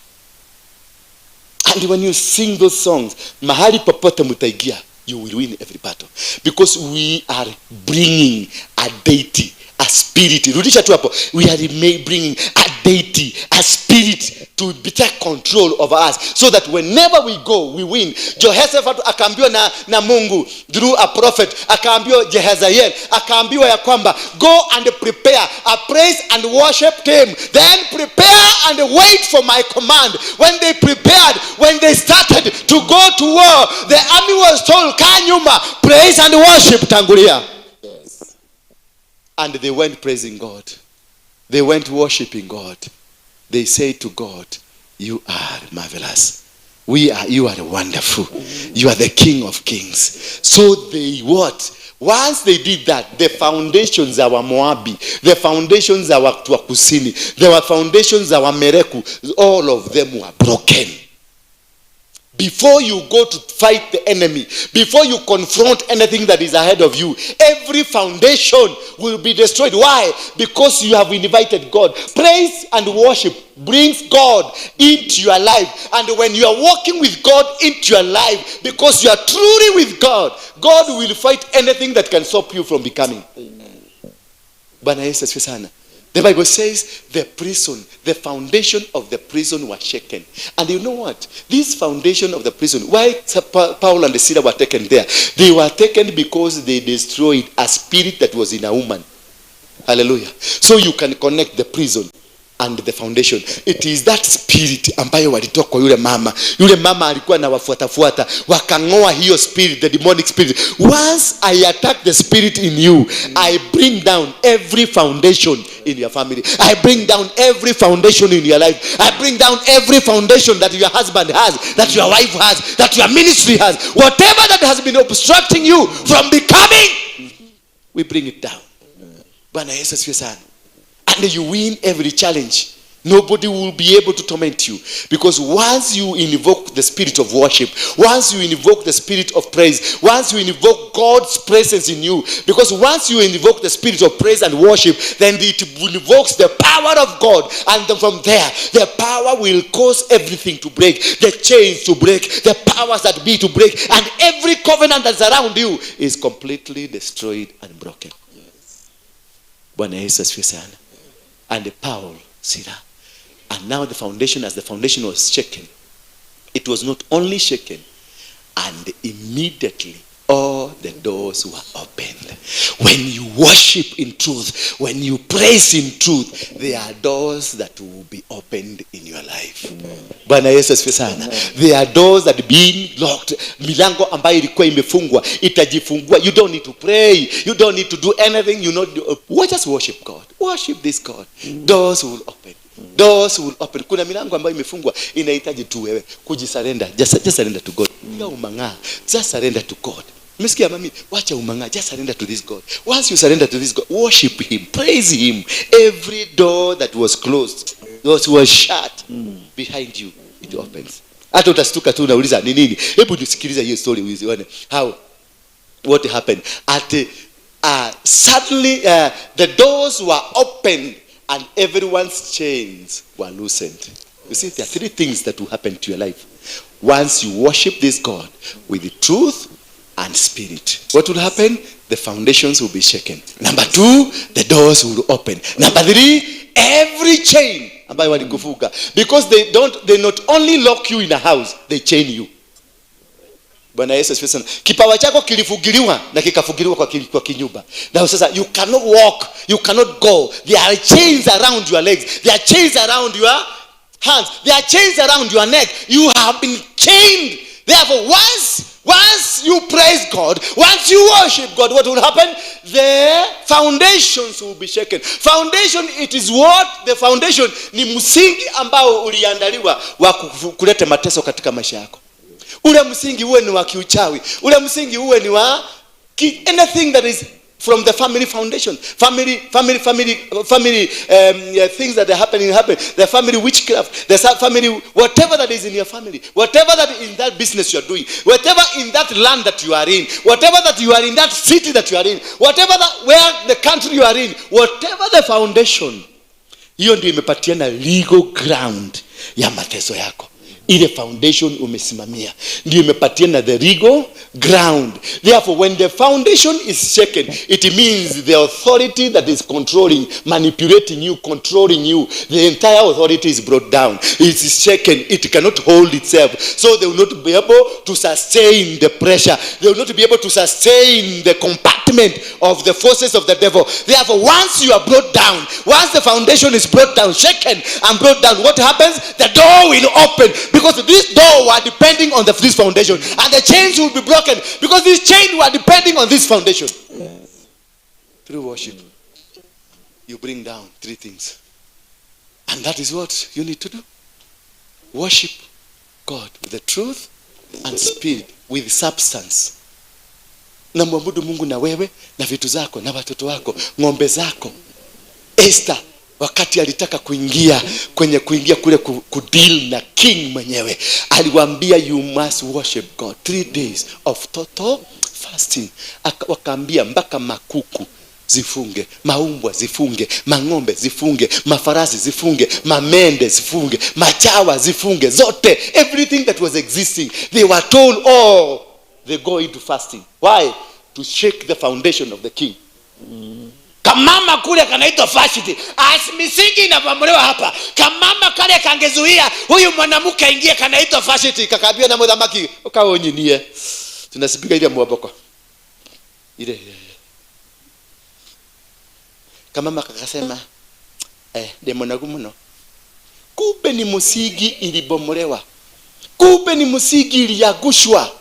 And when you sing those songs, mahali popote mutaingia, you will win every battle. Because we are bringing a deity, a spirit. Rudisha tu hapo. We are bringing a deity, a spirit to take control over us, so that whenever we go, we win. Jehoshaphat akaambiwa na Mungu through a prophet, akaambiwa Jehaziel, akaambiwa ya kwamba go and prepare a praise and worship team, then prepare and wait for my command. When they prepared, when they started to go to war, the army was told, kaa nyuma, praise and worship tangulia. And they went praising God. They went worshiping God. They said to God, you are marvelous. You are wonderful. You are the King of Kings. So they what? Once they did that, the foundations are Moabi, the foundations are Kusini, there were foundations are Mereku, all of them were broken. Before you go to fight the enemy, before you confront anything that is ahead of you, every foundation will be destroyed. Why? Because you have invited God. Praise and worship brings God into your life. And when you are walking with God into your life, because you are truly with God, God will fight anything that can stop you from becoming. Bwana Yesu asifiwe sana. The Bible says the prison, the foundation of the prison was shaken. And you know what? This foundation of the prison, why Paul and the Sila were taken there? They were taken because they destroyed a spirit that was in a woman. Hallelujah. So you can connect the prison. And the foundation, it is that spirit ambayo walitoa kwa yule mama. Yule mama alikuwa na wafuatafuata, wakang'oa hiyo spirit, the demonic spirit. Once I attack the spirit in you, I bring down every foundation in your family. I bring down every foundation in your life. I bring down every foundation that your husband has, that your wife has, that your ministry has. Whatever that has been obstructing you from becoming, we bring it down. Bwana Yesu asifiwe sana. And you win every challenge. Nobody will be able to torment you. Because once you invoke the spirit of worship, once you invoke the spirit of praise, once you invoke God's presence in you, because once you invoke the spirit of praise and worship, then it invokes the power of God. And then from there, the power will cause everything to break, the chains to break, the powers that be to break, and every covenant that's around you is completely destroyed and broken. Bwana Yesu asifiwe sana. And Paul, Sila. And now the foundation, as the foundation was shaken, it was not only shaken, and immediately all the doors were opened. When you worship in truth, when you praise in truth, there are doors that will be opened in your life. Bwana Yesu asifiwe sana. There are doors that been locked. Milango ambayo ilikuwa imefungwa itajifungua. You don't need to pray. You don't need to do anything. You not just worship God. Worship this God. Doors will open. Doors will open. Kuna milango ambayo imefungwa inahitaji tu wewe kujisurrender. Just surrender to God. Bila umang'aa. Just surrender to God. Umesikia mami? Wacha umang'aa. Just surrender to this God. Once you surrender to this God, worship him, praise him. Every door that was closed, those were shut behind you, it opens. Hata utastuka tu unauliza ni nini? Hebu nisikilize hiyo story uione how what happened. At suddenly the doors were opened and everyone's chains were loosened. You see, there are three things that will happen to your life once you worship this God with the truth and spirit. What will happen? The foundations will be shaken. Number two, the doors will open. Number three, every chain ambayo walikufunga, because they not only lock you in a house, they chain you. Bwana Yesu asifiwe sana. Kipawa chako kilifugiliwa na kikafugiliwa kwa kinyumba. Now sasa you cannot walk, you cannot go. There are chains around your legs. There are chains around your hands. There are chains around your neck. You have been chained. Therefore, once you praise God, once you worship God, what will happen? The foundations will be shaken. Foundation, it is what? The foundation ni msingi ambao uliandaliwa wa kuleta mateso katika maisha yako. Ule msingi uwe ni wa kiuchawi. Ule msingi uwe ni wa anything that is from the family foundation, family things that are happening happen. The family witchcraft, the family, whatever that is in your family, whatever that in that business you are doing, whatever in that land that you are in, whatever that you are in that city that you are in, whatever that where the country you are in, whatever the foundation, hiyo ndio imepatiana legal ground ya mateso yako. Ile foundation umesimamia ndio imepatiana the legal ground. Therefore, when the foundation is shaken, it means the authority that is controlling, manipulating you, controlling you, the entire authority is brought down. It is shaken. It cannot hold itself. So they will not be able to sustain the pressure. They will not be able to sustain the compartment of the forces of the devil. Therefore, once you are brought down, once the foundation is brought down, shaken and brought down, what happens? The door will open. Because this door were depending on this foundation. And the chains will be broken. Because these chains were depending on this foundation. Yes. Through worship, you bring down three things. And that is what you need to do. Worship God with the truth and spirit, with substance. Na muabudu Mungu na wewe, na vitu zako, na watoto wako, ng'ombe zako. Esther, wakati alitaka kuingia kwenye kuingia kule kudeal na king mwenyewe, aliwaambia you must worship God 3 days of total fasting. Wakaambia mpaka makuku zifunge, maumbwa zifunge, mang'ombe zifunge, mafarasi zifunge, mamende zifunge, machawa zifunge, zote, everything that was existing, they were told all they go into fasting. Why? To shake the foundation of the king. Kamama kule kanaitwa Vashti, misingi inabomolewa hapa. Kamama kale kangezuia huyu mwanamke aingie, kanaitwa Vashti, kakaambia na mudhamaki ukaonyinie. Tunasipiga ile mwaboko. Ile kamama kakasema demonagu muno. Kumbe ni msingi ilibomolewa, kumbe ni msingi iliangushwa.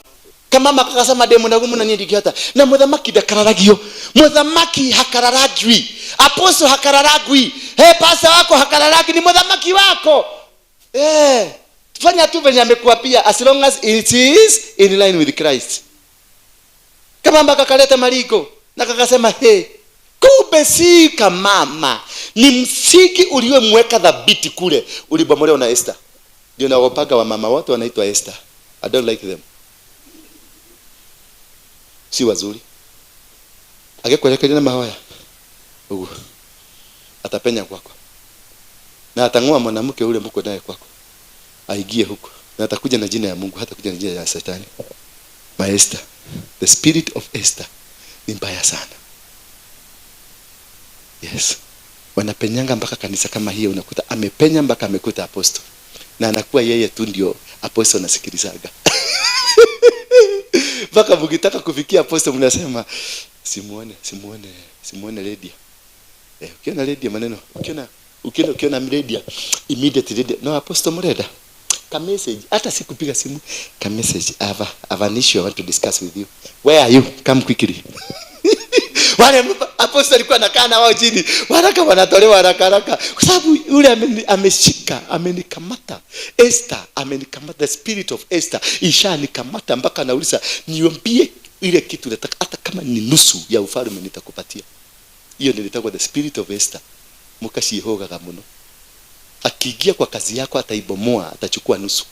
Kamama kakasema demo na gumu na niĩ ndingĩhota. Na mũthamaki ndakararagio, mũthamaki hakararagwi, apostle hakararagwi, hey, pastor wako hakararagwi, ni mũthamaki wako. Fanya tu venye amekuapia, as long as it is in line with Christ. Kamama kakaleta maliko na kakasema hey, kumbe si kamama, ni msingi uliomweka thabiti kule ulibomolewa na Esther. Ndio naogopaga wa mama wote wanaitwa Esther. I don't like them. Si wazuri. Angekuelekea na mahoya ugu atapenya kwako na atang'oa mwanamke ule mko naye kwako aingie huko, na atakuja na jina ya Mungu, hata kuja na jina ya Shetani. My Esther, the spirit of Esther ni mbaya sana. Yes, wanapenyanga mpaka kanisa kama hiyo, unakuta amepenya mpaka amekuta apostle, na anakuwa yeye tu ndio apostle anasikilizaga. Mpaka mkitaka kufikia apostle mnasema simuone, simuone, simuone Lydia. Ukiona Lydia maneno, ukiona Lydia immediately Lydia, no apostle mureda. Ka message, hata sikupiga simu, ka message, I have an issue I want to discuss with you. Where are you? Come quickly. Wale apostle alikuwa anakaa na wao chini, waraka wanatolewa haraka haraka kwa sababu yule ameshika, amenikamata. Esther amenikamata, the spirit of Esther ishanikamata mpaka anauliza niambie ile kitu nataka, hata kama ni nusu ya ufalme nitakupatia. Hiyo ndio itakuwa the spirit of Esther. Mukashihogaga muno. Akiingia kwa kazi yako ataibomoa, atachukua nusu.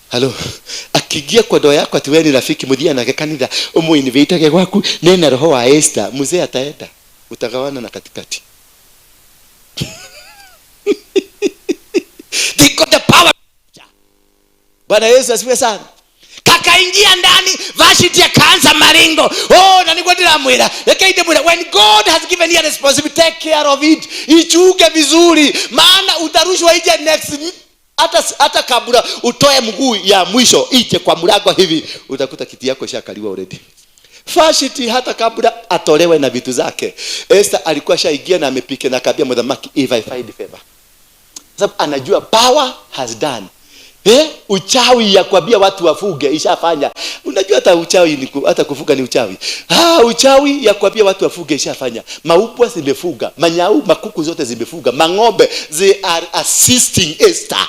Halo, akiingia kwa ndoa yako ati wewe ni rafiki muthia nake kanitha, umuinvite gwaku, nena roho wa Esther, mzee ataenda, utagawana na katikati. They got the power. Bwana Yesu asifiwe sana. Kakaingia ndani, Vashti akaanza maringo. Oh, na niko ndiramwira. Reke ndimwira, when God has given you a responsibility, take care of it. Ichuke vizuri, maana utarushwa nje next. Hata kabla utoe mguu ya mwisho ije kwa mlango hivi, utakuta kiti yako ishakaliwa already. Vashti hata kabla atolewe na vitu zake, Esther alikuwa shaingia na amepika na akambia mthamaki, if I find favor. Sababu anajua power has done. Uchawi ya kuambia watu wafuge ishafanya. Unajua hata uchawi ni hata kufuga ni uchawi. Uchawi ya kuambia watu wafuge ishafanya. Maupwa zimefuga, manyau, makuku zote zimefuga, mang'ombe, they are assisting Esther.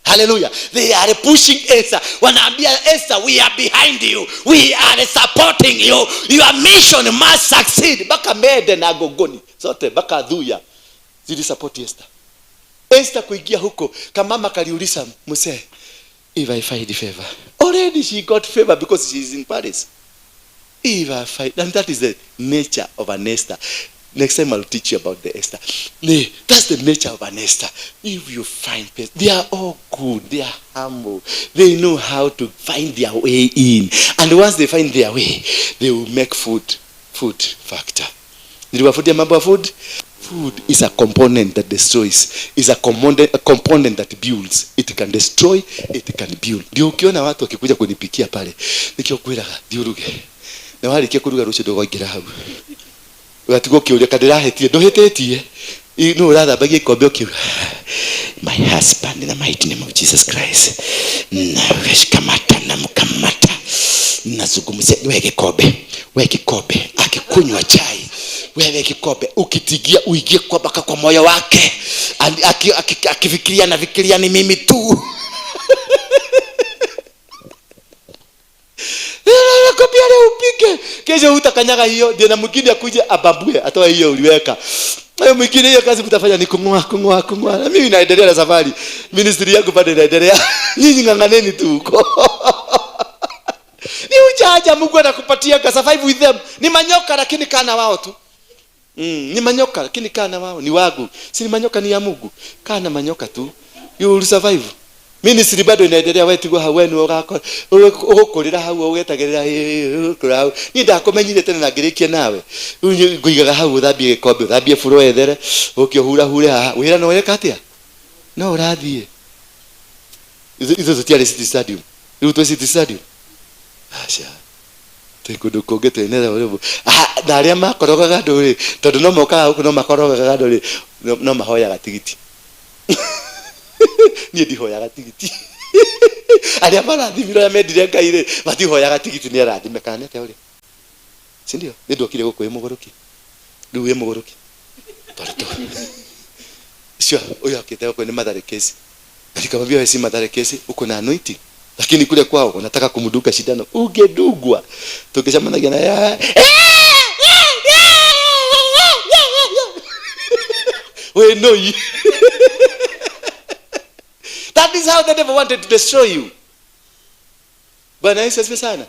Hallelujah. They are pushing Esther. Wanaambia Esther, we are behind you. We are supporting you. Your mission must succeed. Baka Mede na Gogoni zote baka Dhuya zili support Esther. Esther kuingia huko, kamama kaliuliza mzee, if I find favor. Already she got favor because she is in Paris. If I find, and that is the nature of an Esther. Next time I'll teach you about the Esther. That's the nature of an Esther. If you find peace, they are all good, they are humble, they know how to find their way in. And once they find their way, they will make food factor. Niliwafudia mambo ya food. Food is a component that destroys, is a component that builds. It can destroy, it can build. Ndio ukiona watu wakikuja kunipikia pale, nikikwira thiuruge. Na walikia kuruga rucio ndogoingira hau. Ugatigwo ukiuria kandirahetie, nduhititie. No urathambagia ikombe ukiuga, my husband in the mighty name of Jesus Christ. Na kamata na mkamata. Nazungumzia wewe kikombe, akikunywa chai. Wewe kikombe ukitigia uingie kwa baka kwa moyo wake. Akifikiria na fikiria ni mimi tu. Nakwambia leo upike. Kesho utakanyaga hiyo ndio na mwingine akuje abambue atoe hiyo uliweka. Hayo mwingine hiyo kazi mtafanya ni kungoa. Na mimi naendelea na safari. Ministry yangu bado inaendelea. Nyinyi ng'ang'aneni tu huko. Ni ujaja Mungu anakupatia ka survive with them. Ni manyoka lakini kana wao tu. Ni manyoka lakini kana wao ni wagu. Si ni manyoka ni ya Mungu. Kana manyoka tu. You will survive. Ministry bado inaendelea wewe tigwa hau wenu ugakora ugukurira hau ugetagirira ukura hau ni ndakumenyire tena na ngirikie nawe nguigaga hau uthambie gikombe uthambie furo ethere ukiohura hure haha wira no weka atia no urathie izo zotiare City Stadium riu twe City Stadium acha twe kundu kungi twinetha uribu na aria makorogaga andu ri tondu no mokaga huku no makorogaga andu ri no mahoyaga tigiti. Niĩ ndihoyaga tigiti. Arĩa marathimirwo arĩa mendire Ngai rĩ, matihoyaga tigiti nĩ arathime kana nĩ atĩa ũrĩa? Si ndio? Nĩ ndokire gũkũ wĩ mũgũrũki. Rĩu wĩ mũgũrũki. Twarĩ tu. Sure, huyo akitaka kwenye Mathare kesi. Nikamwambia wewe si Mathare kesi, uko na anointing. Lakini kule kwao wanataka kumduka shindano. Ungedugwa. Tukishamanagia na we know you. That is how the devil wanted to destroy you. Bwana Yesu asifiwe sana.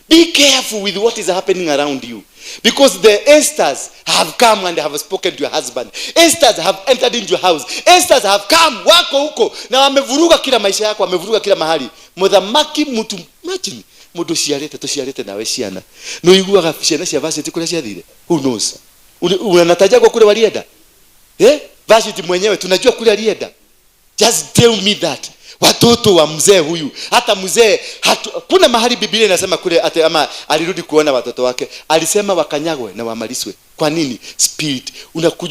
Be careful with what is happening around you. Because the Esthers have come and have spoken to your husband. Esthers have entered into your house. Esthers have come, wako huko. Na wamevuruga kila maisha yako, wamevuruga kila mahali. Muthamaki mtu, imagine, mundu ciarite, tuciarite nawe ciana. No iguaga ciana cia varsity kuria ciathire. Who knows? Unanataja kule walienda? Eh? Varsity mwenyewe tunajua kule alienda. Just tell me that. Watoto wa mzee huyu, hata mzee kuna mahali Biblia inasema kule ate ama alirudi kuona watoto wake, alisema wakanyagwe na wamaliswe. Kwa nini? Spirit.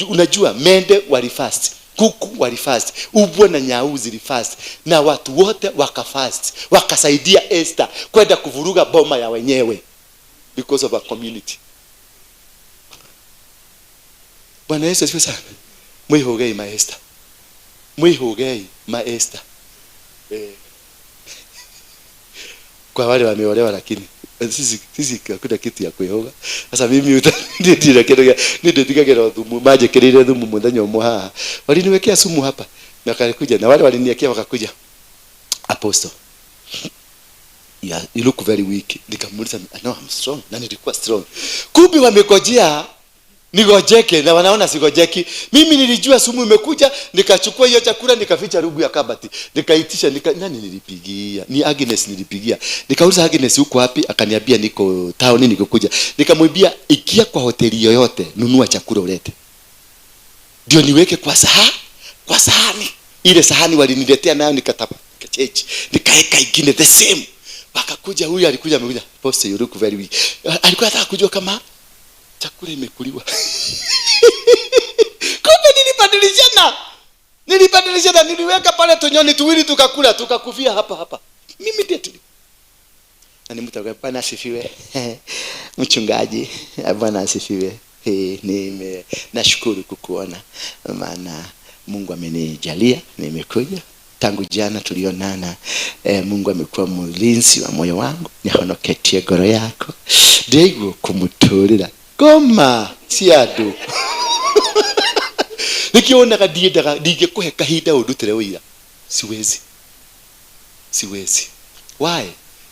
Unajua mende walifast, kuku walifast, ubwa na nyau zilifast, na watu wote wakafast, wakasaidia Esther kwenda kuvuruga boma ya wenyewe because of a community. Bwana Yesu asifiwe sana. Mwihogei ma Esther. Mwihogei ma Esther. Kwa wale wameolewa, lakini sisi hakuna kitu ya kuihoga. Sasa mimi ndira kitu ndio thumu majekerire thumu muthenya umwe haha. Waliniwekea sumu hapa na kalikuja na wale waliniwekea wakakuja. Apostle, yeah, you look very weak. Nikamuuliza, no, I'm strong. Na nilikuwa strong. Kumbe wamekojea nigojeke na wanaona sigojeki. Mimi nilijua sumu imekuja, nikachukua hiyo chakula nikaficha rugu ya kabati. Nikaitisha nani nilipigia? Ni Agnes nilipigia. Nikauliza Agnes uko wapi? Akaniambia niko town nikokuja. Nikamwambia ikia kwa hoteli yoyote nunua chakula ulete. Ndio niweke kwa sahani. Ile sahani waliniletea nayo nikatapa, nikachechi. Nikaeka ingine the same. Wakakuja, huyu alikuja amekuja. Post you look very weak. Alikuwa anataka kujua kama chakula imekuliwa. Kumbe nilibadilishana. Niliweka pale tunyoni tuwili tukakula, tukakufia hapa hapa. Mimi ndiye tu. Na ni mtu Bwana asifiwe. Mchungaji, Bwana asifiwe. Nashukuru kukuona maana Mungu amenijalia nimekuja. Tangu jana tulionana, Mungu amekuwa mlinzi wa moyo wangu. Nihonoketie goro yako. Ndego kumuturira. Goma si andu. Nikionaga ndiendaga ndingĩkũhe kahinda ũndutĩre ũira. Siwezi. Siwezi. Why?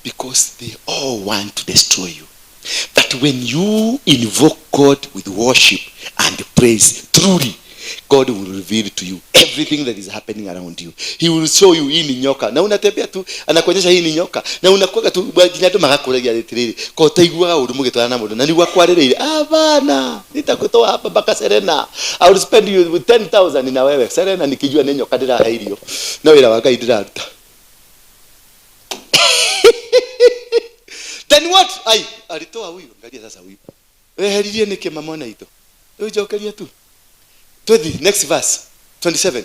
Because they all want to destroy you. But when you invoke God with worship and praise, truly, God will reveal to you everything that is happening around you. He will show you hii ni nyoka. Na unatembea tu, anakuonyesha hii ni nyoka. Na unakuwa tu, nginya andũ magakũragia atĩrĩrĩ, ko ũtaiguaga ũru mũgĩtwarana na mũndũ, na nĩguo akwarĩrĩire, hapana, nitakutoa hapa mpaka Serena. I will spend you with 10,000 na wewe. Serena nikijua nĩ nyoka ndĩrahe irio. No wĩra wa Ngai ndĩraruta. Then what? Ai, alitoa huyu, angalia sasa huyu. Weheririe nĩkĩ mama na ito? Rĩu njokeria tu. 20, next verse, 27.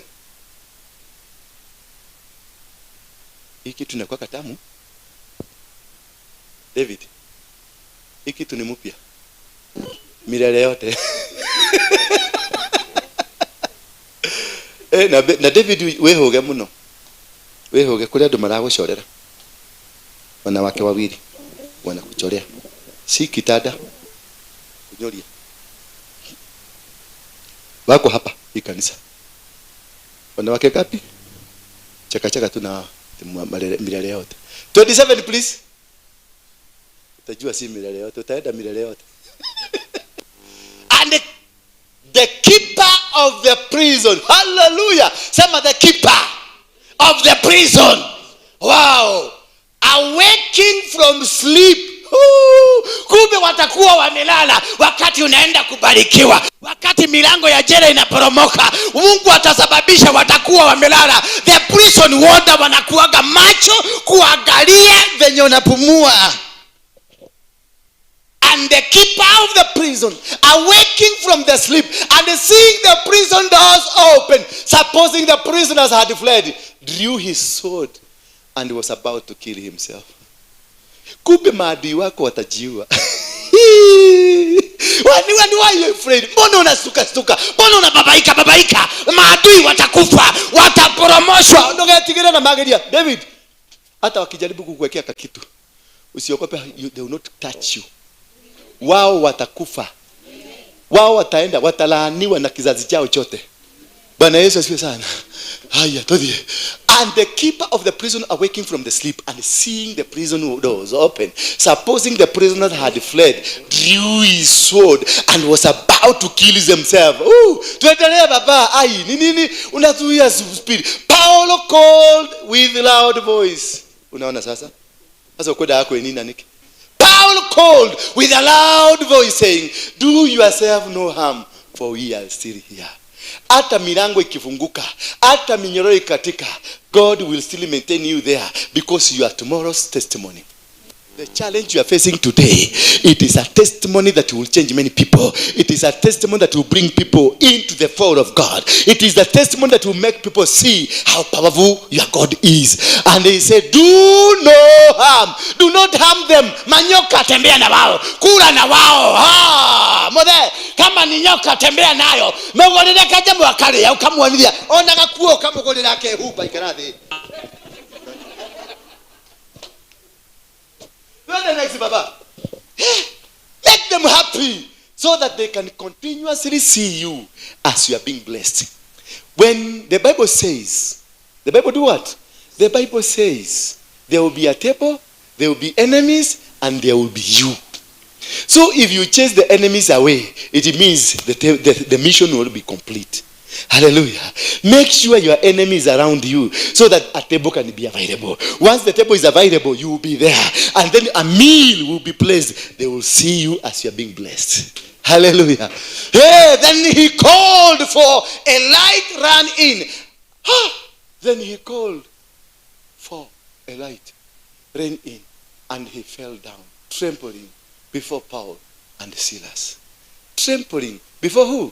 Hii kitu inakuwa katamu. David, hii kitu ni mpya. Milele yote. Na David wehoge muno. Wehoge kuri andu maragucorera. Wanawake wawili wanakuchorea. Si kitanda. Kunyoria. Wako hapa hii kanisa. Wanawake ngapi? Chaka chaka tu na milele yote. 27 please. Utajua si milele yote, utaenda milele yote. And the keeper of the prison. Hallelujah. Sema the keeper of the prison. Wow. Awaking from sleep. Kumbe watakuwa wamelala wakati unaenda kubarikiwa. Wakati milango ya jela inaporomoka, Mungu atasababisha watakuwa wamelala. The prison warder wanakuaga macho kuangalia venye unapumua. And the keeper of the prison, awaking from the sleep and seeing the prison doors open, supposing the prisoners had fled, drew his sword and was about to kill himself. Kumbe maadui wako watajiua. Why are you afraid? Mbona unasuka suka? Mbona unababaika babaika? Maadui watakufa, wataporomoshwa. Ndogetigire na mageria. David, hata wakijaribu kukuwekea kakitu, usiogope, they will not touch you. Wao watakufa. Wao wataenda, watalaaniwa na kizazi chao chote. Bwana Yesu asifiwe sana. Haya, tudie. And the keeper of the prison, awaking from the sleep and seeing the prison doors open, supposing the prisoners had fled, drew his sword and was about to kill himself. Ooh, tuendelee baba. Ai, ni nini unazuia spirit? Paulo called with loud voice. Unaona sasa? Sasa ukwenda yako ni nani? Paul called with a loud voice saying, do yourself no harm, for we are still here. Hata milango ikifunguka, hata minyororo ikatika, God will still maintain you there because you are tomorrow's testimony. The challenge you are facing today, it is a testimony that will change many people. It is a testimony that will bring people into the fold of God. It is the testimony that will make people see how powerful your God is. And he said, do no harm. Do not harm them. Manyoka tembea na wao. Kula na wao. Ha! Mothe, kama ni nyoka tembea nayo. Mugorire kajambo akaria ukamwoniria. Ona gakuo kamugorira kehuba ikarathi. The next, Baba. Make them happy so that they can continuously see you as you are being blessed. When the Bible says, the Bible do what? The Bible says there will be a table, there will be enemies, and there will be you. So if you chase the enemies away, it means the mission will be complete. Hallelujah. Make sure your enemies around you so that a table can be available. Once the table is available, you will be there. And then a meal will be placed. They will see you as you are being blessed. Hallelujah. Hey, then he called for a light ran in. Huh? Then he called for a light ran in. And he fell down, trembling before Paul and Silas. Trembling before who?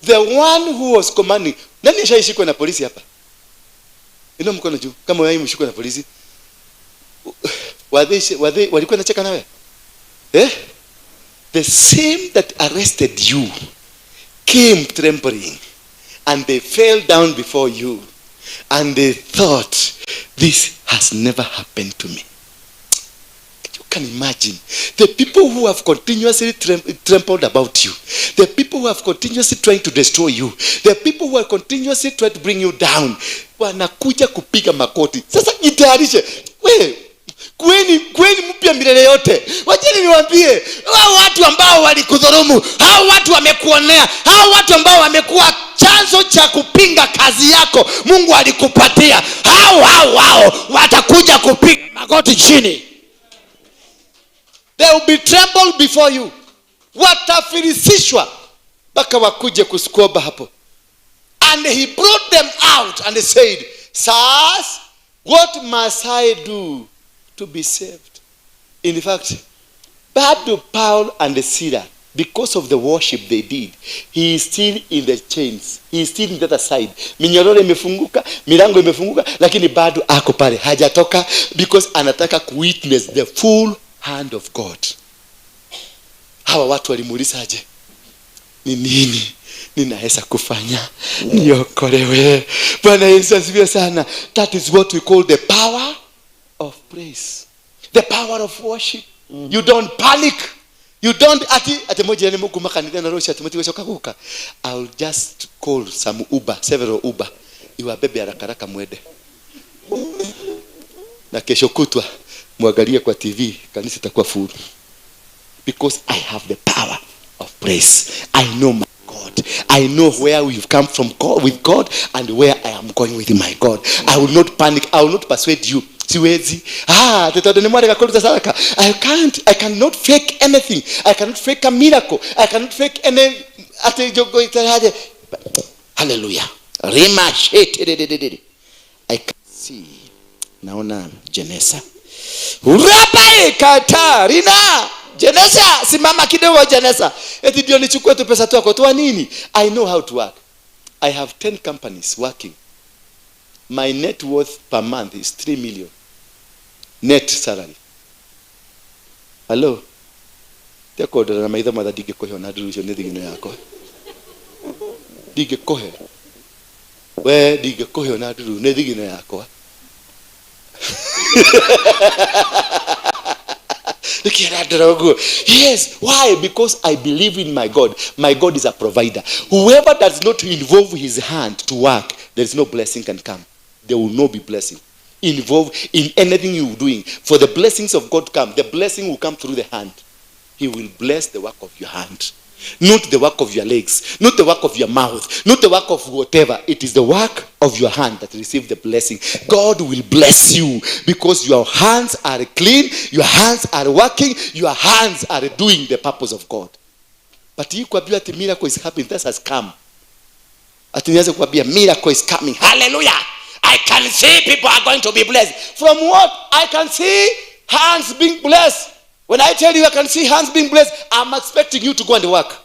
The one who was commanding. Nani ashaishikwa na polisi hapa? Inua mkono juu. Kama wewe umeshikwa na polisi. Were walikuwa wanacheka nawe? Eh? The same that arrested you came trembling and they fell down before you and they thought, this has never happened to me. You can imagine the people who have continuously trampled about you, the people who have continuously trying to destroy you, the people who are continuously trying to bring you down, wanakuja kupiga makoti. Sasa jitayarishe. We, kweni mpya milele yote. Wacheni niwaambie, hao watu ambao walikudhulumu, hao watu wamekuonea, hao watu ambao wamekuwa chanzo cha kupinga kazi yako Mungu alikupatia, hao watakuja kupiga magoti chini. They will be trembled before you. Watafilisishwa mpaka wakuje kusukuba hapo. And he brought them out and he said, sirs, what must I do to be saved? In fact, bado Paul and Sila, because of the worship they did, he is still in the chains. He is still in the other side. Minyororo imefunguka, milango imefunguka, lakini bado ako pale. Hajatoka because anataka kuwitness the full hand of God. Hawa watu walimuuliza aje? Ni nini ninaweza kufanya niokolewe? Bwana Yesu asifiwe sana. That is what we call the power of praise. The power of worship. You don't panic. You don't ati moja ni Mungu makanitha na rosha ati moja kaguka. I'll just call some Uber, several Uber. Iwabebe haraka haraka mwende. Na kesho kutwa muangalie kwa TV, kanisa itakuwa full. Because I have the power of praise. I know my God. I know where we've come from God, with God, and where I am going with my God. I will not panic. I will not persuade you. Siwezi. I can't. I cannot fake anything. I cannot fake a miracle. I cannot fake any. Hallelujah. Rima I can see. Naona Jenesa. Urabai katarina. Jenesa, simama kidogo Jenesa. Eti ndio nichukue tu pesa twako. Toa nini? I know how to work. I have 10 companies working. My net worth per month is 3 million. Net salary. Hello. Tekodora na maitho matha ndingĩkũhe ona nduru icio nĩ thigino yakwa. Ndingĩkũhe. We ndingĩkũhe ona nduru nĩ thigino yakwa. Yes, why? Because I believe in my God. My God is a provider. Whoever does not involve his hand to work, there is no blessing can come. There will not be blessing. Involve in anything you're doing. For the blessings of God come, the blessing will come through the hand. He will bless the work of your hand. Not the work of your legs, not the work of your mouth, not the work of whatever. It is the work of your hand that receives the blessing. God will bless you because your hands are clean, your hands are working, your hands are doing the purpose of God. But you kuambia ati miracle is happening, that has come. Ati nianze kuambia miracle is coming. Hallelujah! I can see people are going to be blessed. From what? I can see hands being blessed. When I tell you I can see hands being blessed, I'm expecting you to go and work.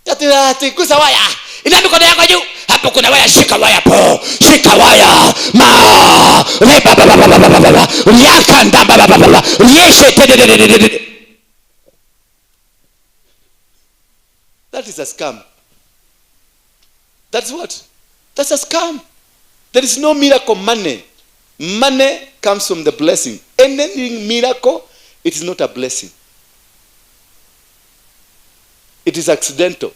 Gusa waya. Ina mikono yako juu. Hapo kuna waya, shika waya po. Shika waya. Ma. Re ba ba ba ba ba ba ba. Riaka nda ba ba ba ba. Rieshe te te te te te. That is a scam. That's what? That's a scam. There is no miracle money. Money comes from the blessing. Anything miracle, it is not a blessing. It is accidental.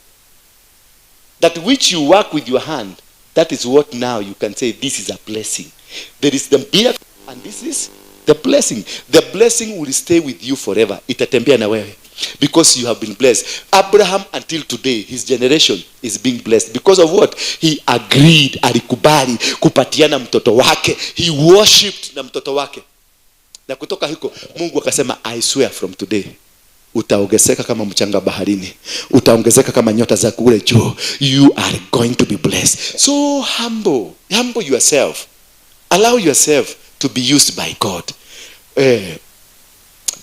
That which you work with your hand, that is what now you can say this is a blessing. There is the miracle and this is the blessing. The blessing will stay with you forever. Itatembea na wewe. Because you have been blessed. Abraham until today, his generation is being blessed. Because of what? He agreed, alikubali, kupatiana mtoto wake. He worshipped na mtoto wake. Na kutoka huko, Mungu akasema, I swear from today, utaongezeka kama mchanga baharini. Utaongezeka kama nyota za kule juu. You are going to be blessed. So humble. Humble yourself. Allow yourself to be used by God.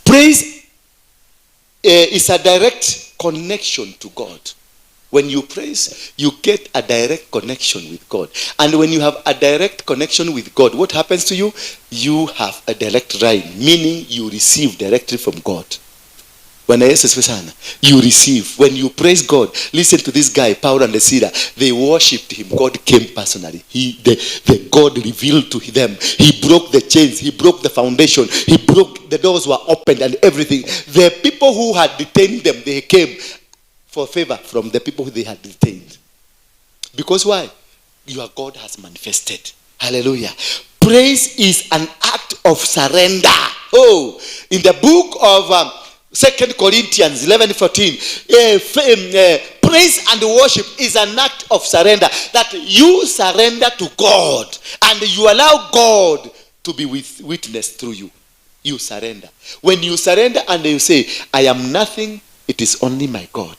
Praise is a direct connection to God. When you praise, you get a direct connection with God. And when you have a direct connection with God, what happens to you? You have a direct line, meaning you receive directly from God. When you receive, when you praise God, listen to this guy, Paul and Sila. They worshipped him. God came personally. The God revealed to them. He broke the chains. He broke the foundation. He broke, the doors were opened and everything. The people who had detained them, they came for favor from the people who they had detained. Because why? Your God has manifested. Hallelujah. Praise is an act of surrender. Oh, in the book of 2 Corinthians 11:14, praise and worship is an act of surrender. That you surrender to God and you allow God to be witness through you. You surrender. When you surrender and you say, I am nothing, it is only my God.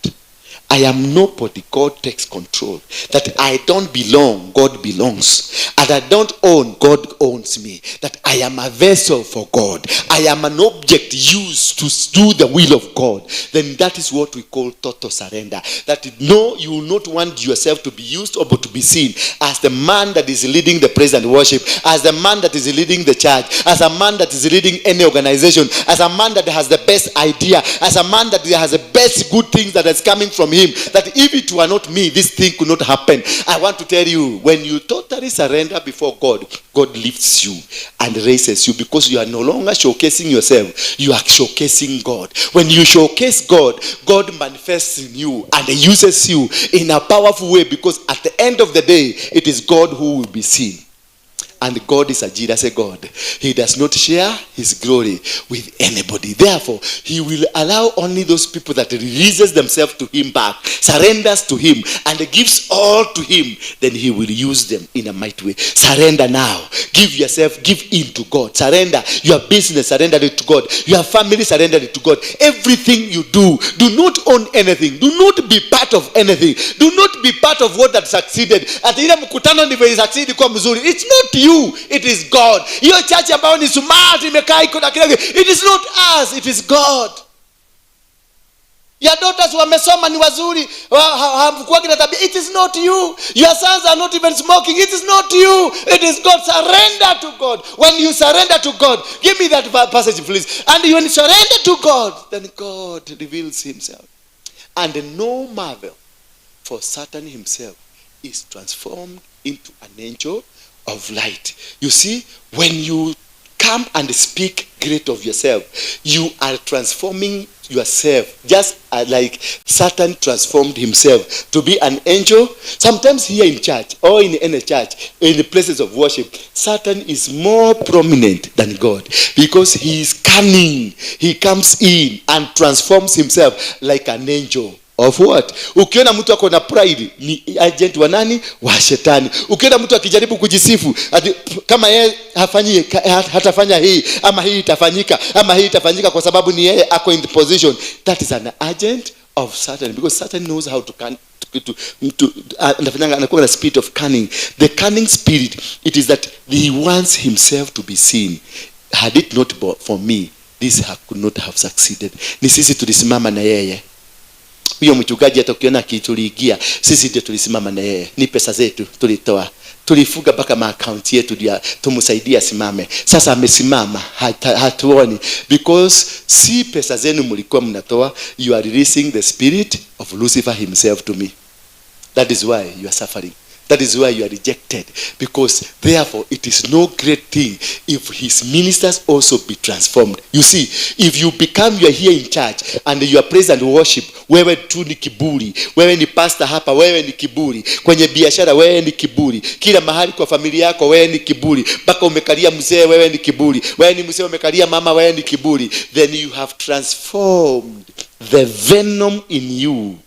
I am nobody, God takes control. That I don't belong, God belongs. And I don't own, God owns me. That I am a vessel for God. I am an object used to do the will of God. Then that is what we call total surrender. That no, you will not want yourself to be used or to be seen as the man that is leading the praise and worship, as the man that is leading the church, as a man that is leading any organization, as a man that has the best idea, as a man that has the best good things that is coming from him. That if it were not me, this thing could not happen. I want to tell you, when you totally surrender before God, God lifts you and raises you, because you are no longer showcasing yourself, you are showcasing God. When you showcase God, God manifests in you and uses you in a powerful way, because at the end of the day, it is God who will be seen. And God is a jealous God. He does not share his glory with anybody. Therefore, he will allow only those people that releases themselves to him back, surrenders to him, and gives all to him. Then he will use them in a mighty way. Surrender now. Give yourself, give in to God. Surrender your business, surrender it to God. Your family, surrender it to God. Everything you do, do not own anything. Do not be part of anything. Do not be part of what that succeeded. At ile mkutano ndivyo succeed kwa mzuri. It's not you. you, it is God. Hiyo church ambayo ni smart imekaa iko na kila kitu, it is not us, it is God. Your daughters wamesoma ni wazuri, hawakuwa na tabia, it is not you. Your sons are not even smoking, it is not you, it is God. Surrender to God. When you surrender to God, give me that passage please. And when you surrender to God, then God reveals himself. And no marvel, for Satan himself is transformed into an angel of light. You see, when you come and speak great of yourself, you are transforming yourself, just like Satan transformed himself to be an angel. Sometimes here in church or in any church, in the places of worship, Satan is more prominent than God because he is cunning. He comes in and transforms himself like an angel of what? Ukiona mtu ako na pride ni agent wa nani? Wa shetani. Ukiona mtu akijaribu kujisifu ati, kama yeye hafanyi, hatafanya hii ama hii itafanyika ama hii itafanyika kwa sababu ni yeye ako in the position, that is an agent of Satan, because Satan knows how to anakuwa na spirit of cunning. The cunning spirit, it is that he wants himself to be seen. Had it not for me, this could not have succeeded. Ni sisi tulisimama na yeye. Huyo mchungaji hata ukiona akituligia, sisi ndio tulisimama na yeye. Ni pesa zetu tulitoa, tulifuga mpaka maakaunti yetu ndio tumsaidie asimame. Sasa amesimama, hatuoni, because si pesa zenu mlikuwa mnatoa. You are releasing the spirit of Lucifer himself to me. That is why you are suffering. That is why you are rejected. Because therefore it is no great thing if his ministers also be transformed. You see, if you become, you are here in church and you are praise and worship, wewe tu ni kiburi, wewe ni pastor hapa, wewe ni kiburi, kwenye biashara wewe ni kiburi, kila mahali kwa familia yako wewe ni kiburi, mpaka umekalia mzee wewe ni kiburi, wewe ni mzee umekalia mama wewe ni kiburi, then you have transformed the venom in you.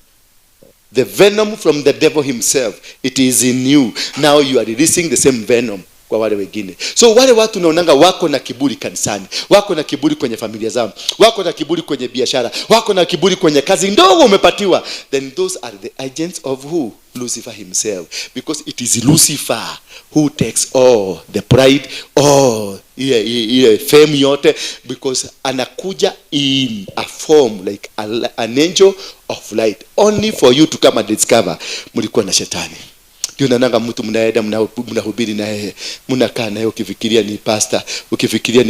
The venom from the devil himself, it is in you. Now you are releasing the same venom kwa wale wengine. So wale watu naonanga wako na kiburi kanisani, wako na kiburi kwenye familia zao, wako na kiburi kwenye biashara, wako na kiburi kwenye kazi ndogo umepatiwa, then those are the agents of who? Lucifer himself. Because it is Lucifer who takes all the pride, all ile fame yote, because anakuja in a form like an angel of light, only for you to come and discover mlikuwa na shetani. Ndio naonanga mtu mnaenda mnahubiri na yeye, mnakaa naye ukifikiria ni pastor, ukifikiria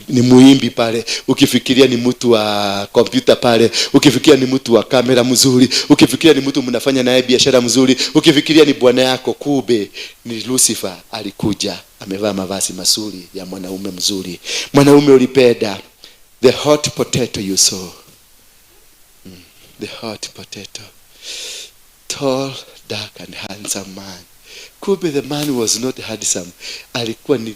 ni muimbi pale, ukifikiria ni mtu wa kompyuta pale, ukifikiria ni mtu wa kamera mzuri, ukifikiria ni mtu mnafanya naye biashara mzuri, ukifikiria ni bwana yako, kumbe ni Lucifer alikuja amevaa mavazi mazuri ya mwanaume mzuri. Mwanaume ulipenda, the hot potato you saw. The hot potato. Tall, dark and handsome man. Kumbe the man was not handsome. Alikuwa ni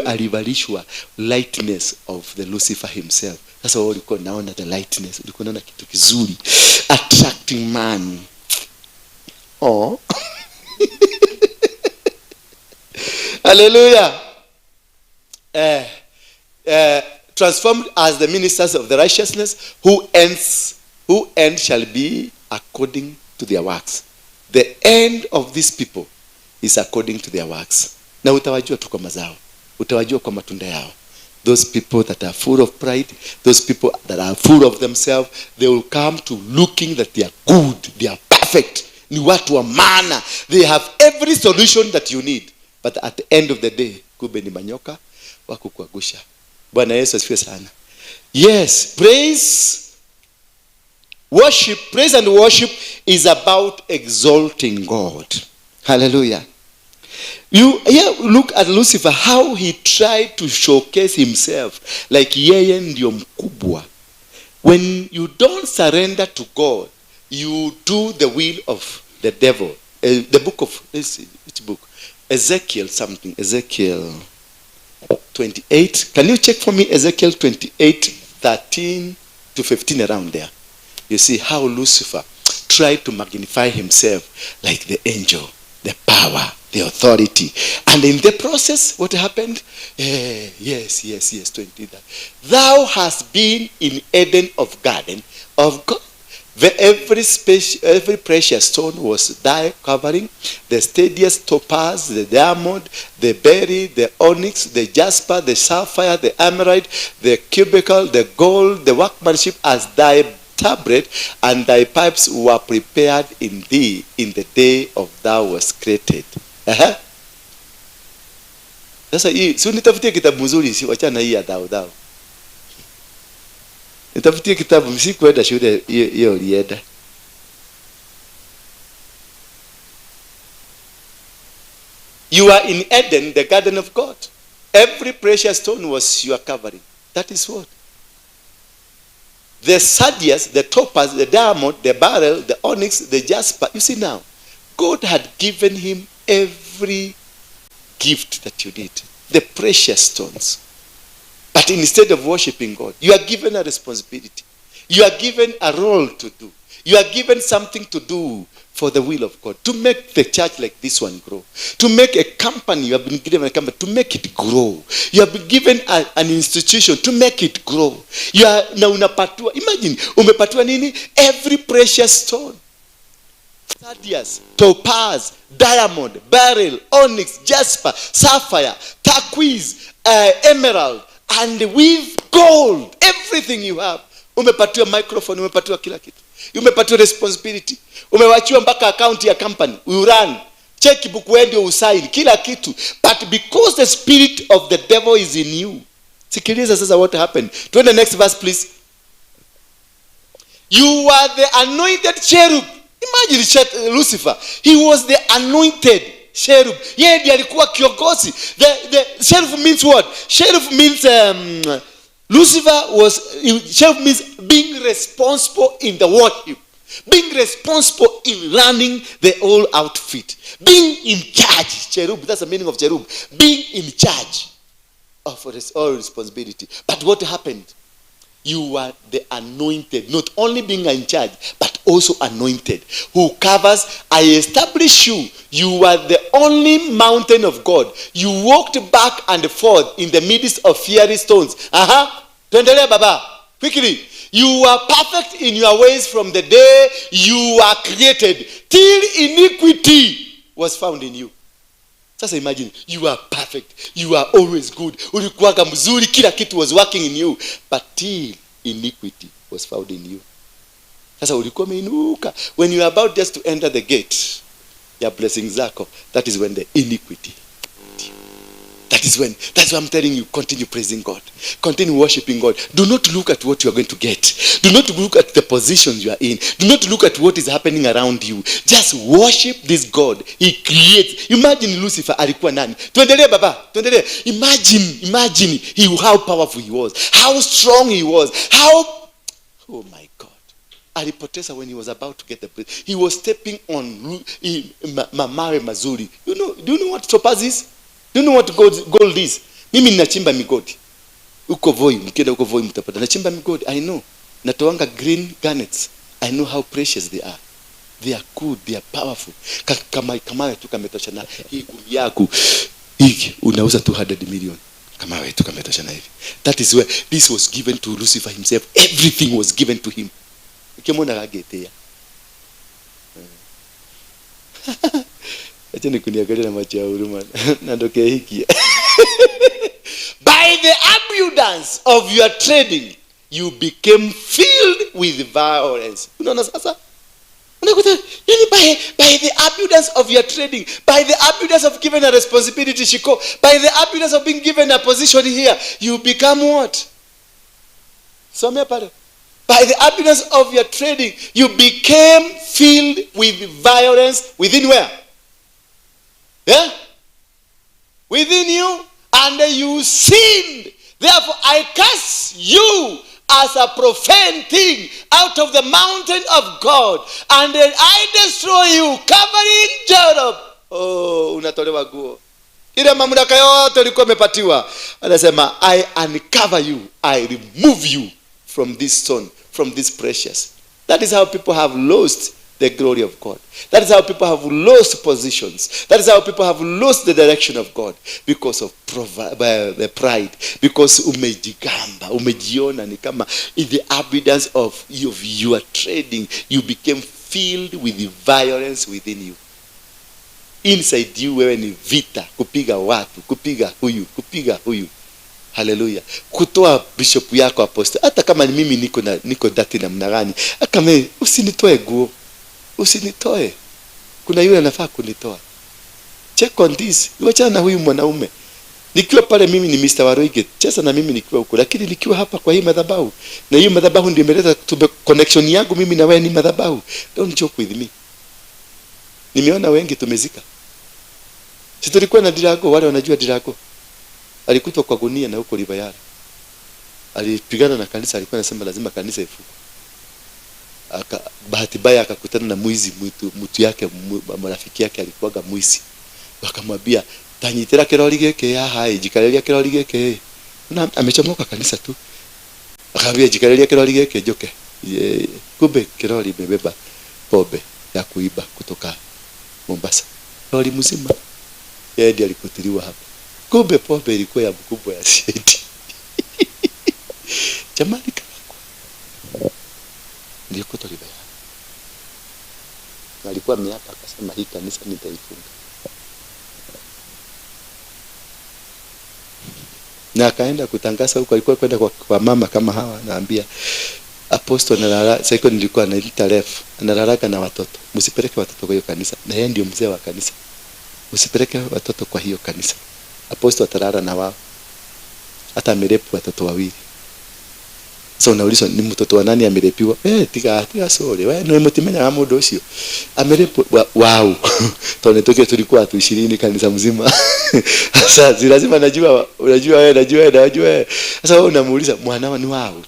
alivalishwa lightness of the Lucifer himself. Sasa wewe ulikuwa unaona the lightness, ulikuwa unaona kitu kizuri, attracting man. Oh. Hallelujah. Transformed as the ministers of the righteousness, who end shall be according to their works. The end of these people is according to their works. Na utawajua tu kwa mazao, utawajua kwa matunda yao. Those people that are full of pride, those people that are full of themselves, they will come to looking that they are good, they are perfect. Ni watu wa maana. They have every solution that you need. But at the end of the day, kumbe ni manyoka wa kukuangusha. Bwana Yesu asifiwe sana. Yes, praise, worship, praise and worship is about exalting God. Hallelujah. You here look at Lucifer, how he tried to showcase himself like yeye ndio mkubwa. When you don't surrender to God, you do the will of the devil. The book of, let's see, which book? Ezekiel something. Ezekiel 28. Can you check for me Ezekiel 28, 13 to 15, around there? You see how Lucifer tried to magnify himself like the angel, the power, the authority. And in the process, what happened? Yes, 20. Thou hast been in Eden of garden of God. Every precious stone was thy covering, the stadius, topaz, the diamond, the berry, the onyx, the jasper, the sapphire, the emerald, the cubicle, the gold, the workmanship as thy tabret, and thy pipes were prepared in thee in the day of thou was created. Sasa hii, si nitafutie kitabu mzuri, si wachana hii ya dhao dhao. Nitafutie kitabu, si kwenda shule hiyo ulienda. You are in Eden, the garden of God. Every precious stone was your covering. That is what? The sardius, the topaz, the diamond, the beryl, the onyx, the jasper. You see now, God had given him every gift that you need. The precious stones. But instead of worshiping God, you are given a responsibility. You are given a role to do. You are given something to do for the will of God. To make the church like this one grow. To make a company, you have been given a company, to make it grow. You have been given an institution to make it grow. You are, na unapatiwa, imagine, umepatiwa nini? Every precious stone. Sardius, topaz, diamond, beryl, onyx, jasper, sapphire, turquoise, emerald, and with gold. Everything you have. Umepatiwa microphone, umepatiwa kila kitu. Umepatiwa responsibility. Umewachiwa mpaka account ya company. You run. Checkbook wewe ndio usign kila kitu. But because the spirit of the devil is in you. Sikiliza sasa what happened. To the next verse please. You are the anointed cherub. Imagine Lucifer. He was the anointed cherub. Yeye ndiye alikuwa kiongozi. The cherub means what? Cherub means Lucifer was, cherub means being responsible in the worship. Being responsible in running the whole outfit. Being in charge. Cherub, that's the meaning of cherub. Being in charge of all responsibility. But what happened? You are the anointed. Not only being in charge, but also anointed. Who covers, I establish you. You are the only mountain of God. You walked back and forth in the midst of fiery stones. Tuendelee baba. Quickly. You are perfect in your ways from the day you were created till iniquity was found in you. Sasa imagine, you are perfect. You are always good. Ulikuwaga mzuri, kila kitu was working in you. But till iniquity was found in you. Sasa ulikuwa umeinuka. When you are about just to enter the gate, ya blessings zako, that is when the iniquity. That is when, that's why I'm telling you, continue praising God. Continue worshiping God. Do not look at what you are going to get. Do not look at the positions you are in. Do not look at what is happening around you. Just worship this God. He creates. Imagine Lucifer alikuwa nani? Tuendelee baba, tuendelee. Imagine he, how powerful he was. How strong he was. How, oh my God. Alipoteza when he was about to get the place. He was stepping on mawe mazuri. You know, do you know what topaz is? Do you know what gold is? Mimi ninachimba migodi. Uko Voi, mkienda uko Voi mtapata. Nachimba migodi, I know. Natoanga green garnets. I know how precious they are. They are good, they are powerful. Kama tu kametosha na hii gumi yako. Hiki unauza 200 million. Kama wewe tu kametosha na hivi. That is where this was given to Lucifer himself. Everything was given to him. Ukimwona kagetea. Acha nikuniangalia na macho ya huruma na ndokee hiki. By the abundance of your trading you became filled with violence. Unaona sasa? Unakuta yani by the abundance of your trading, by the abundance of given a responsibility shiko, by the abundance of being given a position here, you become what? Somea pale. By the abundance of your trading, you became filled with violence within where? Yeah? Within you, and you sinned. Therefore, I curse you as a profane thing out of the mountain of God, and then I destroy you, covering Jacob. Oh, unatolewa guo. Ile mamlaka yote ulikuwa umepatiwa. Anasema, I uncover you, I remove you from this stone, from this precious. That is how people have lost the glory of God. That is how people have lost positions. That is how people have lost the direction of God because of the pride. Because umejigamba, umejiona ni kama in the abundance of your trading, you became filled with the violence within you. Inside you wewe ni vita, kupiga watu, kupiga huyu, kupiga huyu. Haleluya. Kutoa bishop yako apostle. Hata kama ni mimi niko dati namna gani, kama usinitoe guo. Usinitoe. Kuna yule anafaa kunitoa. Check on this. Wachana na huyu mwanaume. Nikiwa pale mimi ni Mr. Waroige, cheza na mimi nikiwa huko, lakini nikiwa hapa kwa hii madhabahu, na hii madhabahu ndio imeleta connection yangu mimi na wewe ni madhabahu. Don't joke with me. Nimeona wengi tumezika. Si tulikuwa na Dirago, wale wanajua Dirago. Alikutwa kwa gunia na huko Libayara. Alipigana na kanisa, alikuwa anasema lazima kanisa ifungwe. Bahati mbaya akakutana na mwizi, mtu yake, marafiki yake alikuwaga mwizi. Wakamwambia, tanyitira kirori giki ya hai, jikareria kirori giki. Na amechomoka kanisa tu. Akamwambia jikareria kirori giki njoke. Kumbe kirori imebeba pombe ya kuiba kutoka Mombasa. Lori mzima. Yeye ndiye alikutiliwa hapa. Kumbe pombe ilikuwa ya mkubwa ya CID. Jamani kama nilikuta libaya. Na alikuwa ameapa akasema hii kanisa nitaifunga. Na akaenda kutangaza huko, alikuwa kwenda kwa mama kama hawa, anaambia apostle analala, sasa nilikuwa naita ref, analalaga na watoto. Msipeleke watoto kwa hiyo kanisa. Na yeye ndio mzee wa kanisa. Msipeleke watoto kwa hiyo kanisa. Apostle atalala na wao. Hata amerepu watoto wawili. Sasa unaulizwa ni mtoto wa nani amerepiwa? Tiga sorry. Wewe ni mtimenya wa mundu ucio. Amerepu wow. Tone toke tulikuwa watu 20 kanisa mzima. Sasa si lazima najua, unajua wewe, najua wewe. Sasa wewe unamuuliza mwana ni wao.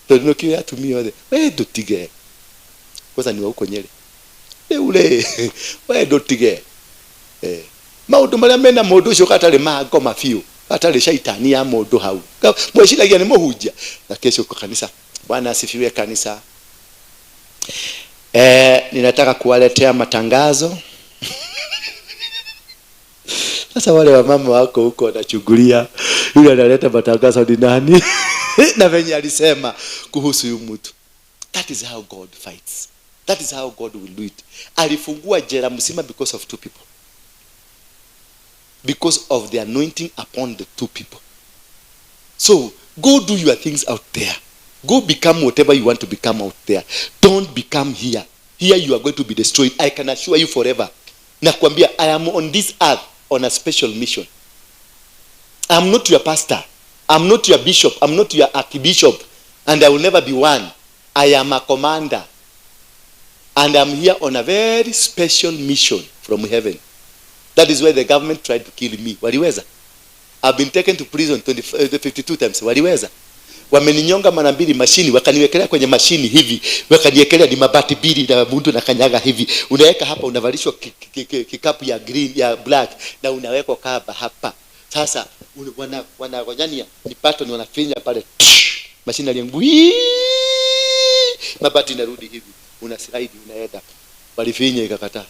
Tondu kio atumia othe. Wewe ndutige. Kwanza ni wa huko Nyeri. Ule. Wewe ndutige. Maundu maria mena mundu ucio katari ma ngoma biu. Atari shaitani ya mundu hau. Mweciragia ni muhunjia. Na kesho kwa kanisa. Bwana asifiwe kanisa. Ninataka kuwaletea matangazo. Sasa wale wamama wako huko wanachungulia yule analeta matangazo ni nani? Na venye alisema kuhusu huyu mtu. That is how God fights. That is how God will do it. Alifungua jela mzima because of two people. Because of the anointing upon the two people. So, go do your things out there. Go become whatever you want to become out there. Don't become here. Here you are going to be destroyed. I can assure you forever. Nakwambia, I am on this earth on a special mission. I'm not your pastor. I'm not your bishop. I'm not your archbishop. And I will never be one. I am a commander. And I'm here on a very special mission from heaven. That is why the government tried to kill me. Waliweza. I've been taken to prison 52 times. Waliweza. Wameninyonga mara mbili mashini, wakaniwekelea kwenye mashini hivi, wakaniwekelea ni mabati mbili na mtu na kanyaga hivi. Unaweka hapa, unavalishwa kikapu ya green, ya black, na unawekwa kaba hapa. Sasa wanagonyania ni pato ni wanafinya pale. Mashini aliangui. Mabati inarudi hivi. Una slide unaenda. Walifinya ikakataa.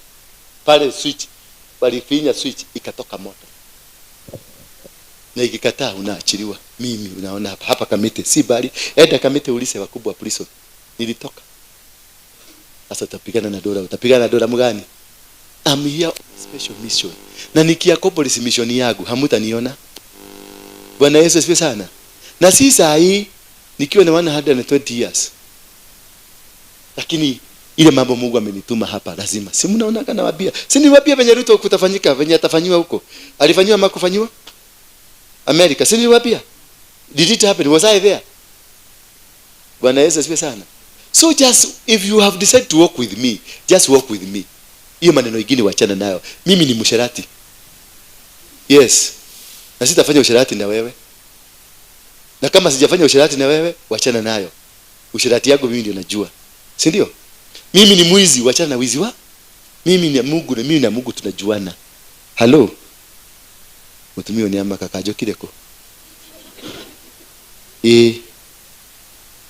Pale switch, walifinya switch ikatoka moto. Na ikikataa unaachiliwa. Mimi unaona hapa, hapa Kamiti si bali, enda Kamiti ulise wakubwa wa prison. Nilitoka. Sasa utapigana na dola, utapigana na dola mgani? I'm here on special mission. Na nikiaccomplish mission yangu, hamutaniona. Bwana Yesu asifiwe sana. Na si saa hii nikiwa na 120 years. Lakini ile mambo Mungu amenituma hapa lazima. Si mnaona kana wabia. Si niwaambia venye Ruto kutafanyika, venye atafanywa huko. Alifanywa ama kufanywa? America, si niliwaambia? Did it happen? Was I there? Bwana Yesu asifiwe sana. So just if you have decided to walk with me, just walk with me. Hiyo maneno mengine wachana nayo. Mimi ni msherati. Yes. Na sitafanya usherati na wewe. Na kama sijafanya usherati na wewe, wachana nayo. Usherati yangu mimi ndio najua. Si ndio? Mimi ni mwizi, wachana na wizi wa. Mimi ni Mungu na mimi na Mungu tunajuana. Hello. Mutumio ni ama kakajo kireko.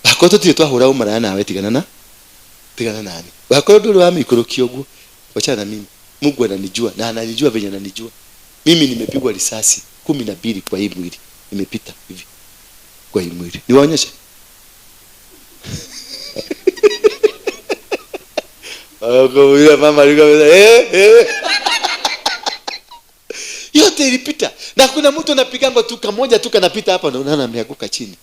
Akoto tiri twahura umaraya nawe tigana na. Tigana nani. Wakorwo ndũrĩ wa mĩikũrũkio ũguo, wachana na mimi. Mungu ananijua na ananijua venye ananijua. Mimi nimepigwa risasi 12 kwa hii mwili. Nimepita hivi kwa hii mwili. Niwaonyeshe? Yule mama alikuwa Yote ilipita. Na kuna mtu anapigangwa tu kamoja tu kanapita hapa na unaona ameanguka chini.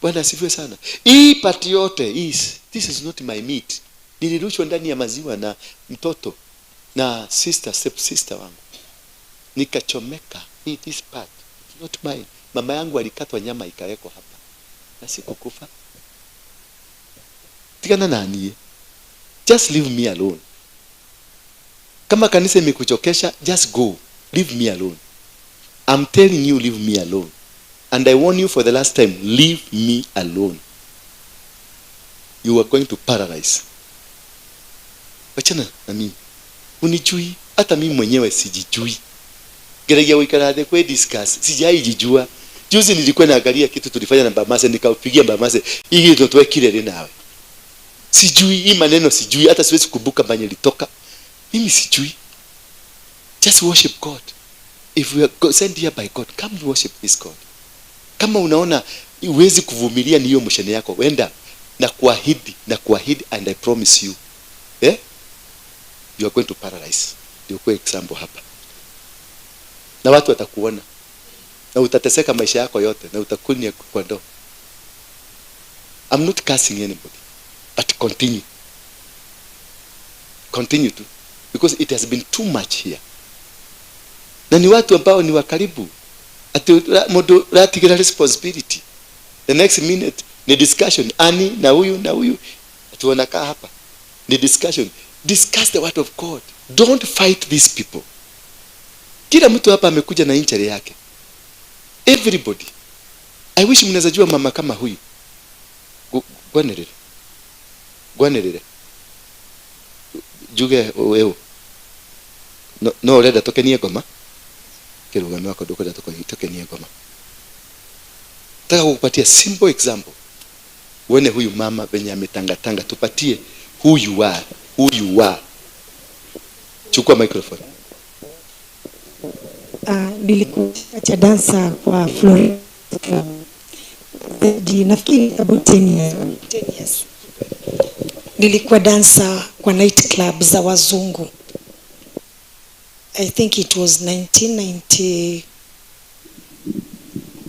Bwana asifiwe sana. Hii part yote is this is not my meat. Nilirushwa ndani ya maziwa na mtoto na sister, step sister wangu. Nikachomeka. This part it's not mine. Mama yangu alikatwa nyama ikawekwa hapa. Na sikukufa. Tigana nani? Just leave me alone. Kama kanisa imekuchokesha, just go. Leave me alone. I'm telling you, leave me alone. And I warn you for the last time, leave me alone. You are going to paralyze. Wachana na mimi. Unijui, hata mimi mwenyewe sijijui. Geregia wikara the kwe discuss, sijaijijua. Juzi nilikuwa naangalia kitu tulifanya na Mbamase, nikaupigia Mbamase, hii ndio tuwekile ile nawe. Sijui, hii maneno sijui, hata siwezi kukumbuka manye litoka. Mimi sijui. Just worship God. If we are sent here by God, come worship this God. Kama unaona huwezi kuvumilia ni hiyo motion yako, wenda na kuahidi, and I promise you, you are going to paralyze. Ndio kwa example hapa. Na watu watakuona. Na utateseka maisha yako yote na utakunia kwa ndoo. I'm not cursing anybody, but continue. Continue to, because it has been too much here. Na ni watu ambao ni wakaribu. Ati mundu ratigira responsibility. The next minute ni discussion ani na huyu na huyu. Ati wanakaa hapa. Ni discussion. Discuss the word of God. Don't fight these people. Kila mtu hapa amekuja na injury yake. Everybody. I wish mnaweza jua mama kama huyu. Gwanerere. Gwanerere. Juge wewe. No, no urenda tokenie ngoma. Kirugano wako ndukwenda tokenie ngoma. Nataka kukupatia simple example. Uone huyu mama venye ametangatanga, tupatie who you are, who you are. Chukua microphone. Nilikuwa cha dansa kwa Florida. Nafikiri about 10 years. 10 years. Nilikuwa dansa kwa night club za wazungu. I think it was 1990,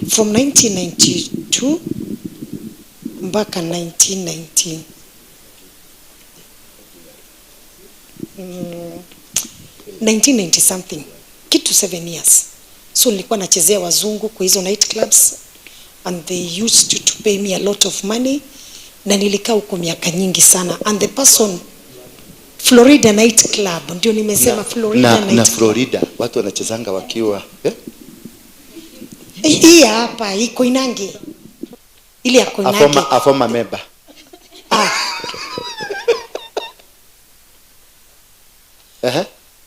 from 1992 mpaka 1990. 1990 something, kitu 7 years. So nilikuwa nachezea wazungu kwa hizo night clubs, and they used to pay me a lot of money, na nilikaa huko miaka nyingi sana. And the person, Florida night club, ndio nimesema Florida night. Na Florida watu wanachezanga wakiwa hii hapa iko Inange. Ile ya Koinange. A former member.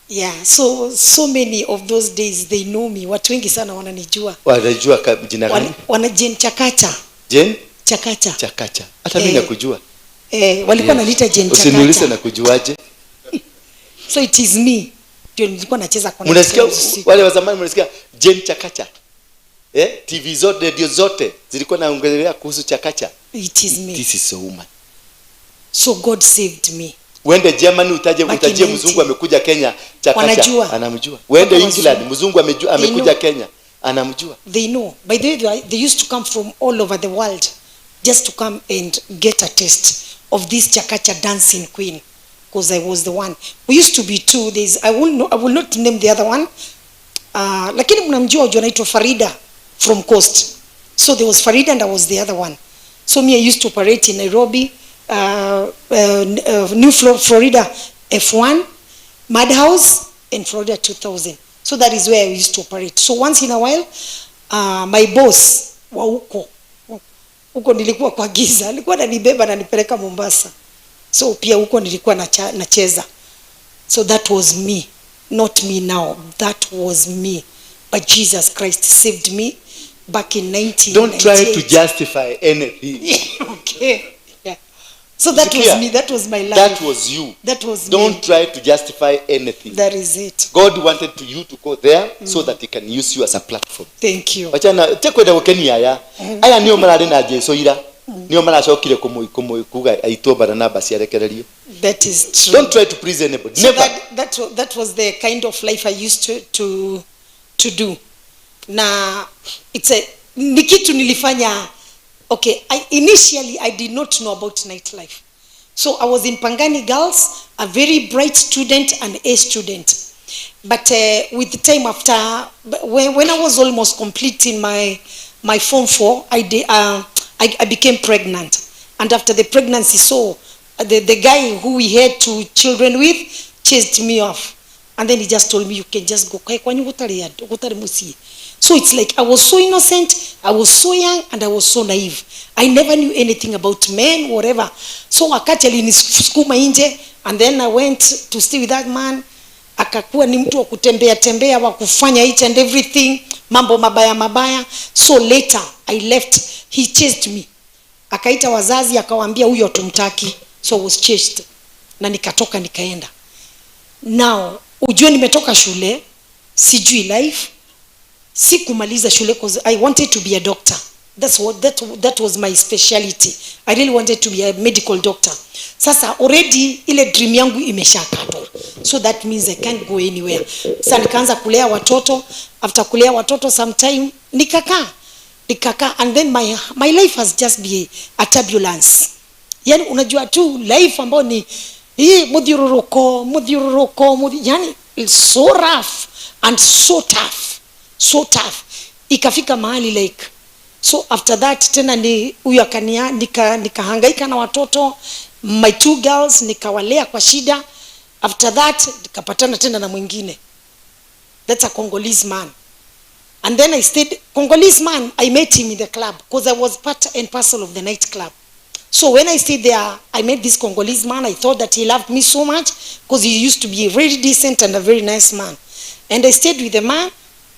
Yeah, so many of those days they know me. Watu wengi sana wananijua. Wanajua jina gani? Wana Jane Chakacha. Jane Chakacha. Chakacha. Hata mimi nakujua. Walikuwa wananiita Jane Chakacha. Usiniulize nakujuaje. So it is me. Ndio nilikuwa nacheza kwa. Mnasikia wale wa zamani, mnasikia Jane Chakacha. TV zote, radio zote zilikuwa naongelea kuhusu Chakacha. It is me. This is a woman. So God saved me. Wende Germany utaje mzungu amekuja Kenya Chakacha. Wanajua. Anamjua. Wende England mzungu amekuja Kenya anamjua. They know. By the way, they used to come from all over the world just to come and get a taste of this Chakacha dancing queen, because I was the one. We used to be two. There's, I will not name the other one. Lakini mnamjua anaitwa Farida from Coast. So there was Farida and I was the other one. So me, I used to operate in Nairobi, New Florida F1, Madhouse, and Florida 2000. So that is where I used to operate. So once in a while, my boss wa huko, huko nilikuwa kwa giza, alikuwa ananibeba na nipeleka Mombasa. So pia huko nilikuwa nacheza. So that was me, not me now. That was me. But Jesus Christ saved me back in 1998. Don't try to justify anything. Okay. Yeah. So that was Sikia, me. That was my life. That was you. That was me. Don't try to justify anything. That is it. God wanted to you to go there so that he can use you as a platform. Thank you. Wachana tekwenda gukenia aya. Aya nio mararĩ na Jesu ira. Nio maracokire kũmũ kuga aitwo Baranaba ciarekererio. That is true. Don't try to please anybody. So Never. that was the kind of life I used to do. Na it's a ni kitu nilifanya. Okay, initially I did not know about nightlife. So I was in Pangani Girls, a very bright student and a student. But with the time after, when I was almost completing my Form 4, I became pregnant. And after the pregnancy, so the guy who we had two children with chased me off. And then he just told me, you can just go. So it's like I was so innocent, I was so young, and I was so naive. I never knew anything about men, whatever. So wakati alinisukuma nje, and then I went to stay with that man. Akakuwa ni mtu wa kutembea tembea, wa kufanya each and everything, mambo mabaya mabaya. So later I left, he chased me. Akaita wazazi akawaambia huyo tumtaki. So I was chased. Na nikatoka nikaenda. Now, ujue nimetoka shule, sijui life, sikumaliza shule because I wanted to be a doctor. That's what that was my speciality. I really wanted to be a medical doctor. Sasa already ile dream yangu imeshakatwa. So that means I can't go anywhere. Sasa nikaanza kulea watoto. After kulea watoto sometime nikakaa and then my life has just been a turbulence. Yani unajua tu life ambayo ni hii mudhiruruko, yani it's so rough and so tough. So tough. Ikafika mahali like, so after that tena ni huyu akania nikahangaika na watoto, my two girls nikawalea kwa shida. After that nikapatana tena na mwingine. That's a Congolese man. And then I stayed Congolese man, I met him in the club because I was part and parcel of the nightclub. So when I stayed there, I met this Congolese man. I thought that he loved me so much because he used to be a very decent and a very nice man. And I stayed with the man,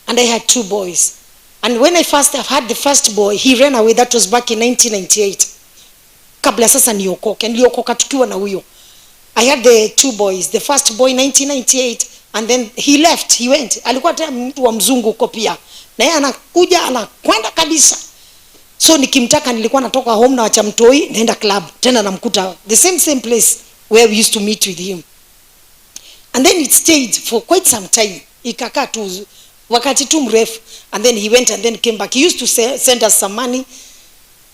and I had two boys. And when I first had the first boy, he ran away. That was back in 1998. Kabla sasa niokoke. Niliokoka tukiwa na huyo. I had the two boys. The first boy 1998, and then he left. He went. Alikuwa tena mtu wa mzungu huko pia. Na yeye anakuja anakwenda kabisa. So nikimtaka nilikuwa natoka home na wacha mtoi, naenda club. Tena namkuta the same place where we used to meet with him. And then it stayed for quite some time. Ikakaa tu wakati tu mrefu, and then he went and then came back. He used to send us some money,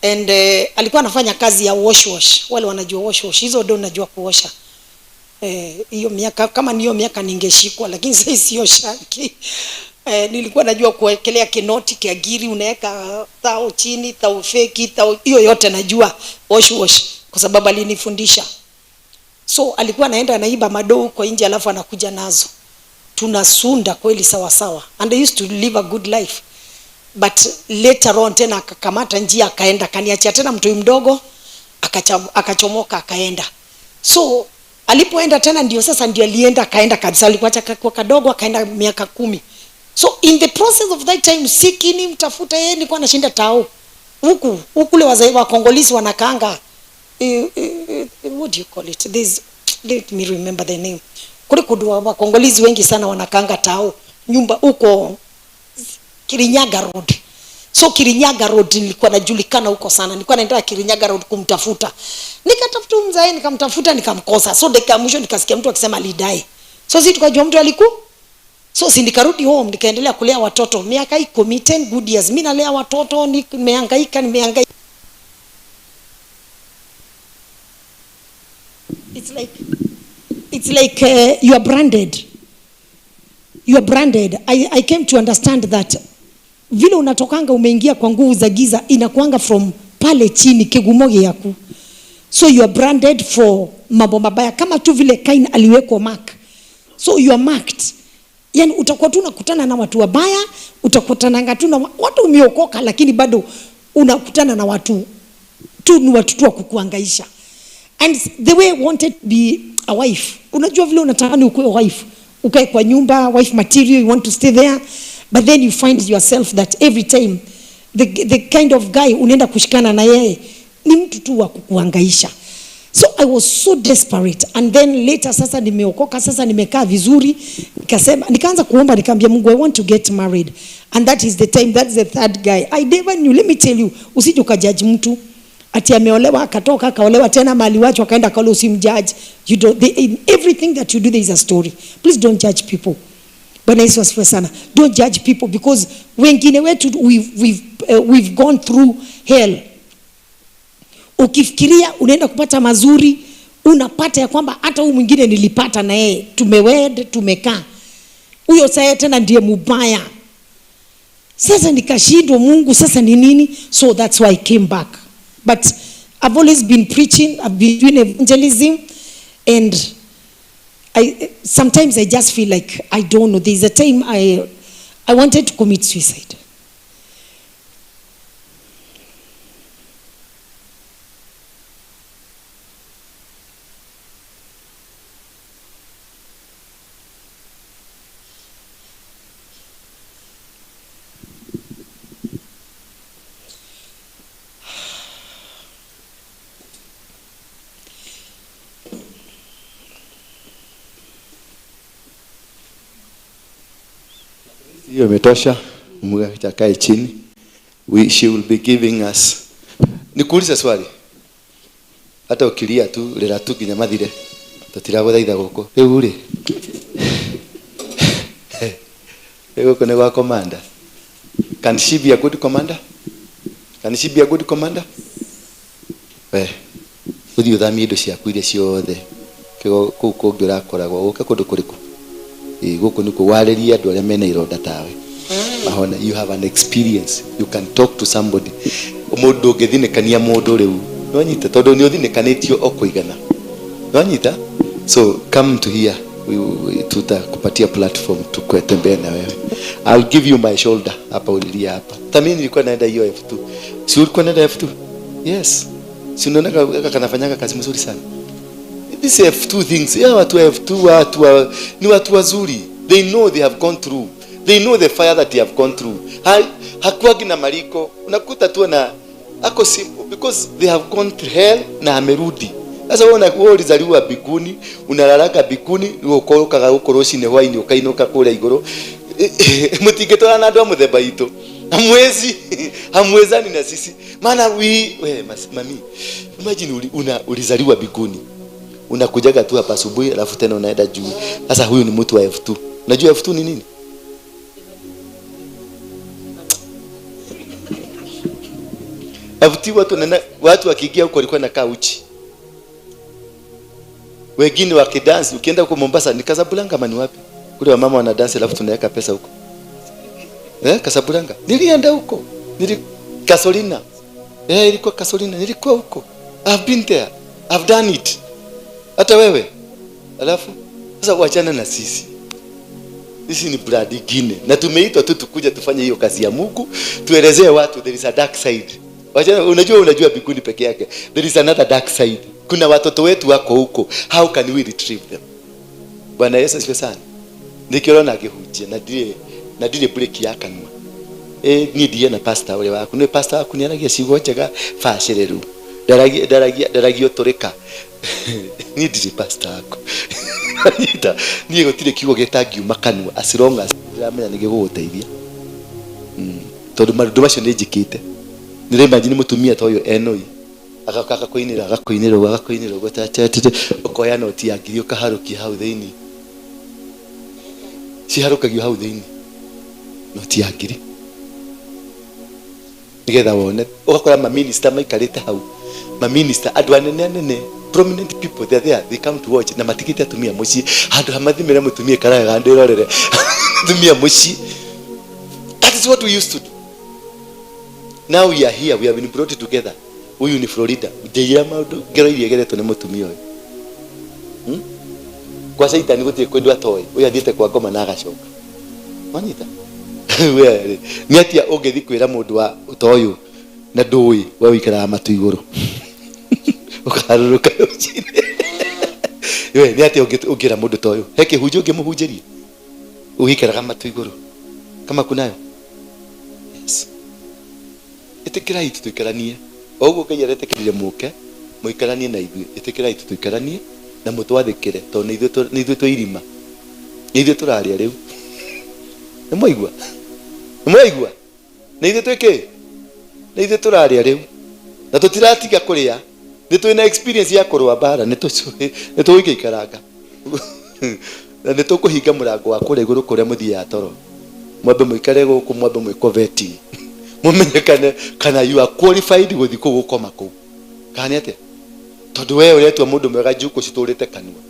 and alikuwa anafanya kazi ya wash wash. Wale wanajua wash wash, hizo ndio najua kuosha. Hiyo miaka kama niyo miaka ningeshikwa, lakini sasa sio shaki. Nilikuwa najua kuwekelea kinoti kiagiri, unaweka tao chini, tao feki, tao hiyo yote najua wash wash kwa sababu alinifundisha. So alikuwa anaenda anaiba madoo kwa nje alafu anakuja nazo. Tunasunda kweli sawa sawa. And I used to live a good life. But later on tena akakamata njia akaenda, kaniachia tena mtu mdogo, akachomoka akaenda. So alipoenda tena ndio sasa ndio alienda akaenda kabisa, alikuwa kwa kadogo akaenda miaka 10. So in the process of that time sikini mtafuta yeye, nilikuwa nashinda tao. Huku kule wazee wa Kongolese wanakaanga, what do you call it? This, let me remember the name. Kule kudua wa Kongolese wengi sana wanakaanga tao nyumba huko Kirinyaga Road. So Kirinyaga Road nilikuwa najulikana huko sana. Nilikuwa naenda Kirinyaga Road kumtafuta. Nikatafuta mzae, nikamtafuta nikamkosa. So dakika mwisho nikasikia mtu akisema alidai. So sisi tukajua mtu aliku. So si nikarudi home nikaendelea kulea watoto. Miaka iko 10 good years. Mimi nalea watoto, nimehangaika. It's like you are branded. You are branded. I came to understand that vile unatokanga umeingia kwa nguvu za giza inakuanga from pale chini kigumoge yaku. So you are branded for mambo mabaya kama tu vile Kain aliwekwa mark. So you are marked. Yani utakuwa tu unakutana na watu wabaya, utakutananga tu na watu umeokoka lakini bado unakutana na watu tu ni watu tu wa kukuangaisha. And the way I wanted to be a wife. Unajua vile unatamani ukuwe wife. Ukae kwa nyumba, wife material, you want to stay there. But then you find yourself that every time the kind of guy unaenda kushikana na yeye ni mtu tu wa kukuangaisha. So I was so desperate. And then later sasa nimeokoka, sasa nimekaa vizuri, nikasema, nikaanza kuomba, nikaambia Mungu, I want to get married. And that is the time, that's the third guy. I never knew, let me tell you, usije ukajudge mtu ati ameolewa akatoka akaolewa tena mali wacho akaenda akaolewa, usimjudge. You don't, in everything that you do there is a story. Please don't judge people. Bwana Yesu asifiwe sana. Don't judge people because wengine wetu we've gone through hell. Ukifikiria unaenda kupata mazuri, unapata ya kwamba hata huyu mwingine nilipata na yeye, tumewed, tumekaa. Huyo sasa tena ndiye mubaya. Sasa nikashindwa, Mungu sasa ni nini? So that's why I came back. But I've always been preaching, I've been doing evangelism, and sometimes I just feel like I don't know. There's a time I wanted to commit suicide. Hiyo imetosha, mkae chini. She will be giving us. Nikuulize swali. Hata ukilia tu rera tu nginya mathire. Tutiraguthaitha guku. Riu ri. Riu guku ni gwa commander. Can she be a good commander? Can she be a good commander? We. Uthi uthamie indo ciaku iria ciothe. Kuu kungi urakoragwo guke kundu kuriku? Guku nikuo warĩrie andũ arĩa mena ironda tawe. Mahona, you have an experience, you can talk to somebody. Mũndũ ũngĩthinĩkania mũndũ rĩu nĩwanyita, tondũ nĩ ũthinĩkanĩtio o kũigana, nĩwanyita. So come to here, tutakupatia platform tukutembee na wewe. I'll give you my shoulder hapa, ulilia hapa. Hata mimi nilikuwa naenda hiyo F2. Si ulikuwa naenda F2? Yes. Si unaona kanafanyanga kazi mzuri sana. This F2 things, yeah, watu F2 ni watu wazuri. They know they have gone through. They know the fire that they have gone through. Hakuwagi na maliko. Unakuta tu na ako simple because they have gone through hell na amerudi. Sasa wewe ulizaliwa biguni, unalalaka biguni, ukorokaga huko rocine hwaini ukainuka kule iguru. Mutingetwana na andu a muthemba itu. Hamwezi, hamwezani na sisi. Maana we mami, imagine ulizaliwa biguni. Unakujaga tu hapa asubuhi alafu tena unaenda juu. Sasa huyu ni mtu wa F2. Unajua F2 ni nini? F2 watu wakiingia huko walikuwa nakaa uchi. Wengine wakidance, ukienda huko Mombasa ni Casablanca mani wapi? Kule wamama wana dance alafu tunaweka pesa huko. Casablanca. Nilienda huko. Kasolina. Ilikuwa Kasolina. Nilikuwa huko. I've been there. I've done it. Hata wewe. Alafu sasa wachana na sisi. Sisi ni brand nyingine. Na tumeitwa tu tukuja tufanye hiyo kazi ya Mungu, tuelezee watu there is a dark side. Wachana, unajua biguni peke yake. There is another dark side. Kuna watoto wetu wako huko. How can we retrieve them? Bwana Yesu asifiwe sana. Nikiona akihujia na ndire break ya kanwa. Ni ndiye na pastor ule waku. Ni pastor waku ni aragia ciugo njega bacĩrĩru. Ndaragia ũtũrĩka. Ni ndire pastor waku. Niĩ gũtirĩ kiugo gĩtangiuma kanua as long as ndĩramenya nĩ gĩgũgũteithia. Tondũ maũndũ macio nĩ njĩkĩte. Nĩ imagine mũtumia ta ũyũ enoi. Agakoinĩra agakoinĩra ũguo tatete ũkoya noti ya ngiri ũkaharũkia hau thĩinĩ. Ciharũkagio hau thĩinĩ. Noti ya ngiri. Nigetha wone ũgakora maminista maikarĩte hau. Maminista andũ anene anene prominent people, they are there, they come to watch. Na matikite atumia muciĩ handũ ha mathimĩre mũtumia karaga ndĩrorere atumia mũciĩ. That is what we used to do. Now we are here, we have been brought together. Huyu ni Florida. Njĩra maũndũ ngero iria geretwo nĩ mũtumia ũyũ. Kwa Shaitani gũtirĩ kwendwo atoĩ. Ũyũ athiĩte kwa ngoma na agacoka. Wanyita? Nĩ atĩa ũngĩthiĩ kwĩra mũndũ wa ta ũyũ na ndũĩ we ũikaraga matu igũrũ. Ũkaharũrũka rũcinĩ. We nĩ atĩa ũngĩra mũndũ ta ũyũ? He kĩhunjio ũngĩmũhunjĩria? Ũgĩikaraga matu igũrũ. Kama kunayo? Yes. Ĩtĩkĩrai tũikaranie. Oguo Ngai aretĩkĩrire mũke Muikaranie na ithuĩ, ĩtĩkĩrai tũikaranie na mũtwathĩkĩre tondũ nĩ ithuĩ twĩ irima. Nĩ ithuĩ tũraria rĩu. Nĩ mwaigua? Nĩ mwaigua? Nĩ ithuĩ twĩ kĩ? Nĩ ithuĩ tũraria rĩu. Na tũtiratiga kũrĩa. Nĩ twĩ na experience ya kũrũa mbara, nĩ tũgũikaikaranga. Na nĩ tũkũhinga mũrango wa kũrĩa igũrũ kũrĩa mũthiaga toro. Mwambe mũikare gũkũ, mwambe mwĩkwo vetting. Mũmenyekane kana you are qualified gũthiĩ kũu gũkoma kũu. Kana nĩ atĩa? Tondũ we ũretua mũndũ mwega njukũ citũrĩte kanua.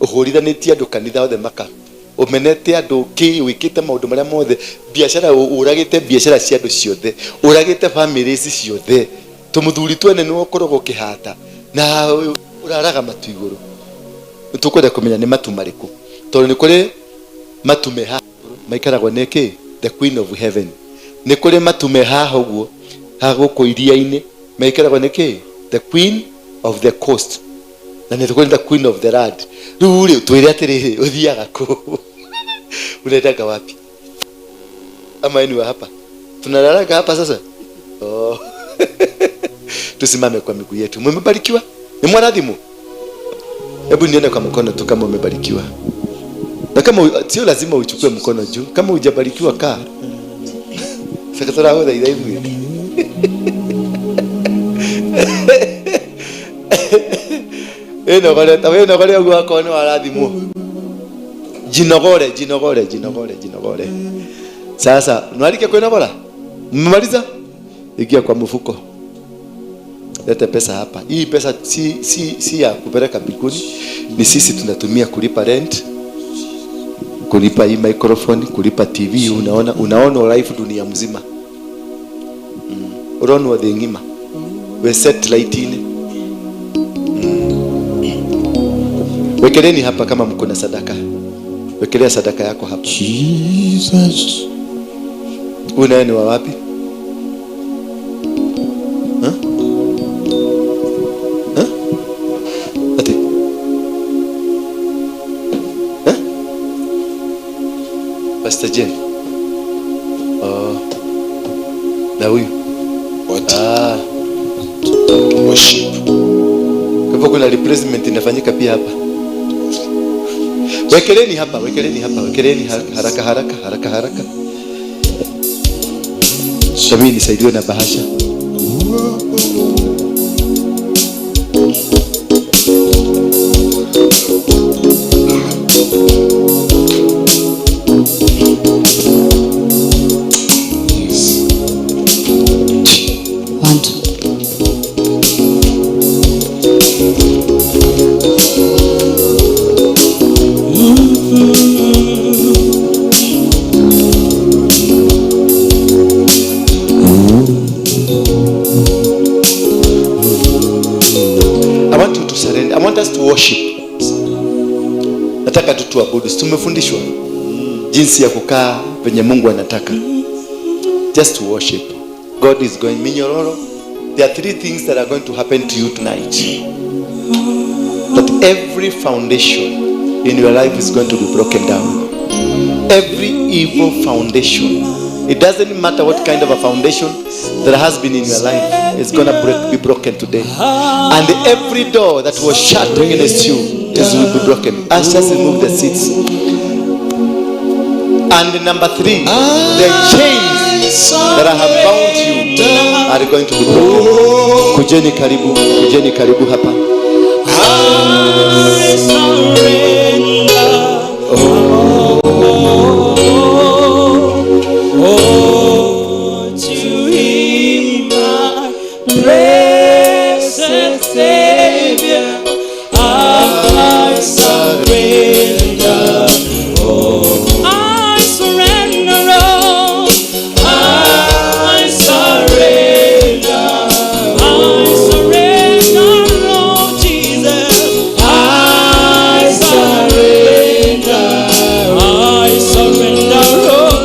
Ũhũrithanĩtie andũ kanitha othe maka. Ũmenete andũ kĩ, wĩkĩte maũndũ marĩa mothe, biacara ũragĩte biacara cia andũ ciothe, ũragĩte families ciothe. Tũmũthuri twene nĩwe ũkoragwo ũkĩhata na ũraraga matu igũrũ. Tũkwenda kũmenya nĩ matu marĩkũ. Tondũ nĩ kũrĩ matu me haha maikaragwo nĩ kĩ? The Queen of Heaven. Nĩ kũrĩ matu me haha ũguo, haha gũkũ iria-inĩ maikaragwo nĩ kĩ? The Queen of the Coast. Na nĩ kũrĩ the Queen of the Land. Rĩu rĩ, twĩre atĩrĩrĩ, ũthiaga kũ? Unaendaga wapi? Ama ni wa hapa? Tunalalaga hapa sasa? Oh. Tusimame kwa miguu yetu. Mmebarikiwa? Ni mwaradhimu? Hebu nione kwa mkono tu kama umebarikiwa. Na kama sio lazima uchukue mkono juu. Kama hujabarikiwa kaa. Sakatora hoda ida hivi. Eno gore tawe no gore uguo akorwo ni warathimwo. Jinogore, jinogore, jinogore, jinogore. Sasa nwalike kwinogora? Mmemaliza? Ingia kwa mfuko. Lete pesa hapa. Hii pesa si ya kupeleka mbinguni, ni sisi tunatumia kulipa rent, kulipa hii microphone, kulipa TV. Unaona, unaona life dunia mzima. Unaona thĩ ng'ima. We satellite ine. Wekeleni hapa kama mko na sadaka. Wekelea sadaka yako hapa. Jesus. Unaye ni wa wapi? Huh? Huh? Ati? Huh? Pastor Jane. Oh. Na huyu. What? Ah. Worship. Kwa hivyo kuna replacement inafanyika pia hapa. Wekeleni hapa, wekeleni hapa, wekeleni haraka haraka haraka haraka. Shamini nisaidiwe na bahasha. Yes. 1 2. I want you to surrender. I want us to worship. Nataka tu tuabudu. Tumefundishwa jinsi ya kukaa penye Mungu anataka. Just to worship. God is going minyororo. There are three things that are going to happen to you tonight. That every foundation in your life is going to be broken down. Every evil foundation. It doesn't matter what kind of a foundation that has been in your life, it's going to be broken today. And every door that was shut against you is will be broken. Ushers, remove the seats. And number 3, the chains that have bound you are going to be broken. Kujeni karibu, kujeni karibu hapa. I surrender. Oh. Oh, to Him, my blessed Savior, I surrender. Oh, I surrender all. I surrender. I surrender all, Jesus. I surrender. I surrender all.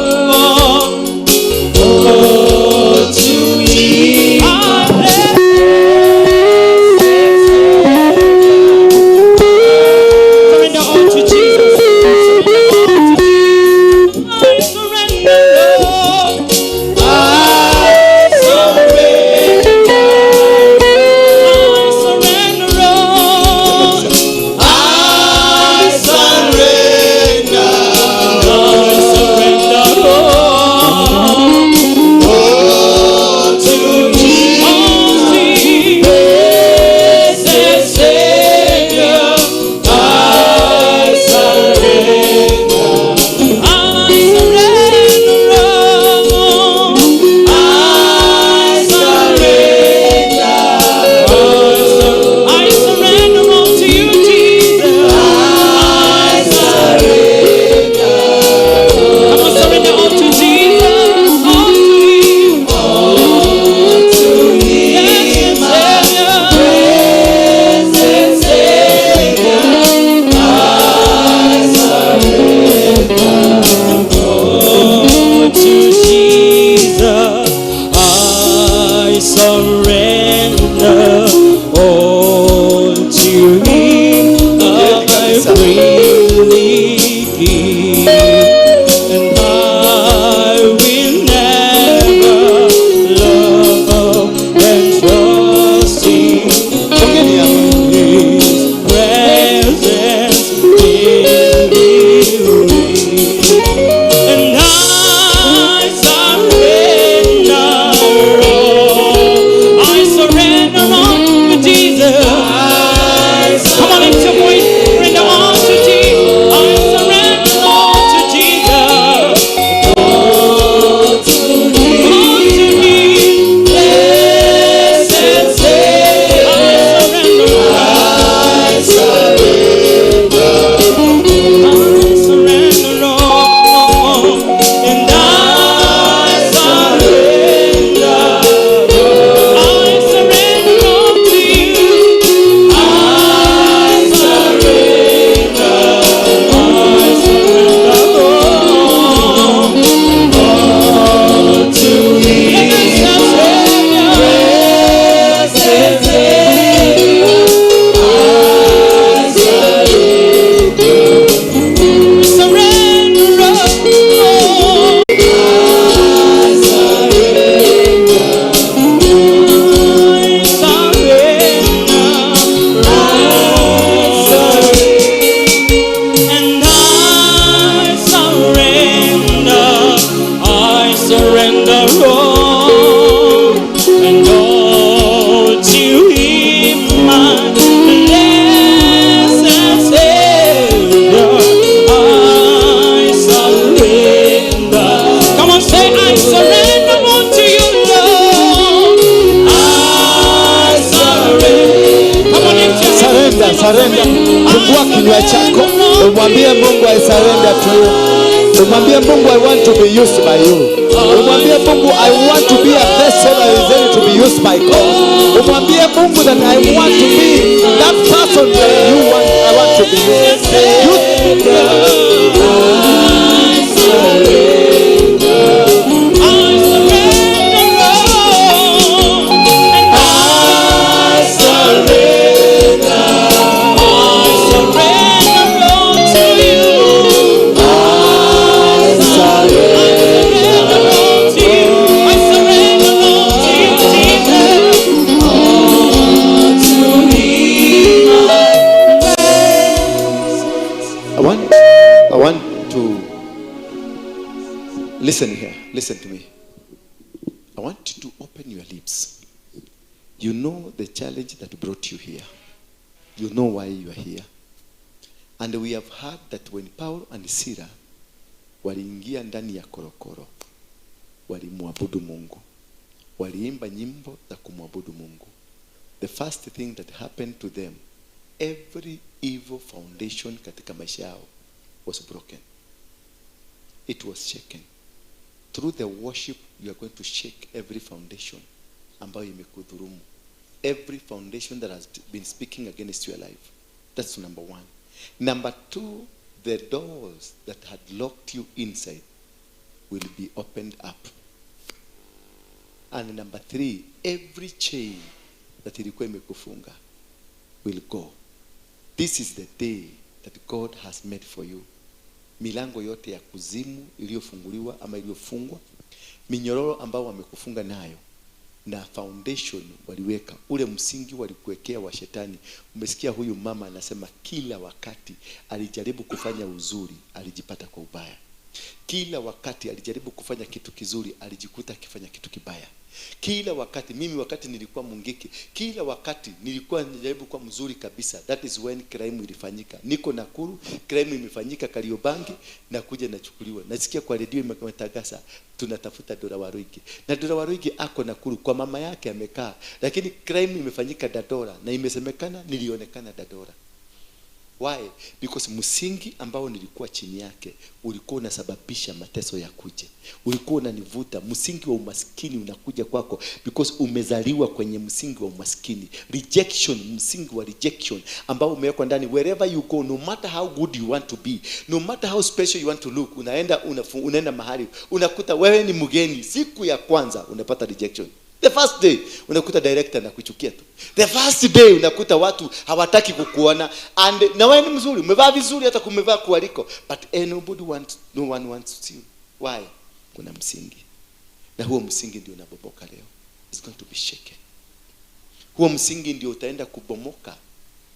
I surrender to you. Umwambie Mungu, I want to be used by you. Umwambie Mungu, I want to be a vessel that is ready to be used by God. Umwambie Mungu that I want to be that person that you want, I want to be used. I want to listen here. Listen to me. I want you to open your lips. You know the challenge that brought you here. You know why you are here. And we have heard that when Paul and Sila waliingia ndani ya korokoro, walimwabudu Mungu. Waliimba nyimbo za kumwabudu Mungu. The first thing that happened to them, every evil foundation katika maisha yao was broken. It was shaken. Through the worship, you are going to shake every foundation ambayo imekudhurumu. Every foundation that has been speaking against your life. That's number one. Number two, the doors that had locked you inside will be opened up. And number three, every chain that ilikuwa imekufunga will go. This is the day that God has made for you. Milango yote ya kuzimu iliyofunguliwa ama iliyofungwa, minyororo ambao wamekufunga nayo, na foundation waliweka, ule msingi walikuwekea wa shetani. Umesikia huyu mama anasema kila wakati alijaribu kufanya uzuri, alijipata kwa ubaya. Kila wakati alijaribu kufanya kitu kizuri, alijikuta akifanya kitu kibaya. Kila wakati, mimi wakati nilikuwa Mungiki, kila wakati nilikuwa najaribu kuwa mzuri kabisa. That is when crime ilifanyika. Niko Nakuru, crime imefanyika Kariobangi, na kuja nachukuliwa. Nasikia kwa redio imetangaza tunatafuta Dora Waruigi. Na Dora Waruigi ako Nakuru kwa mama yake amekaa, lakini crime imefanyika Dadora na imesemekana nilionekana Dadora. Why? Because msingi ambao nilikuwa chini yake ulikuwa unasababisha mateso ya kuje. Ulikuwa unanivuta. Msingi wa umaskini unakuja kwako because umezaliwa kwenye msingi wa umaskini. Rejection, msingi wa rejection ambao umewekwa ndani. Wherever you go, no matter how good you want to be, no matter how special you want to look, unaenda mahali, unakuta wewe ni mgeni. Siku ya kwanza unapata rejection. The first day unakuta director anakuchukia tu. The first day unakuta watu hawataki kukuona, and na wewe ni mzuri, umevaa vizuri, hata kumevaa kualiko, but nobody wants, no one wants to see you. Why? Kuna msingi. Na huo msingi ndio unabomoka leo. It's going to be shaken. Huo msingi ndio utaenda kubomoka.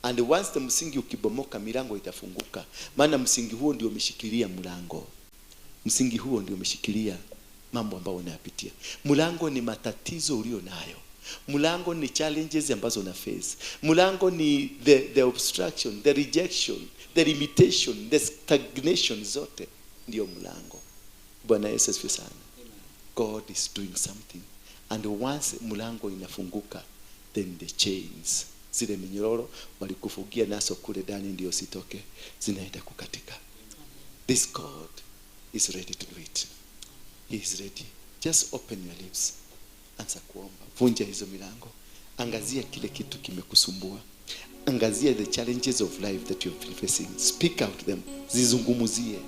And once the msingi ukibomoka, milango itafunguka. Maana msingi huo ndio umeshikilia mlango. Msingi huo ndio umeshikilia mambo ambayo unayapitia. Mlango ni matatizo ulio nayo. Mlango ni challenges ambazo una face. Mlango ni the obstruction, the rejection, the limitation, the stagnation, zote ndio mlango. Bwana Yesu asifiwe sana. God is doing something. And once mlango inafunguka, then the chains, zile minyororo walikufungia naso kule ndani ndio sitoke, zinaenda kukatika. This God is ready to do it. He is ready. Just open your lips. Anza kuomba. Vunja hizo milango. Angazia kile kitu kimekusumbua. Angazia the challenges of life that you have been facing. Speak out them. Zizungumuzie.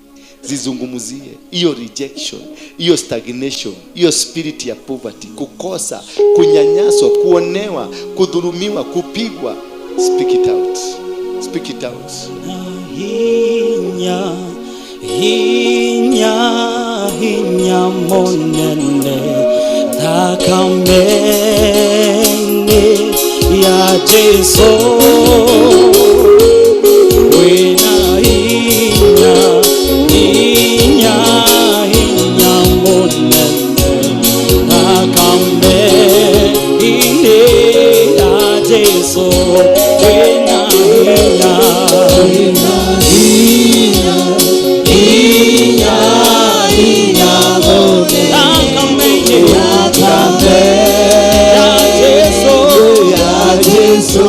Zizungumuzie. Hiyo rejection, hiyo stagnation, hiyo spirit ya poverty, kukosa, kunyanyaswa, kuonewa, kudhulumiwa, kupigwa. Speak it out. Speak it out. Hinya, hinya, hinya monene thakamene ya Jesu wena hinya, hinya, hinya monene thakamene ya Jesu wena hinya, hinya, hinya, hinya monene ya Jesu, ya Jesu,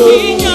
hinya,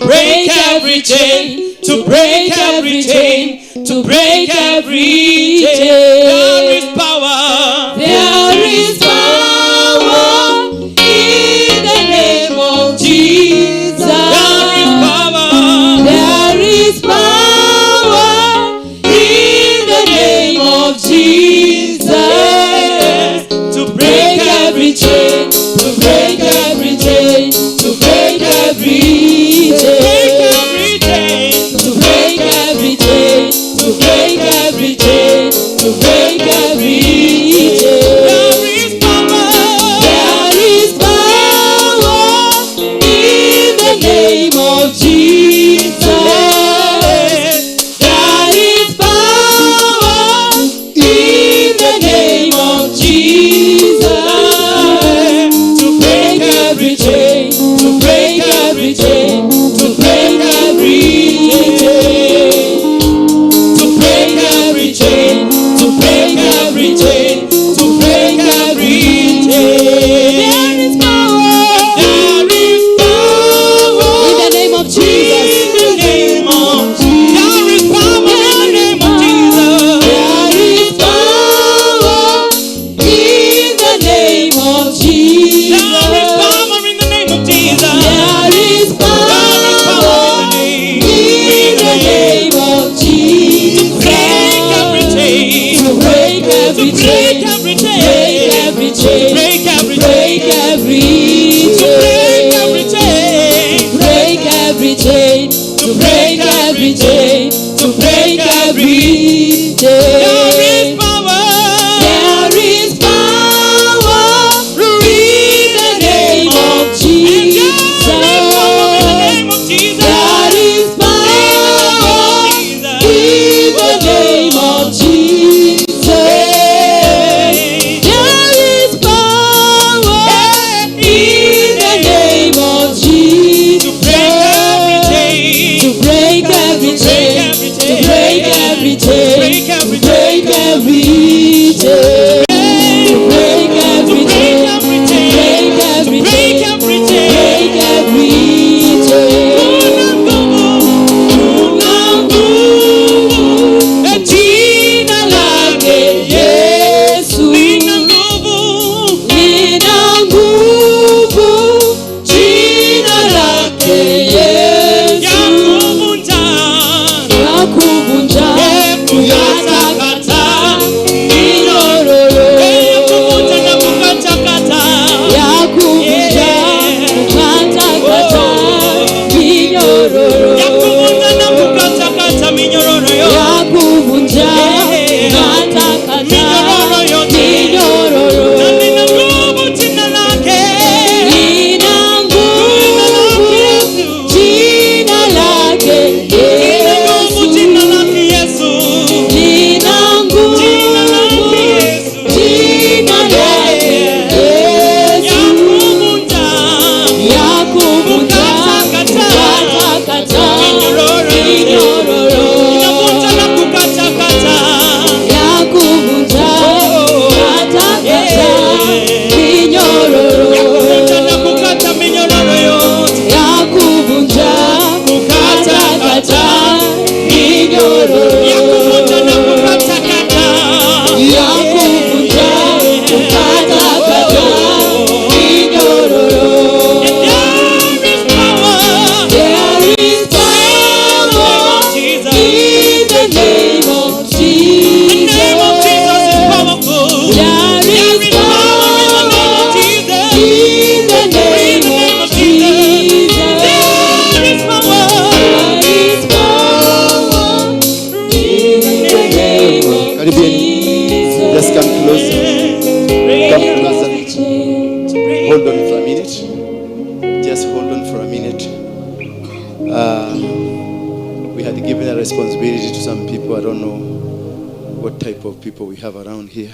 break every chain, to break every chain, to break every chain. There is power. There is power in the name of Jesus. There is power. There is power in the name of Jesus. To break every chain, to break every chain, to break every chain, to break every chain, to break every chain, to break every chain. There is power. There is power in the name of Jesus. There is power in the name of Jesus. To break every chain, to break every chain, to break every chain, to break every chain, to break every chain, to break every chain. There is power. There is power in the name of Jesus. In the name of Jesus. There is power in the name of Jesus. There is power in the name of Jesus. There is power in the name of Jesus. There is power in the name of Jesus. Break every chain. To break every To chain. break every chain. Break every chain. To break every Break every To break every chain. chain. Break every chain. To break every chain. To break every chain. There is power. There is power in the name of Jesus. In the name of Jesus. There is power in the name of Jesus. There is power in the name of Jesus. To break every chain. To break every chain. To break every chain. To break every chain. To break every chain. Break every chain. Break every chain. Kuna nguvu. Jina lake Yesu Lina nguvu. lina nguvu. Jina lake Yesu Ya kuvunja. ya kuvunja Kukatakata. minyororo Ya kuvunja na kukatakata. ya kuvunja kukatakata minyororo Ya kuvunja na kukatakata minyororo yote. ya kuvunja kukatakata Minyororo yote. minyororo Na lina nguvu jina lake. lina nguvu jina lake Lina nguvu Yesu jina lake Yesu. lina nguvu Jina lake Yesu. jina lake Ya Yesu kuvunja. ya kuvunja Kukatakata. kukatakata Minyororo yote. minyororo Inavunja na kukatakata. ya kuvunja kukatakata minyororo Ya kuvunja na kukata minyororo yote. ya kuvunja kukatakata minyororo Ya kuvunja na kukatakata. ya kuvunja kukatakata minyororo. There is power. There is power Jesus. in the name of The name of Jesus is Jesus. powerful. There There is is power in the name of power Jesus. in the In the name name of of Jesus. Jesus. There is power. There is power in the name of Karibieni. Jesus. Just come closer. Come closer. Hold on for a minute. Just hold on for a minute. We had given a responsibility to some people. I don't know what type of people we have around here.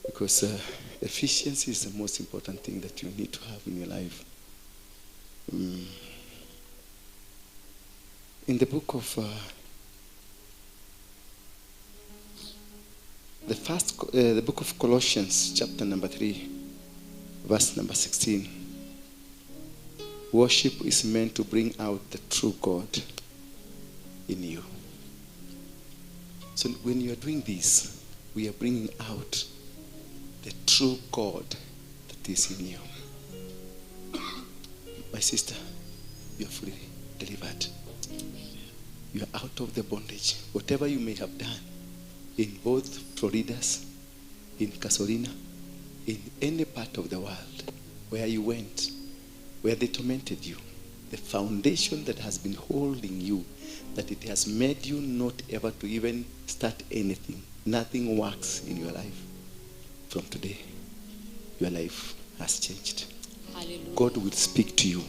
Because efficiency is the most important thing that you need to have in your life. In the book of the book of Colossians, chapter number 3, verse number 16. Worship is meant to bring out the true God in you. So when you are doing this, we are bringing out the true God that is in you. My sister, you are fully delivered. You are out of the bondage. Whatever you may have done in both Floridas, in Casuarina, in any part of the world where you went, where they tormented you, the foundation that has been holding you, that it has made you not ever to even start anything. Nothing works in your life. From today, your life has changed. Hallelujah. God will speak to you.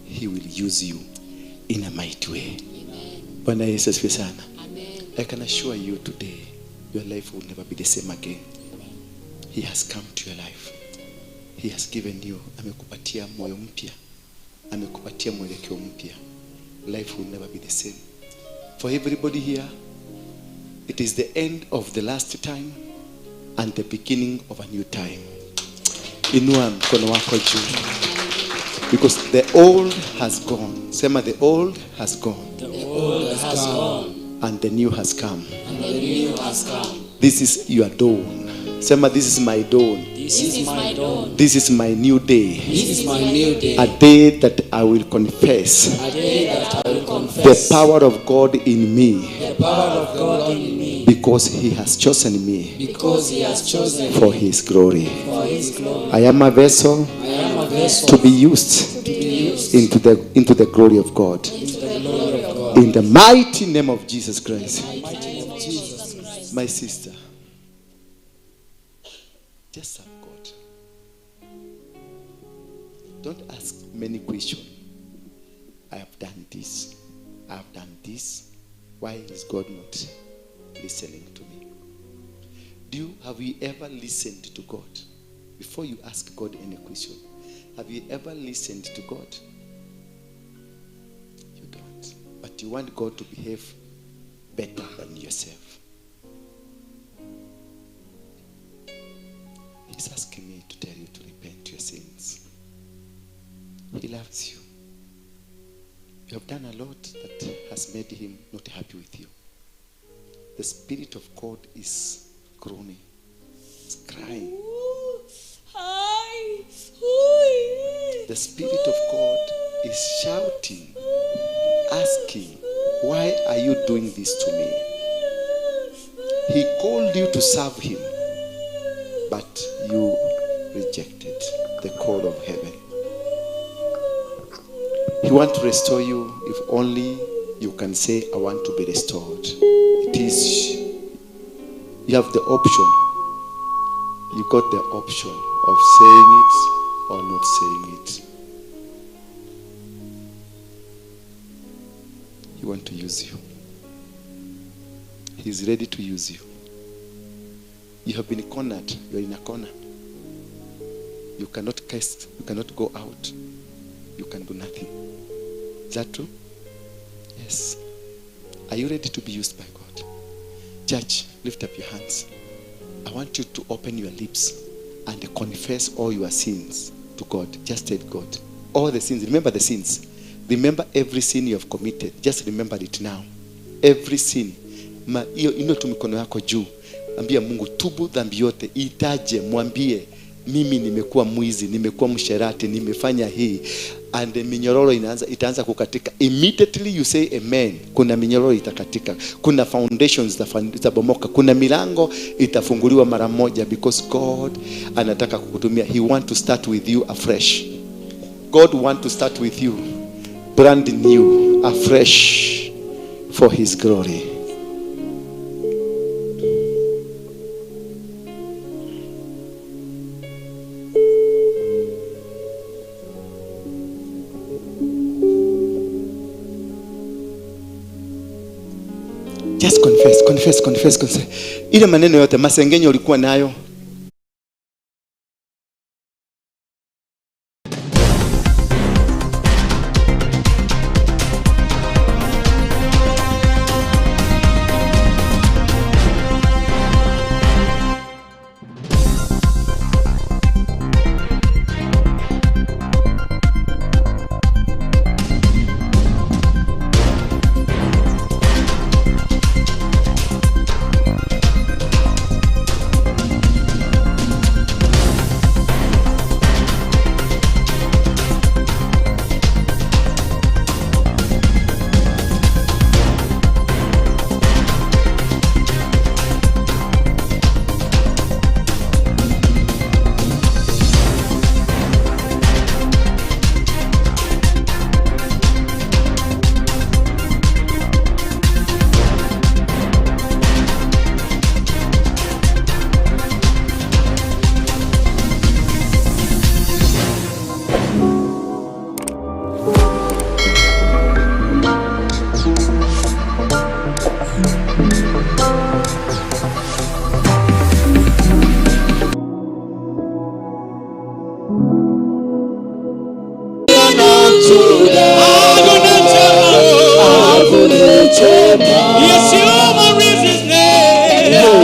He will use you in a mighty way. Bwana Yesu asifiwe sana. I can assure you today, your life will never be the same again. He has come to your life. He has given you. Amekupatia moyo mpya. Amekupatia mwelekeo mpya. Life will never be the same. For everybody here, it is the end of the last time and the beginning of a new time. Inua mkono wako juu. Because the old has gone. Sema, the old has gone. The old has gone. And the new has come. And the new has come. This is your dawn. Sema, this is my dawn. This is my dawn. This is my new day. This is my new day. A day that I will confess. A day that I will confess. The power of God in me. The power of God in me. Because he has chosen me. Because he has chosen for me. His glory. For his glory. I am a vessel. I am a vessel. To be used. To be used. Into the glory of God. Into the glory of God. In the mighty name of Jesus Christ. In the mighty name of Jesus Christ. My sister, just serve God. Don't ask many questions. I have done this. I have done this. Why is God not listening to me? Have you ever listened to God? Before you ask God any question, have you ever listened to God? You don't. But you want God to behave better than yourself. He's asking me to tell you to repent your sins. He loves you. You have done a lot that has made him not happy with you. The Spirit of God is groaning, is crying. The Spirit of God is shouting, asking, why are you doing this to me? He called you to serve him, but you rejected the call of heaven. He wants to restore you if only you can say, I want to be restored. It is, you have the option. You got the option of saying it or not saying it. He wants to use you. He is ready to use you. You have been cornered. You are in a corner. You cannot cast. You cannot go out. You can do nothing. Is that true? Yes. Are you ready to be used by God? Church, lift up your hands. I want you to open your lips and confess all your sins to God. Just tell God. All the sins. Remember the sins. Remember every sin you have committed. Just remember it now. Every sin. Inua tu mikono yako juu. Ambia Mungu, tubu dhambi yote. Itaje, mwambie, mimi nimekuwa mwizi, nimekuwa msherati, nimefanya hii. And minyororo itaanza kukatika. Immediately you say amen, kuna minyororo itakatika. Kuna foundations zitabomoka. Kuna milango itafunguliwa mara moja, because God anataka kukutumia. He want to start with you afresh. God want to start with you brand new, afresh, for his glory. Just confess, confess, confess, confess. Ile maneno yote masengenyo ulikuwa nayo,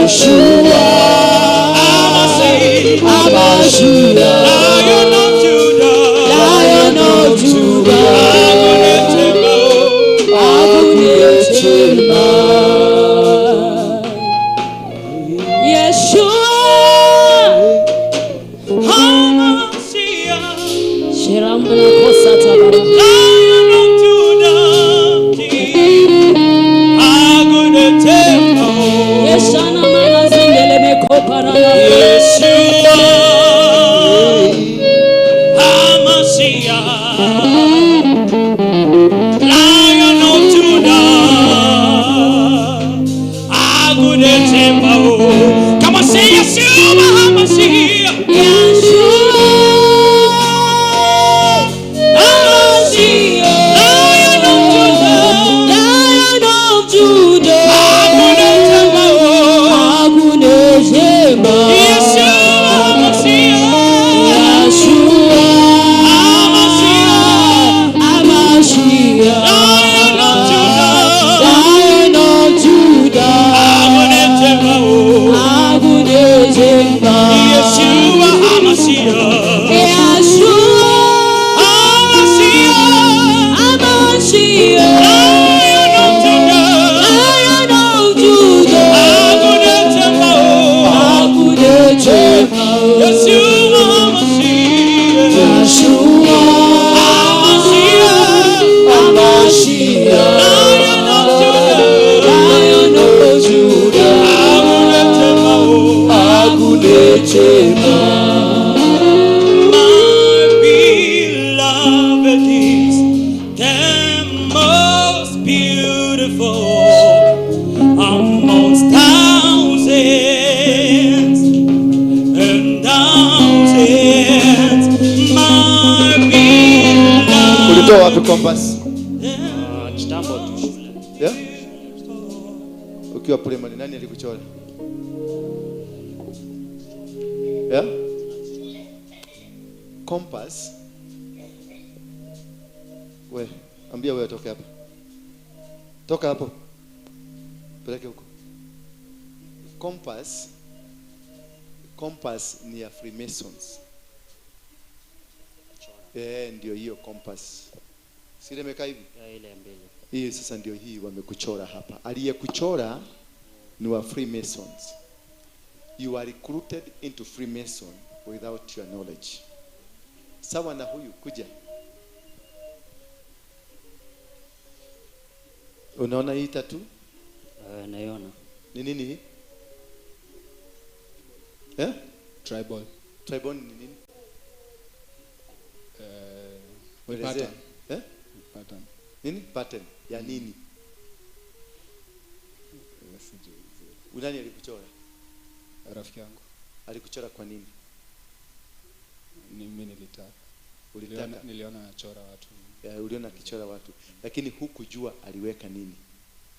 Yeshua, Hamashiach, Lion of Judah, Lion of Judah, Agunechemba. Yeshua, Hamashiach, Shiramana kosa tabara. Lion of Judah, Agunechemba. Yeshana mana zindele mekopara. Yeshua, Hamashiach, Lion of Judah, Agunechemba. Come on, say Yeshua, Hamashiach. Yeshua, Hamashiach, Lion of Judah, Lion of Judah, Agunechemba. Agunechemba. Yeshua, Hamashiach. Yeshua, Hamashiach, Hamashiach, Lion of Judah, Lion of Judah, Agunechemba. Agunechemba. Yeshua, Hamashiach. Yeshua, Hamashiach, Hamashiach, Lion of Judah, Lion of Judah, Agunechemba. Agunechemba. Yeshua, Hamashiach. Yeshua, Hamashiach, Hamashiach, Lion of Judah, Lion of Judah, Agunechemba. Agunechemba. My beloved is the most beautiful amongst thousands and thousands. My beloved. Ulitoa wapi compass? Kitambo tu shule. Yeah? Ukiwa primary nani alikuchora? Yeah? Compass. We, ambia wewe toka hapa. Toka hapo. Peleke huko. Compass. Compass ni ya Freemasons. Ndio hiyo compass. Si ile imekaa hivi? Ile mbili. Hii sasa ndio hii wamekuchora hapa. Aliyekuchora ni wa Freemasons. You are recruited into Freemason without your knowledge. Sawa na huyu kuja. Unaona hii tatu? Naiona. Ni nini hii? Eh? Tribal. Tribal ni nini? Ni pattern. Eh? Pattern. Nini? Pattern ya nini? Sijui. Nani alikuchora? Rafiki yangu. Alikuchora kwa nini? Ni mimi nilitaka. Ulitaka? Niliona anachora watu. Ya, uliona akichora watu. Lakini hukujua aliweka nini.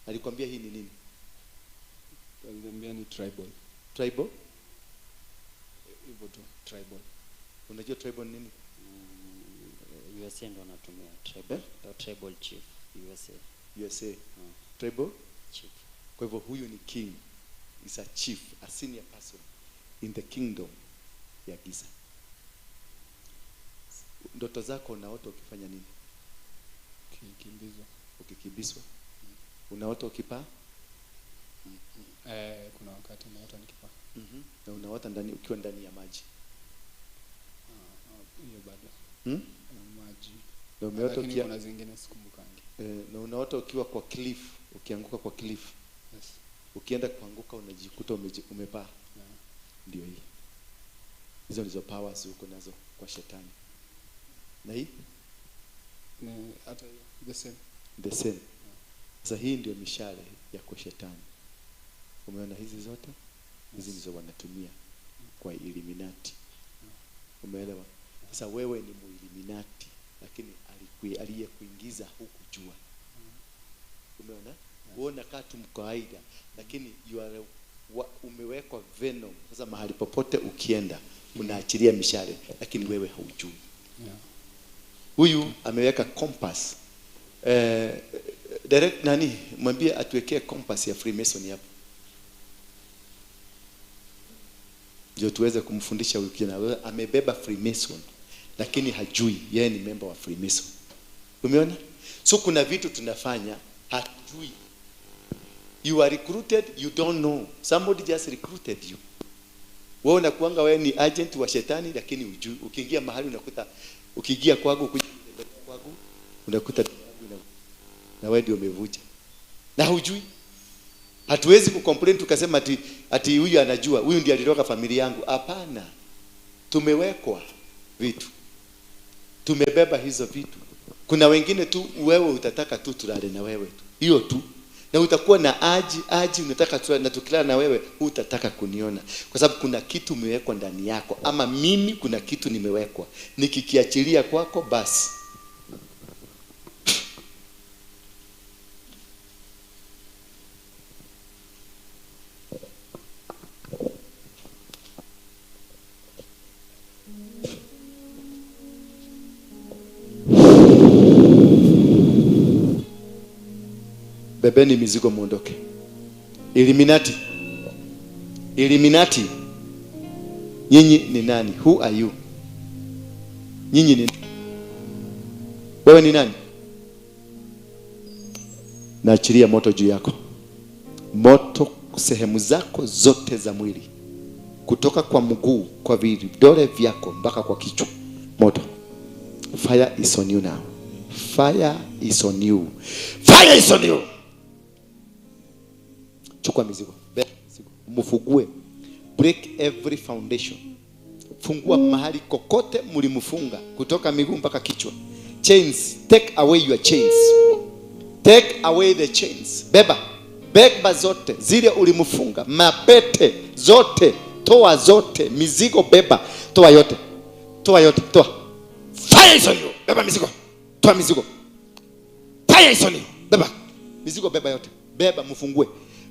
Alikwambia hii ni nini? Aliniambia ni tribal. Tribal? Hivyo tu, tribal. Unajua tribal ni nini? USA ndo wanatumia tribal. Eh? Tribal chief USA. USA. Tribal chief. Kwa hivyo huyu ni king. Is a chief, a senior person in the kingdom ya giza. Ndoto zako unaota ukifanya nini? Ukikimbizwa. Ukikimbizwa. Unaota ukipaa? Kuna wakati naota nikipaa. Na unaota ndani ukiwa ndani ya maji. Hiyo bado. Maji. Na umeota ukiwa, kuna zingine sikumbukangi. Na unaota ukiwa kwa cliff, ukianguka kwa cliff. Yes. Ukienda kuanguka unajikuta umepaa. Yeah. Ndio hii. Hizo ndizo powers uko nazo kwa shetani. Na hii? Ni hata hiyo, the same. The same. Yeah. Sasa hii ndio mishale ya kwa shetani. Umeona hizi zote? Hizi ndizo wanatumia kwa Illuminati. Umeelewa? Sasa wewe ni muilluminati, lakini aliyekuingiza hukujua. Umeona? Wewe unakaa tu mkawaida, lakini you are umewekwa venom. Sasa mahali popote ukienda unaachilia mishale, lakini wewe haujui. Yeah. Huyu ameweka compass. Direct nani mwambie atuwekee compass ya Freemason hapo. Ndio tuweze kumfundisha huyu kijana. Amebeba Freemason lakini hajui yeye ni member wa Freemason. Umeona? So kuna vitu tunafanya hatujui. You are recruited, you don't know. Somebody just recruited you. Wewe unakuanga wewe ni agent wa shetani lakini hujui. Ukiingia mahali unakuta, ukiingia kwangu, kwangu unakuta na wewe ndio umevuja. Na hujui. Hatuwezi kucomplain tukasema ati huyu anajua, huyu ndiye alitoka familia yangu. Hapana. Tumewekwa vitu. Tumebeba hizo vitu. Kuna wengine tu wewe utataka tu tulale na wewe tu. Hiyo tu. Na utakuwa na aji unataka tulale na tukilala na wewe utataka kuniona. Kwa sababu kuna kitu umewekwa ndani yako, ama mimi kuna kitu nimewekwa. Nikikiachilia kwako basi. Bebeni mizigo muondoke. Illuminati. Illuminati. Nyinyi ni nani? Who are you? Nyinyi ni wewe ni nani? Naachilia moto juu yako. Moto sehemu zako zote za mwili. Kutoka kwa mguu, kwa vidole vyako mpaka kwa kichwa. Moto. Fire is on you now. Fire is on you. Fire is on you. Chukua mizigo. Beba mizigo. Mfungue. Break every foundation. Fungua mahali kokote mlimfunga, kutoka miguu mpaka kichwa. Chains, take away your chains. Take away the chains. Beba. Beba zote zile ulimfunga, mapete zote, toa zote, mizigo beba, toa yote. Toa yote, toa. Fire is on you. Beba mizigo. Toa mizigo. Fire is on you. Beba. Mizigo beba yote. Beba, mfungue.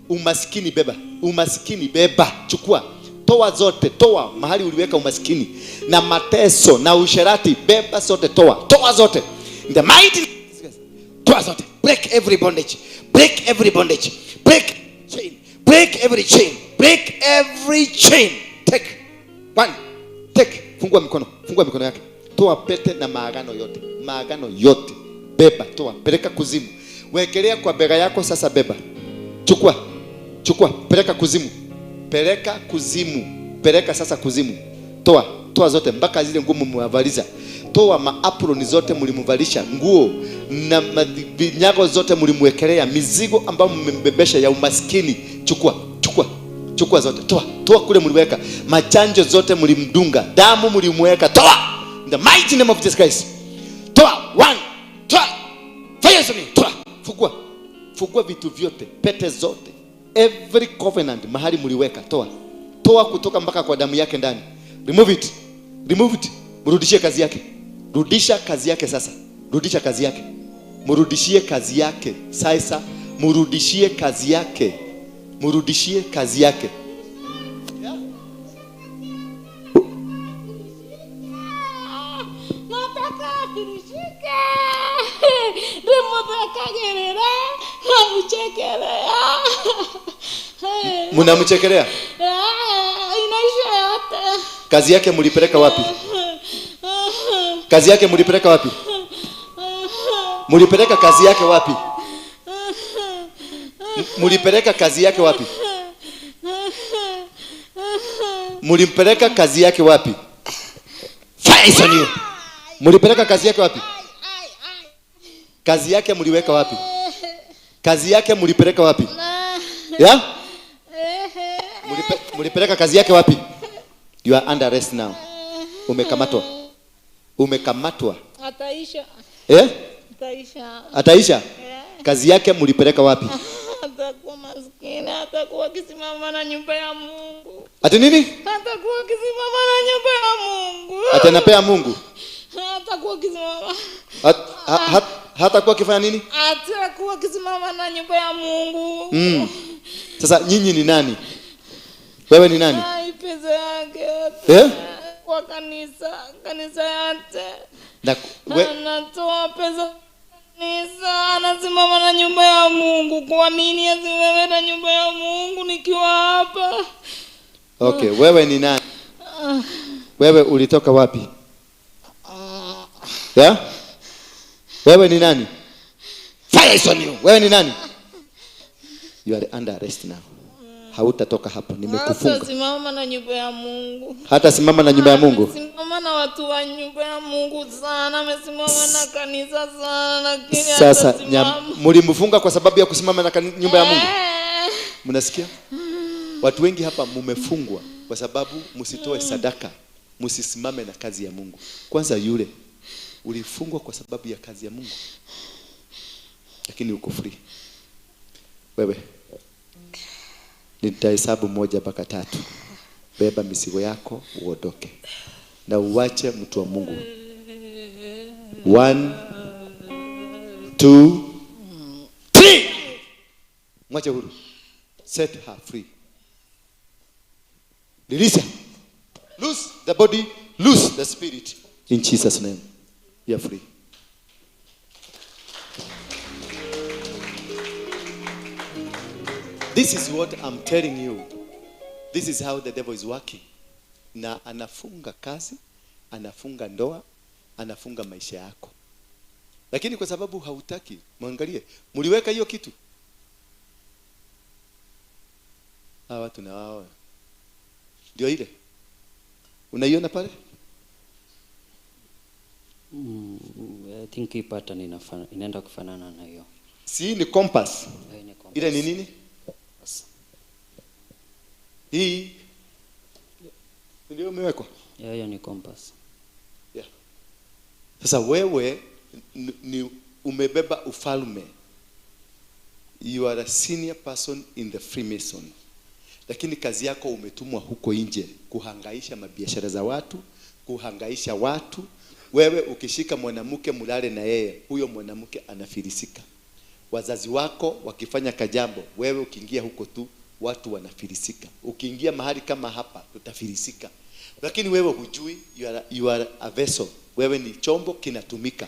Umaskini beba. Umaskini beba. Chukua. Toa zote. Toa mahali uliweka umaskini na mateso na usherati. Beba zote, toa. Toa zote. In the mighty, toa zote. Break every bondage. Break every bondage. Break chain. Break every chain. Break every chain. Take. One. Take. Fungua mikono. Fungua mikono yake. Toa pete na maagano yote. Maagano yote. Beba, toa. Peleka kuzimu. Wekelea kwa bega yako sasa, beba. Chukua. Chukua, peleka kuzimu. Peleka kuzimu. Peleka sasa kuzimu. Toa, toa zote mpaka zile nguo mmewavaliza. Toa maaproni zote mlimvalisha, nguo na vinyago zote mlimwekelea, mizigo ambayo mmembebesha ya umaskini. Chukua, chukua. Chukua zote. Toa, toa kule mliweka. Machanjo zote mlimdunga, damu mlimweka. Toa. In the mighty name of Jesus Christ. Toa, one. Toa. Fire on you. Toa. Fungua. Fungua vitu vyote, pete zote. Every covenant mahali mliweka, toa. Toa kutoka mpaka kwa damu yake ndani. Remove it. Remove it. Mrudishie kazi yake. Rudisha kazi yake sasa. Rudisha kazi yake. Mrudishie kazi yake. Sasa mrudishie kazi yake. Mrudishie kazi yake. Nataka kirishike. Ndimutakagerera. Namuchekelea. Mnamchekelea? Inaisha yote. Kazi yake mlipeleka wapi? Kazi yake mlipeleka wapi? Mlipeleka kazi yake wapi? Mlipeleka kazi yake wapi? Mlimpeleka kazi yake wapi? Fire is on you. Mlipeleka kazi yake wapi? Kazi yake mliweka wapi? Kazi yake mlipeleka wapi? Yeah? Mlipeleka kazi yake wapi? You are under arrest now. Umekamatwa. Umekamatwa. Ataisha. Eh? Ataisha. Ataisha? Kazi yake mlipeleka wapi? Atakuwa maskini, atakuwa akisimama na nyumba ya Mungu. Ati nini? Atakuwa akisimama na nyumba ya Mungu. Atanapea Mungu. Atakuwa akisimama. Hatakuwa akifanya nini? Atakuwa akisimama na nyumba ya Mungu. Sasa nyinyi ni nani? Wewe ni nani? Ai, pesa yake. Eh? Kwa kanisa, kanisa yake. Na anatoa pesa kanisa, anasimama na nyumba ya Mungu. Kwa nini asimame na nyumba ya Mungu nikiwa hapa? Okay, wewe ni nani? Wewe ulitoka wapi? Yeah? Wewe ni nani? Fire is on you. Wewe ni nani? You are under arrest now. Hautatoka hapo, nimekufunga. Hata simama na nyumba ya Mungu. Hata simama na nyumba ya Mungu. Simama na watu wa nyumba ya Mungu sana, amesimama na kanisa sana, lakini sasa mlimfunga kwa sababu ya kusimama na nyumba ya Mungu. Mnasikia? Watu wengi hapa mumefungwa kwa sababu msitoe sadaka, msisimame na kazi ya Mungu. Kwanza yule ulifungwa kwa sababu ya kazi ya Mungu, lakini uko free. Wewe nitahesabu 1 mpaka 3. Beba mizigo yako uondoke na uache mtu wa Mungu. 1 2 3. Mwache huru. Set her free. Release her. Loose the body, loose the spirit. In Jesus' name, you are free. This is what I'm telling you. This is how the devil is working. Na anafunga kazi, anafunga ndoa, anafunga maisha yako. Lakini kwa sababu hautaki, muangalie, mliweka hiyo kitu. Hawa watu na wao. Ndio ile. Unaiona pale? I think hii pattern inaenda kufanana na hiyo. Si ni compass. Ile ni nini? Hii ndio umewekwa. Hiyo ni compass. Yeah. Sasa wewe ni umebeba ufalme. You are a senior person in the Freemason. Lakini kazi yako umetumwa huko nje kuhangaisha mabiashara za watu, kuhangaisha watu. Wewe ukishika mwanamke mulale na yeye, huyo mwanamke anafilisika. Wazazi wako wakifanya kajambo, wewe ukiingia huko tu watu wanafilisika. Ukiingia mahali kama hapa tutafilisika. Lakini wewe hujui, you are a vessel. Wewe ni chombo kinatumika.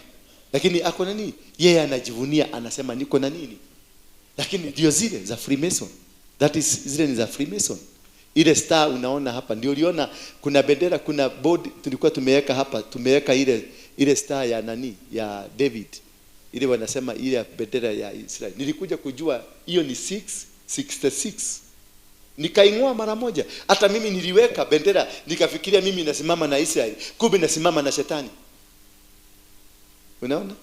Lakini ako na nini? Yeye anajivunia, anasema niko na nini? Lakini ndio zile za Freemason. That is, zile ni za Freemason. Ile star unaona hapa, ndio uliona kuna bendera, kuna board tulikuwa tumeweka hapa, tumeweka ile star ya nani? Ya David. Ile wanasema ile bendera ya Israel. Nilikuja kujua hiyo ni 666. Nikaing'oa mara moja. Hata mimi niliweka bendera nikafikiria mimi nasimama na Israel, kumbe nasimama na shetani. Unaona?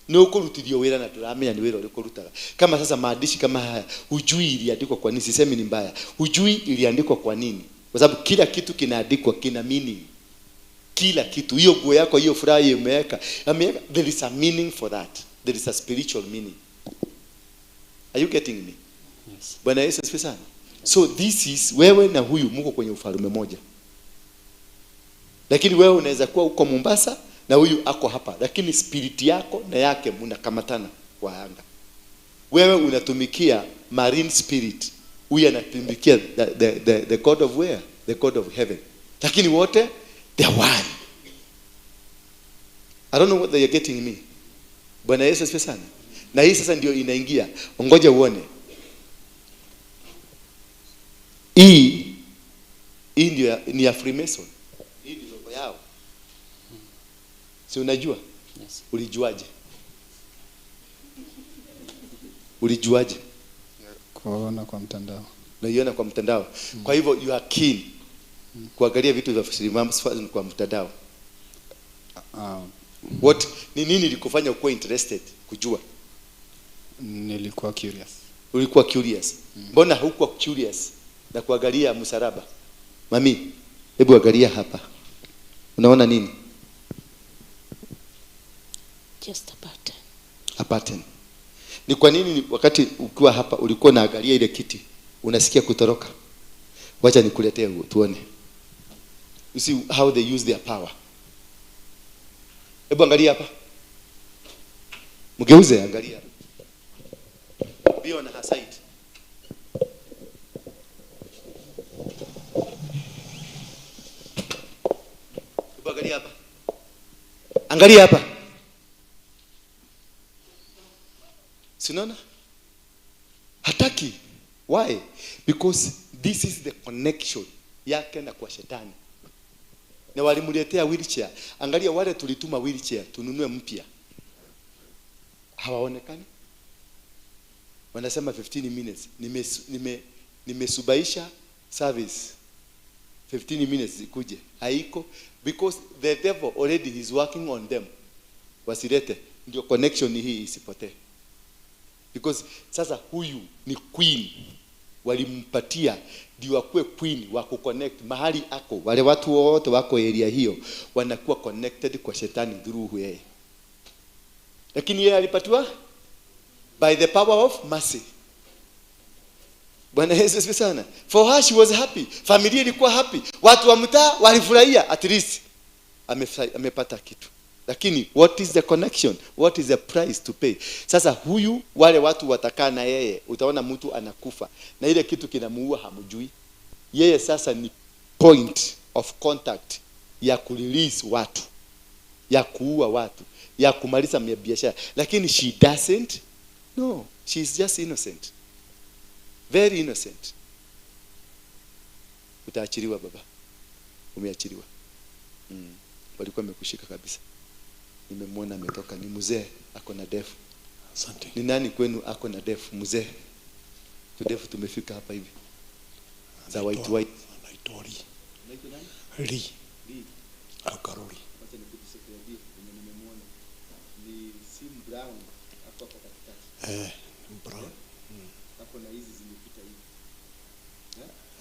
Nukurutithio wira na turamenya ni wira urikurutaga. Kama sasa maandishi kama haya, hujui iliandikwa kwa nini, sisemi ni mbaya. Hujui iliandikwa kwa nini? Kwa sababu kila kitu kinaandikwa kina meaning. Kila kitu, hiyo nguo yako, hiyo furaha umeweka, there is a meaning for that. There is a spiritual meaning. Are you getting me? Yes. Bwana Yesu asifiwe sana. So this is wewe na huyu mko kwenye ufalme moja. Lakini wewe unaweza kuwa uko Mombasa na huyu ako hapa, lakini spirit yako na yake mnakamatana kwa anga. Wewe unatumikia marine spirit, huyu anatumikia the God of where? The God of heaven. Lakini wote they are one. I don't know what they are getting me. Bwana Yesu asifiwe sana. Na hii sasa ndio inaingia. Ngoja uone. Hii ndio ni ya Freemason. Hii ndio logo yao. Si unajua? Yes. Ulijuaje? Ulijuaje? Kuona kwa mtandao. Unaiona kwa mtandao. Kwa hivyo you are keen kuangalia vitu vya Freemason kwa mtandao. What ni nini ilikufanya ukuwe interested kujua? Nilikuwa curious. Ulikuwa curious. Mbona hukuwa curious na kuangalia msalaba? Mami, hebu angalia hapa. Unaona nini? Just a pattern. A pattern. Ni kwa nini wakati ukiwa hapa ulikuwa unaangalia ile kiti unasikia kutoroka? Wacha nikuletee tuone. You see how they use their power. Hebu angalia hapa. Mgeuze, angalia. Be on her side. Hebu angalia hapa. Angalia hapa. Si unaona? Hataki. Why? Because this is the connection yake na kwa shetani. Na walimletea wheelchair. Angalia wale tulituma wheelchair tununue mpya, hawaonekani. Wanasema 15 minutes. Nimesubaisha service 15 minutes ikuje, haiko, because the devil already is working on them. Wasilete, ndio connection hii isipotee. Because sasa huyu ni queen, walimpatia ndio akuwe queen wa kuconnect mahali ako. Wale watu wote wako area hiyo wanakuwa connected kwa shetani through yeye. Lakini yeye alipatiwa by the power of mercy. Bwana Yesu asifiwe sana. For her she was happy. Familia ilikuwa happy. Watu wa mtaa walifurahia, at least amepata kitu. Lakini what is the connection? What is the price to pay? Sasa huyu wale watu watakaa na yeye, utaona mtu anakufa na ile kitu kinamuua hamjui. Yeye sasa ni point of contact ya kurelease watu, ya kuua watu, ya kumaliza biashara. Lakini she doesn't. No, she is just innocent. Very innocent. Utaachiliwa baba. Umeachiliwa. Walikuwa wamekushika kabisa. Nimemwona ametoka, ni mzee ako na defu. Asante. Ni nani kwenu ako na defu mzee? Tudefu tumefika hapa hivi. Za white white. Anaitwa Lee. Anaitwa nani? Lee. Lee. Akaroli. Wacha nikutusekelea mwenye nimemwona. Ni Sim Brown hapo hapo katikati. Ni brown. Hapo na hizi zimepita hivi.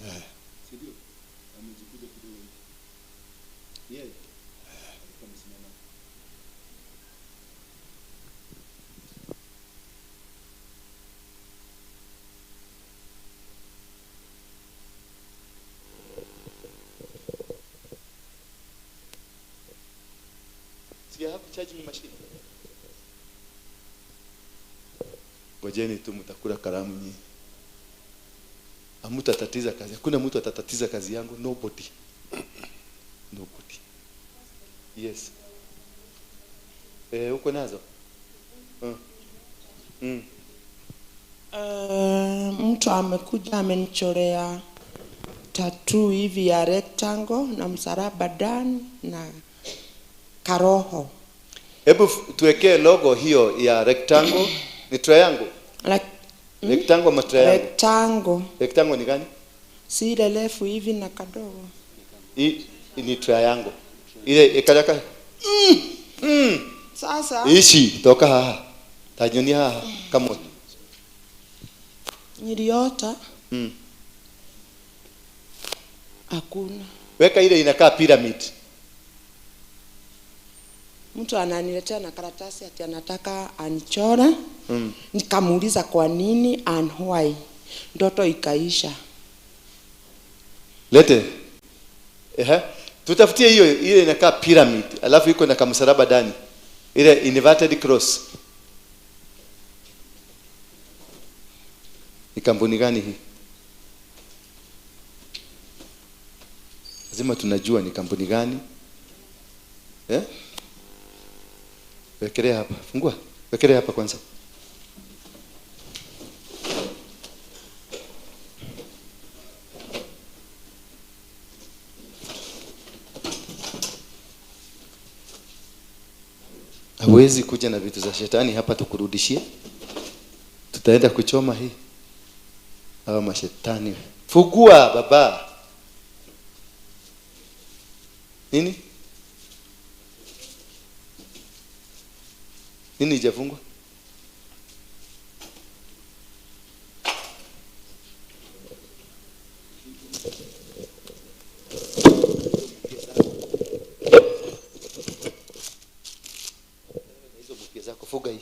Eh? Si ndio? Amejikuja kidogo hivi. Yeye. Alikuwa amesimama. You have charging machine. Ngojeni tu mtakula karamu nyinyi. Hamutatatiza kazi. Hakuna mtu atatatiza kazi yangu. Nobody. Nobody. Yes. Uko nazo? Mtu amekuja amenichorea tattoo hivi ya rectangle na msalaba ndani na karoho. Hebu tuwekee logo hiyo ya rectangle. Ni triangle. Rectangle ama triangle? Rectangle. Rectangle ni gani? Si ile refu hivi na kadogo. Hii ni triangle. Ile ikalaka. Sasa ishi toka haha. Tajoni haha. Come on. Niliota. Hakuna. Weka ile inakaa pyramid. Mtu ananiletea na karatasi ati anataka anichore. Nikamuuliza kwa nini and why. Ndoto ikaisha. Lete. Tutafutie hiyo ile inakaa pyramid, alafu iko na kamsalaba ndani. Ile inverted cross. Ni kampuni gani hii? Lazima tunajua ni kampuni gani. Wekelea hapa. Fungua. Wekelea hapa kwanza. Hawezi kuja na vitu za shetani hapa tukurudishie. Tutaenda kuchoma hii. Hawa mashetani. Fungua baba. Nini? Nini hijafungwa? Hizo bukia zako fuga hii.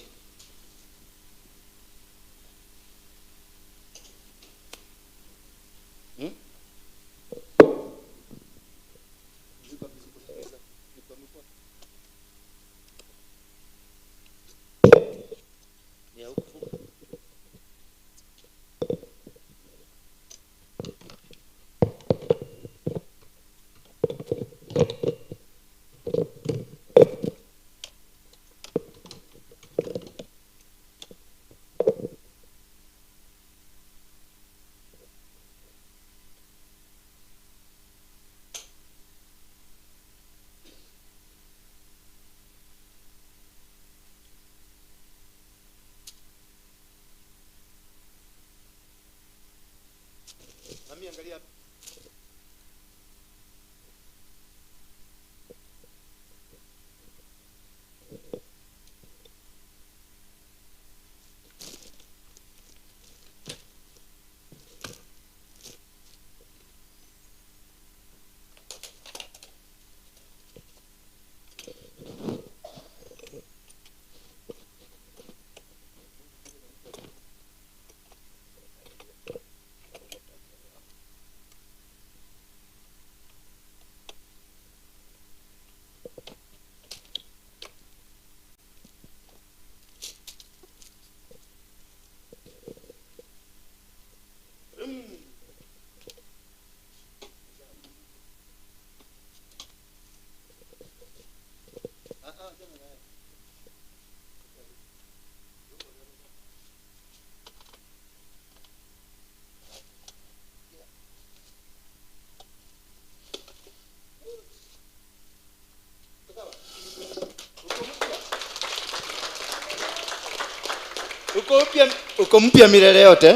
Uko mpya, uko mpya milele yote.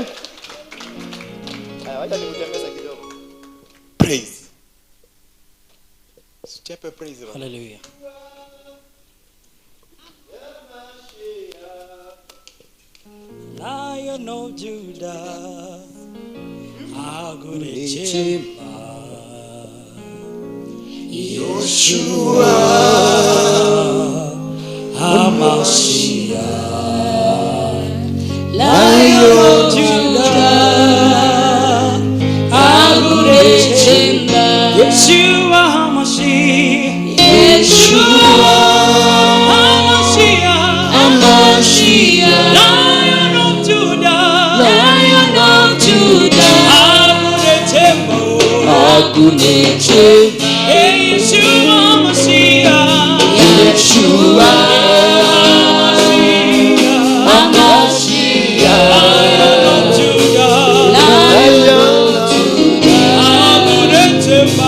Haya, wacha nikutembeza kidogo. Praise. Chepe praise. Hallelujah. Lion of Judah, Agurechema, Yeshua, Hamashiach. Lion of Judah, Agurechema, Yeshua, Hamashiach, Yeshua, Hamashiach, Hamashiach. Lion of Judah, Lion of Judah, Agurechema, Agurechema, Yeshua, Hamashiach, Yeshua, Hamashiach, Lion of Judah, Lion of Judah, Agurechema,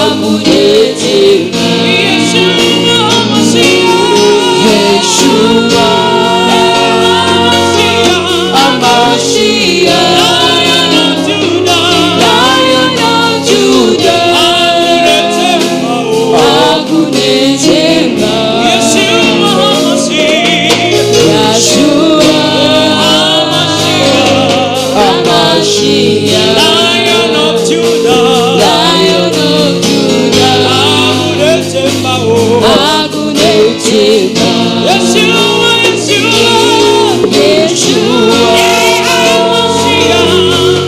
Agurechema, Yeshua, Hamashiach, Yeshua, Hamashiach, Lion of Judah, Lion of Judah, Agurechema, Agurechema, Yeshua, Hamashiach, Yeshua, Hamashiach, Hamashiach, Lion of Judah, Lion of Judah, Agurechema, Agurechema, Yeshua, Yeshua, Yeshua,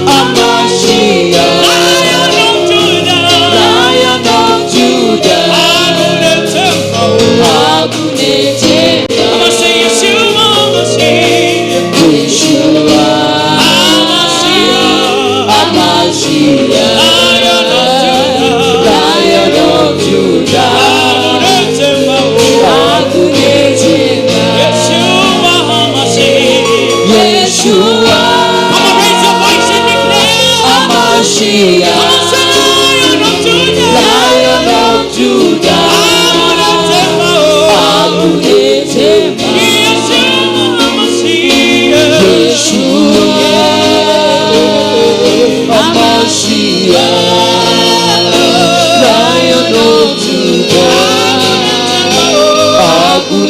Hamashiach, Lion of Judah, Lion of Judah, Agurechema, Agurechema, Yeshua, Hamashiach, Yeshua, Hamashiach, Hamashiach, Lion of Judah, Lion of Judah, Agurechema, Agurechema, Yeshua, Hamashiach, Yeshua. Come on, raise your voice and declare, Hamashiach, Lion of Judah, Lion of Judah, Agurechema, Agurechema, Yeshua, Hamashiach, Yeshua, Hamashiach, Lion of Judah,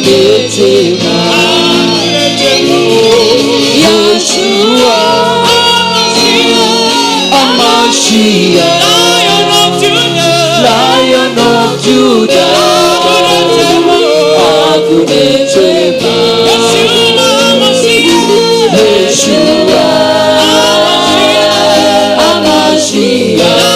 Agurechema, Yeshua, Hamashiach, Lion of Judah, Lion of Judah, Agurechema, Yeshua, Hamashiach, Yeshua, Hamashiach,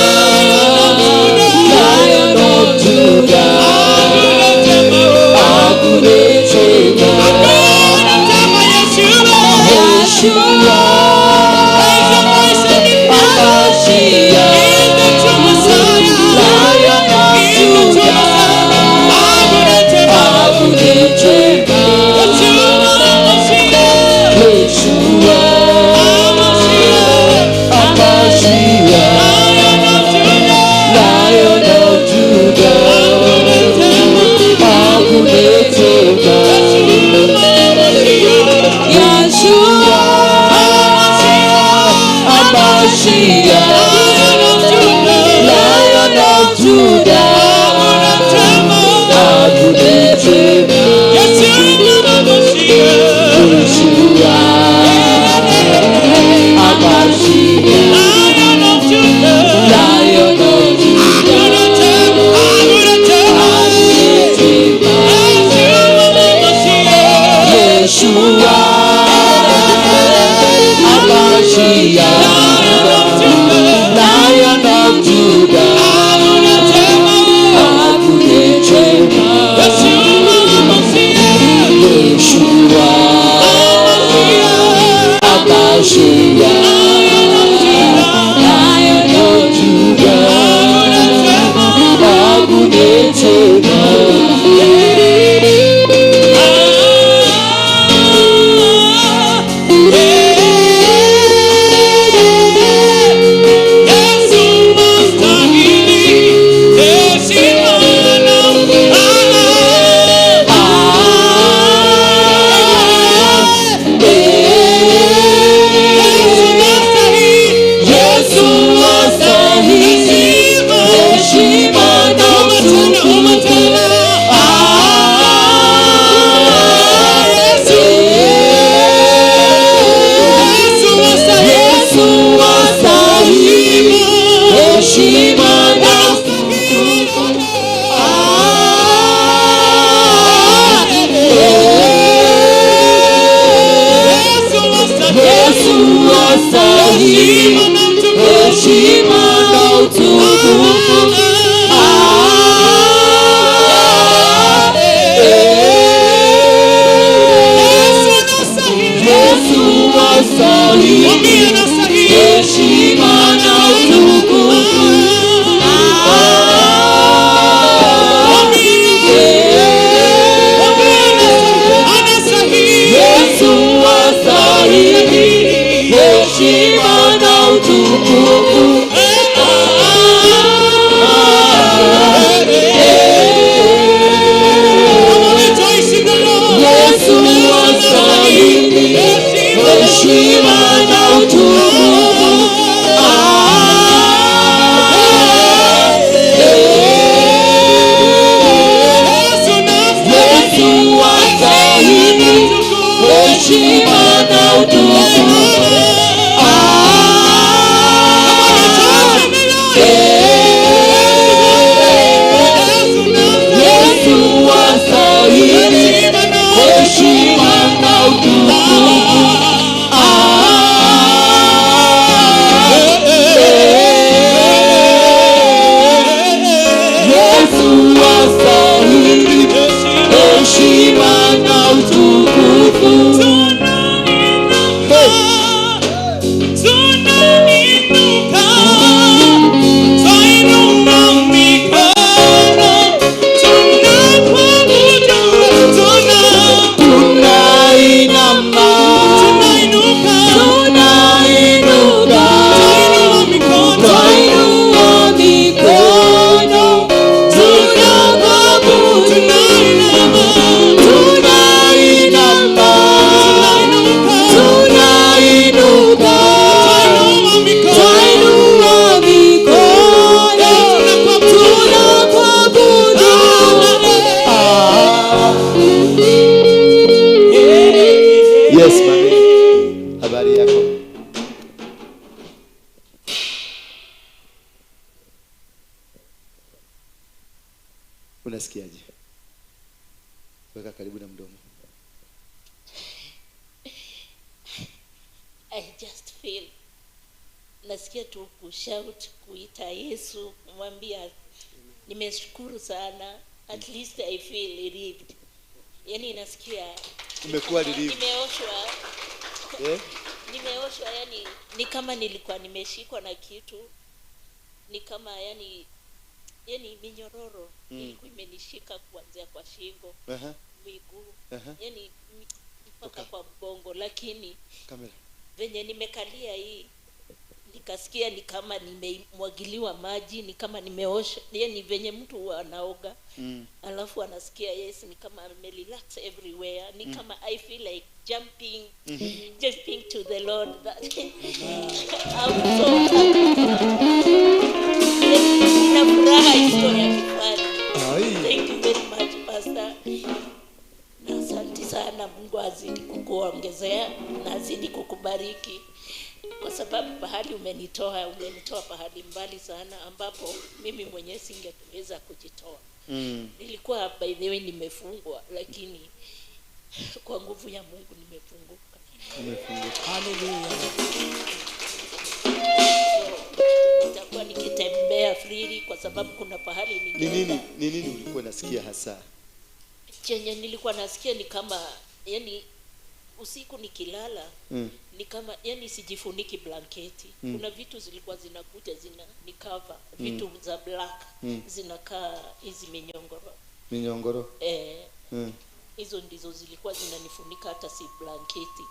Lion of Judah, Agurechema, Yeshua, Hamashiach, Lion of Judah, Agurechema, Yeshua, Hamashiach, Lion of Judah, Agurechema, Yeshua, Hamashiach, Lion of Judah, Agurechema, Yeshua, Hamashiach, Lion of Judah, Lion of Judah, Agurechema, Yeshua, Hamashiach, Lion of Judah, Agurechema, Yeshua, Hamashiach, Lion of Judah, Agurechema. Unasikiaje? Weka karibu na mdomo. I just feel, nasikia tu kushout, kuita Yesu, kumwambia nimeshukuru sana. At least I feel relieved. Yani nasikia umekuwa relieved. Nimeoshwa. Nimeoshwa, yani ni kama nilikuwa nimeshikwa na kitu. Ni kama yani minyororo ilikuwa imenishika kuanzia kwa shingo, miguu, yani mpaka kwa mgongo, lakini kamera venye nimekalia hii nikasikia ni kama nimemwagiliwa maji, ni kama nimeosha, yani venye mtu anaoga alafu anasikia yes, ni kama amerelax everywhere, ni kama I feel like jumping, jumping to the Lord. That I'm so na furaha isiyo ya kifani. Thank you very much, Pastor. Na asante sana, Mungu azidi kukuongezea na azidi kukubariki, kwa sababu pahali umenitoa pahali mbali sana ambapo mimi mwenyewe singeweza kujitoa. Nilikuwa by the way nimefungwa, lakini kwa nguvu ya Mungu nimefunguka. Umefunguka. Hallelujah. So, nitakuwa nikitembea freely kwa sababu kuna pahali ningeenda. Ni nini ulikuwa unasikia hasa? Chenye nilikuwa nasikia ni kama yani usiku nikilala ni kama yani sijifuniki blanketi. Kuna vitu zilikuwa zinakuja zina nikava, vitu za black zinakaa hizi minyongoro. Minyongoro. Hizo ndizo zilikuwa zinanifunika hata si blanketi.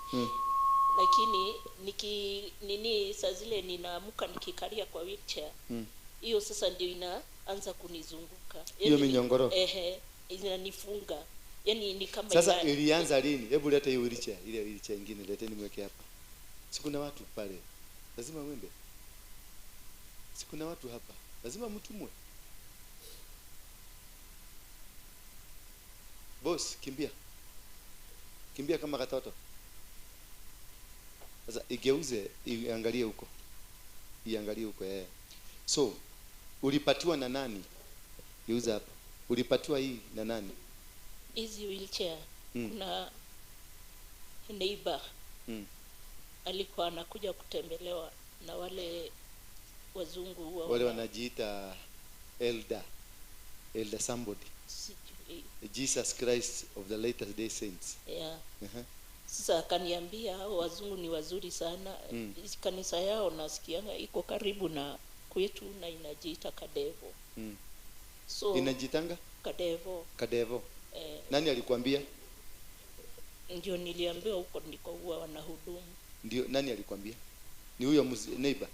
Lakini niki saa zile ninaamka nikikalia kwa wheelchair. Hiyo sasa ndio inaanza kunizunguka. Hiyo minyongoro. Inanifunga. Yani ni kama sasa ilianza lini? Hebu leta hiyo wheelchair, ile wheelchair nyingine leteni mweke hapa. Si kuna watu pale. Lazima uende. Si kuna watu hapa. Lazima mtumwe. Boss, kimbia. Kimbia kama katoto. Sasa igeuze, iangalie huko. Iangalie huko So, ulipatiwa na nani? Geuza hapa. Ulipatiwa hii na nani? Hizi wheelchair. Kuna neighbor alikuwa anakuja kutembelewa na wale wazungu wale wanajiita elder somebody. Jesus Christ of the Latter Day Saints. Yeah. Sasa akaniambia hao wazungu ni wazuri sana. Kanisa yao nasikianga iko karibu na kwetu na inajiita Kadevo. So inajitanga Kadevo. Kadevo. Nani alikwambia? Ndio niliambiwa huko ndiko huwa wanahudumu. Ndio nani alikwambia? Ni huyo neighbor.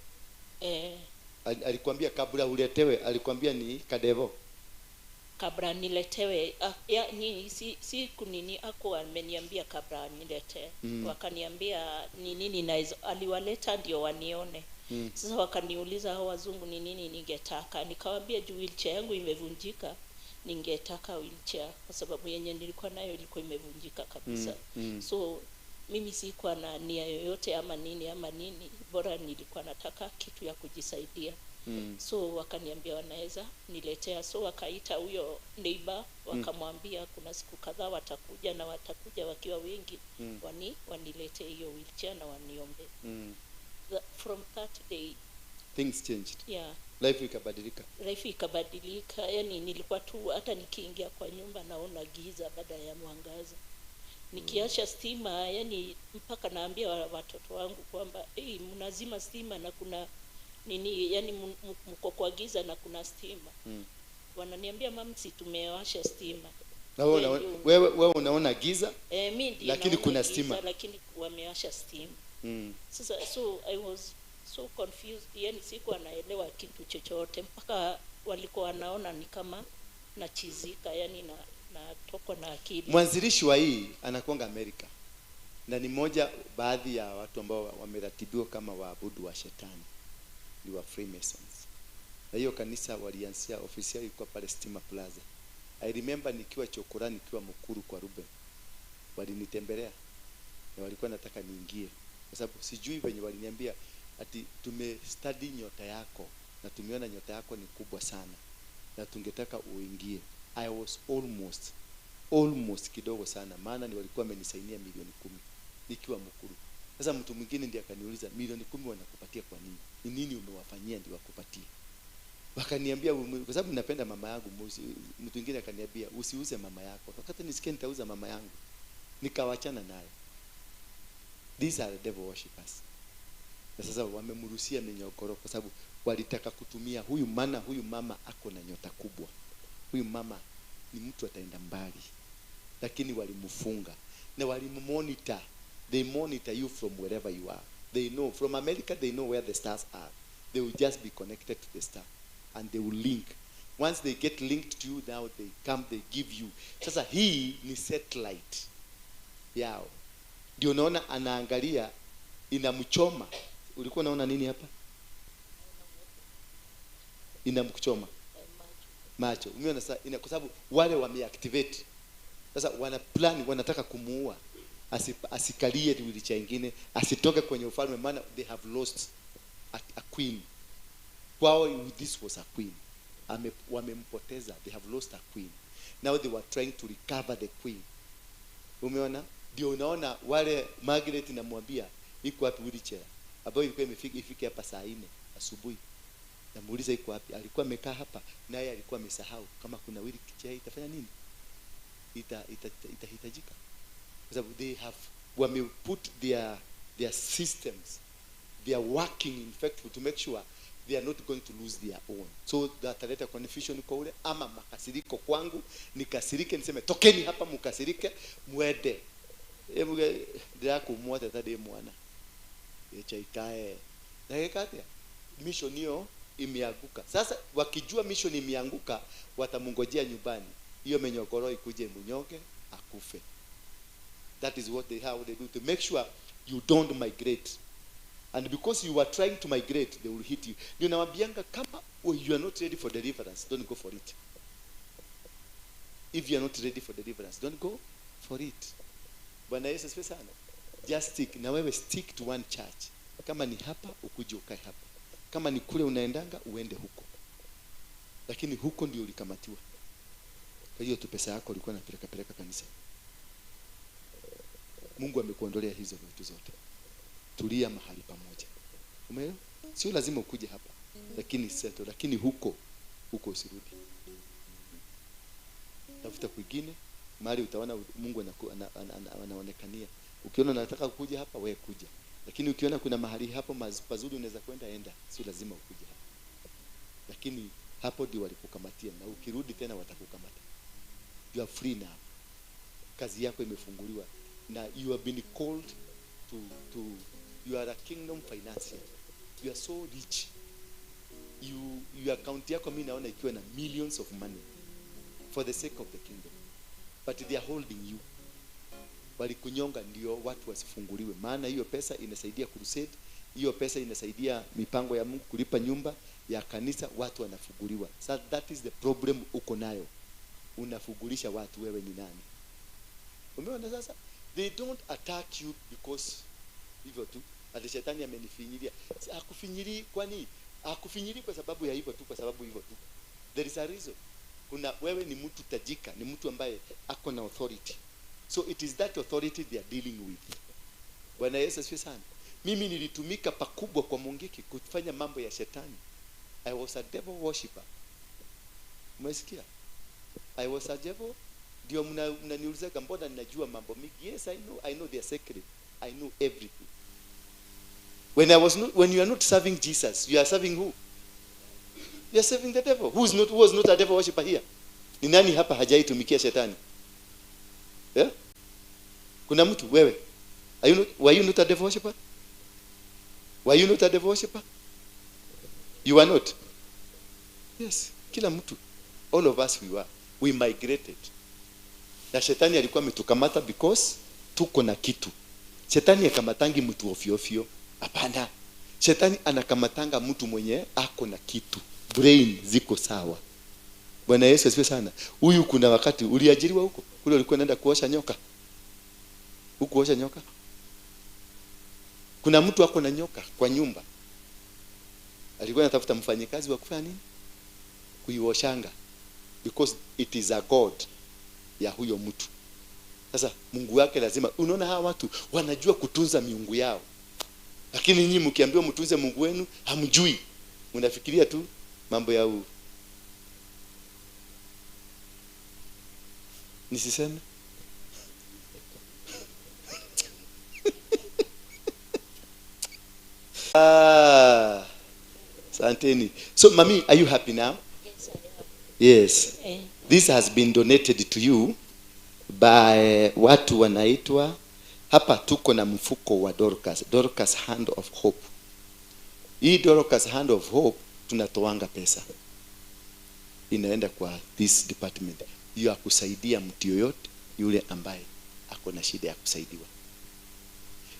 Alikwambia kabla uletewe, alikwambia ni Kadevo. Kabla niletewe, si kunini ako ameniambia kabla niletee. Wakaniambia ni nini na aliwaleta ndio wanione. Sasa wakaniuliza hao wazungu ni nini ningetaka. Nikawaambia juu wheelchair yangu imevunjika, ningetaka wheelchair kwa sababu yenye nilikuwa nayo ilikuwa imevunjika kabisa. So mimi sikuwa na nia yoyote ama nini, bora nilikuwa nataka kitu ya kujisaidia. So wakaniambia wanaweza niletea. So wakaita huyo neighbor, wakamwambia kuna siku kadhaa watakuja na watakuja wakiwa wengi, wanilete hiyo wheelchair na waniombe. From that day things changed. Yeah. Life ikabadilika. Life ikabadilika. Yani nilikuwa tu hata nikiingia kwa nyumba naona giza baada ya mwangaza. Nikiasha stima, yani mpaka naambia watoto wangu kwamba hey, mnazima stima na kuna nini, yani mko kwa giza na kuna stima. Wananiambia mama, si tumewasha stima. Na wewe unaona giza? Mimi lakini kuna stima. Lakini wamewasha stima. Sasa so I was so confused, yani sikuwa naelewa kitu chochote mpaka walikuwa wanaona ni kama nachizika, yani natokwa na akili. Mwanzilishi wa hii anakuanga Amerika. Na ni moja baadhi ya watu ambao wameratibiwa kama waabudu wa shetani. Ni wa Freemasons. Na hiyo kanisa walianzia ofisi yao ilikuwa pale Stima Plaza. I remember nikiwa chokora, nikiwa Mukuru kwa Ruben. Walinitembelea na walikuwa nataka niingie. Kwa sababu sijui venye waliniambia ati tumestudy nyota yako na tumeona nyota yako ni kubwa sana na tungetaka uingie. I was almost kidogo sana, maana ni walikuwa wamenisainia milioni 10 nikiwa Mukuru. Sasa mtu mwingine ndiye akaniuliza, milioni 10 wanakupatia kwa nini? Ni nini umewafanyia ndio wakupatie? Wakaniambia, kwa sababu ninapenda mama yangu, mtu mwingine akaniambia usiuze mama yako. Wakati nisikie nitauza mama yangu, nikawachana naye. These are the devil worshippers. Na sasa wamemrushia minyokoro kwa sababu walitaka kutumia huyu, maana huyu mama ako na nyota kubwa. Huyu mama ni mtu ataenda mbali. Lakini walimfunga na walimonitor. They monitor you from wherever you are. They know from America, they know where the stars are. They will just be connected to the star and they will link. Once they get linked to you, now they come, they give you. Sasa hii ni satellite yao. Ndio unaona anaangalia, inamchoma. Ulikuwa unaona nini hapa? Inamchoma macho. Umeona sasa, kwa sababu wale wameactivate. Sasa wana plan, wanataka kumuua. Asikalie wheelchair nyingine, asitoke kwenye ufalme, maana they have lost a queen. Kwao this was a queen. Wamempoteza, they have lost a queen. Now they were trying to recover the queen. Umeona? Ndio unaona wale Margaret namwambia iko wapi wheelchair ambayo ilikuwa imefika ifike hapa saa 4 asubuhi. Namuuliza iko wapi? Alikuwa amekaa hapa naye alikuwa amesahau kama kuna wheelchair itafanya nini? Itahitajika. Kwa sababu they have wame put their systems, they are working in fact to make sure they are not going to lose their own. So that confusion kwa ule ama makasiriko kwangu, nikasirike niseme tokeni hapa mukasirike muende. Ebuge ndirakumwa tata ndi mwana. Echa ikae. Na ikatia mission hiyo imeanguka. Sasa wakijua mission imeanguka watamungojea nyumbani. Hiyo menyokoro ikuje munyoke akufe. That is what they how they do to make sure you don't migrate. And because you are trying to migrate, they will hit you. You know, Bianca, kama you are not ready for deliverance, don't go for it. If you are not ready for deliverance, don't go for it. Bwana Yesu asifiwe sana. Just stick. Na wewe stick to one church. Kama ni hapa, ukuje ukae hapa. Kama ni kule unaendanga, uende huko. Lakini huko ndio ulikamatiwa. Kwa hiyo tu pesa yako ulikuwa unapeleka peleka kanisa. Mungu amekuondolea hizo vitu zote. Tulia mahali pamoja. Umeelewa? Sio lazima ukuje hapa, lakini settle, lakini huko usirudi. Tafuta kwingine, mahali utaona Mungu anaonekania. Ukiona unataka kuja hapa, wewe kuja. Lakini ukiona kuna mahali hapo pazuri unaweza kwenda, enda. Sio lazima ukuje hapa. Lakini hapo ndio walikukamatia, na ukirudi tena watakukamata. You are free now. Kazi yako imefunguliwa na you have been called to you are a kingdom financier. You are so rich. You account yako mimi naona ikiwa na millions of money for the sake of the kingdom. But they are holding you. Walikunyonga ndio watu wasifunguliwe. Maana hiyo pesa inasaidia crusade, hiyo pesa inasaidia mipango ya Mungu, kulipa nyumba ya kanisa, watu wanafunguliwa. So that is the problem uko nayo. Unafungulisha watu, wewe ni nani? Umeona sasa? They don't attack you because hivyo tu. Ati shetani amenifinyilia. Hakufinyili kwani? Hakufinyili kwa sababu ya hivyo tu, kwa sababu hivyo tu. There is a reason. Kuna wewe ni mtu tajika, ni mtu ambaye ako na authority. So it is that authority they are dealing with. Bwana Yesu asifiwe sana. Mimi nilitumika pakubwa kwa Mungiki kufanya mambo ya shetani. I was a devil worshipper. Umesikia? I was a devil. Ndio mnaniulizaga mbona ninajua mambo mingi. Yes, I know. I know their secret. I know everything. When you are not serving Jesus, you are serving who? You are serving the devil. Who was not a devil worshipper here? Ni nani hapa hajaitumikia shetani? Yeah? Kuna mtu wewe? Were you not a devil worshipper? Were you not a devil worshipper? You are not. Yes, kila mtu. All of us we were. We migrated. Na shetani alikuwa ametukamata because tuko na kitu. Shetani akamatangi mtu ofio ofio. Hapana. Shetani anakamatanga mtu mwenye ako na kitu. Brain ziko sawa. Bwana Yesu asifiwe sana. Huyu kuna wakati uliajiriwa huko. Kule ulikuwa unaenda kuosha nyoka. Huko kuosha nyoka. Kuna mtu ako na nyoka kwa nyumba. Alikuwa anatafuta mfanyikazi wa kufanya nini? Kuioshanga. because it is a god ya huyo mtu. Sasa Mungu wake lazima, unaona hawa watu wanajua kutunza miungu yao. Lakini nyinyi mkiambiwa mtunze Mungu wenu hamjui. Mnafikiria tu mambo ya huu. Nisiseme? Santeni. So mami, are you happy now? Yes, I am. Yes. Eh. This has been donated to you by watu wanaitwa hapa. Tuko na mfuko wa Dorcas, Dorcas Hand of Hope. Hii Dorcas Hand of Hope tunatoanga pesa, inaenda kwa this department ya kusaidia mtu yoyote yule ambaye ako na shida ya kusaidiwa.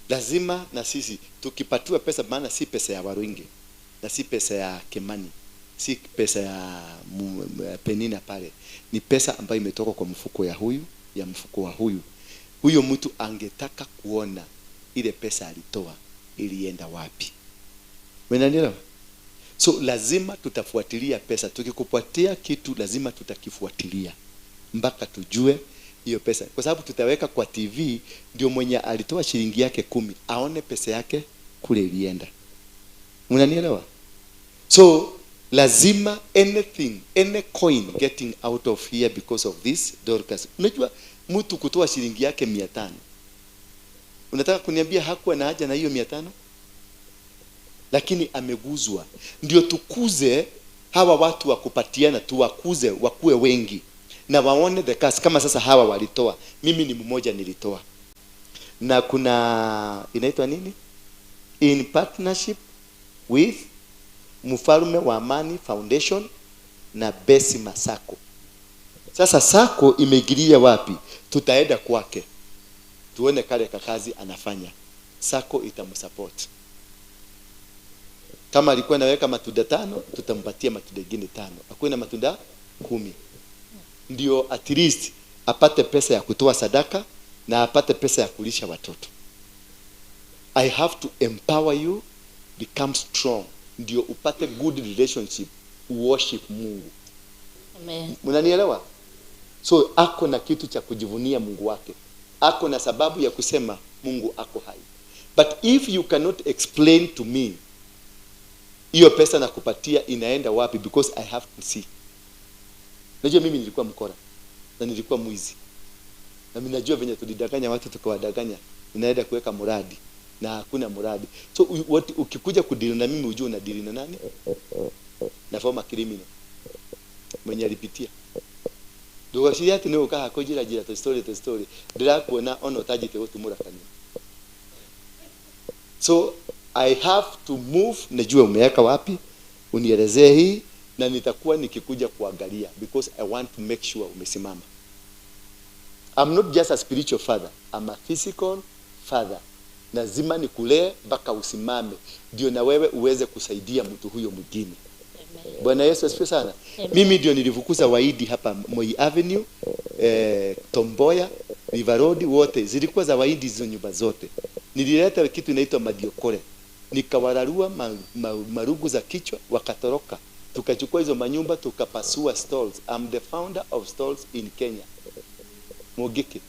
Lazima na sisi tukipatiwa pesa, maana si pesa ya Waruinge na si pesa ya Kimani, si pesa ya Penina pale, ni pesa ambayo imetoka kwa mfuko ya huyu, ya mfuko wa huyu. Huyo mtu angetaka kuona ile pesa alitoa ilienda wapi. Unanielewa? So lazima tutafuatilia pesa. Tukikupatia kitu lazima tutakifuatilia mpaka tujue hiyo pesa, kwa sababu tutaweka kwa TV ndio mwenye alitoa shilingi yake 10 aone pesa yake kule ilienda. Unanielewa? So lazima anything, any coin getting out of here because of this Dorcas. Unajua mtu kutoa shilingi yake 500, unataka kuniambia hakuwa na haja na hiyo 500? Lakini ameguzwa. Ndio tukuze hawa watu wa kupatiana, tuwakuze wakuwe wengi na waone the curse. Kama sasa hawa walitoa, mimi ni mmoja nilitoa. Na kuna inaitwa nini? In partnership with Mfalme wa Amani Foundation na Besi Masako. Sasa Sako imeingilia wapi? Tutaenda kwake tuone kale kakazi anafanya. Sako itamsupport. Kama alikuwa anaweka matunda 5, tutampatia matunda mengine 5. Akuwe na matunda 10. Ndio at least apate pesa ya kutoa sadaka na apate pesa ya kulisha watoto. I have to empower you, become strong. Ndio upate good relationship, worship Mungu. Amen. Mnanielewa? So ako na kitu cha kujivunia Mungu wake. Ako na sababu ya kusema Mungu ako hai. But if you cannot explain to me hiyo pesa nakupatia inaenda wapi, because I have to see. Najua mimi nilikuwa mkora na nilikuwa mwizi. Na mimi najua venye tulidanganya watu tukawadanganya. Ninaenda kuweka muradi na hakuna muradi. So what, ukikuja kudili na mimi ujue unadili na nani? Na former criminal mwenye alipitia. Ndugacire ati ni ukaha kujira jira to story to story. Ndirakuona ono tajite gutumura kanua. So I have to move, najua umeweka wapi, unielezee hii na nitakuwa nikikuja kuangalia because I want to make sure umesimama. I'm not just a spiritual father, I'm a physical father. Lazima nikulee mpaka usimame ndio na wewe uweze kusaidia mtu huyo mwingine. Bwana Yesu asifiwe sana. Amen. Mimi ndio nilivukuza waidi hapa Moi Avenue, Tomboya, River Road, wote zilikuwa za waidi hizo nyumba zote. Nilileta kitu inaitwa madiokore. Nikawararua marugu za kichwa wakatoroka. Tukachukua hizo manyumba tukapasua stalls. I'm the founder of stalls in Kenya. Mogike.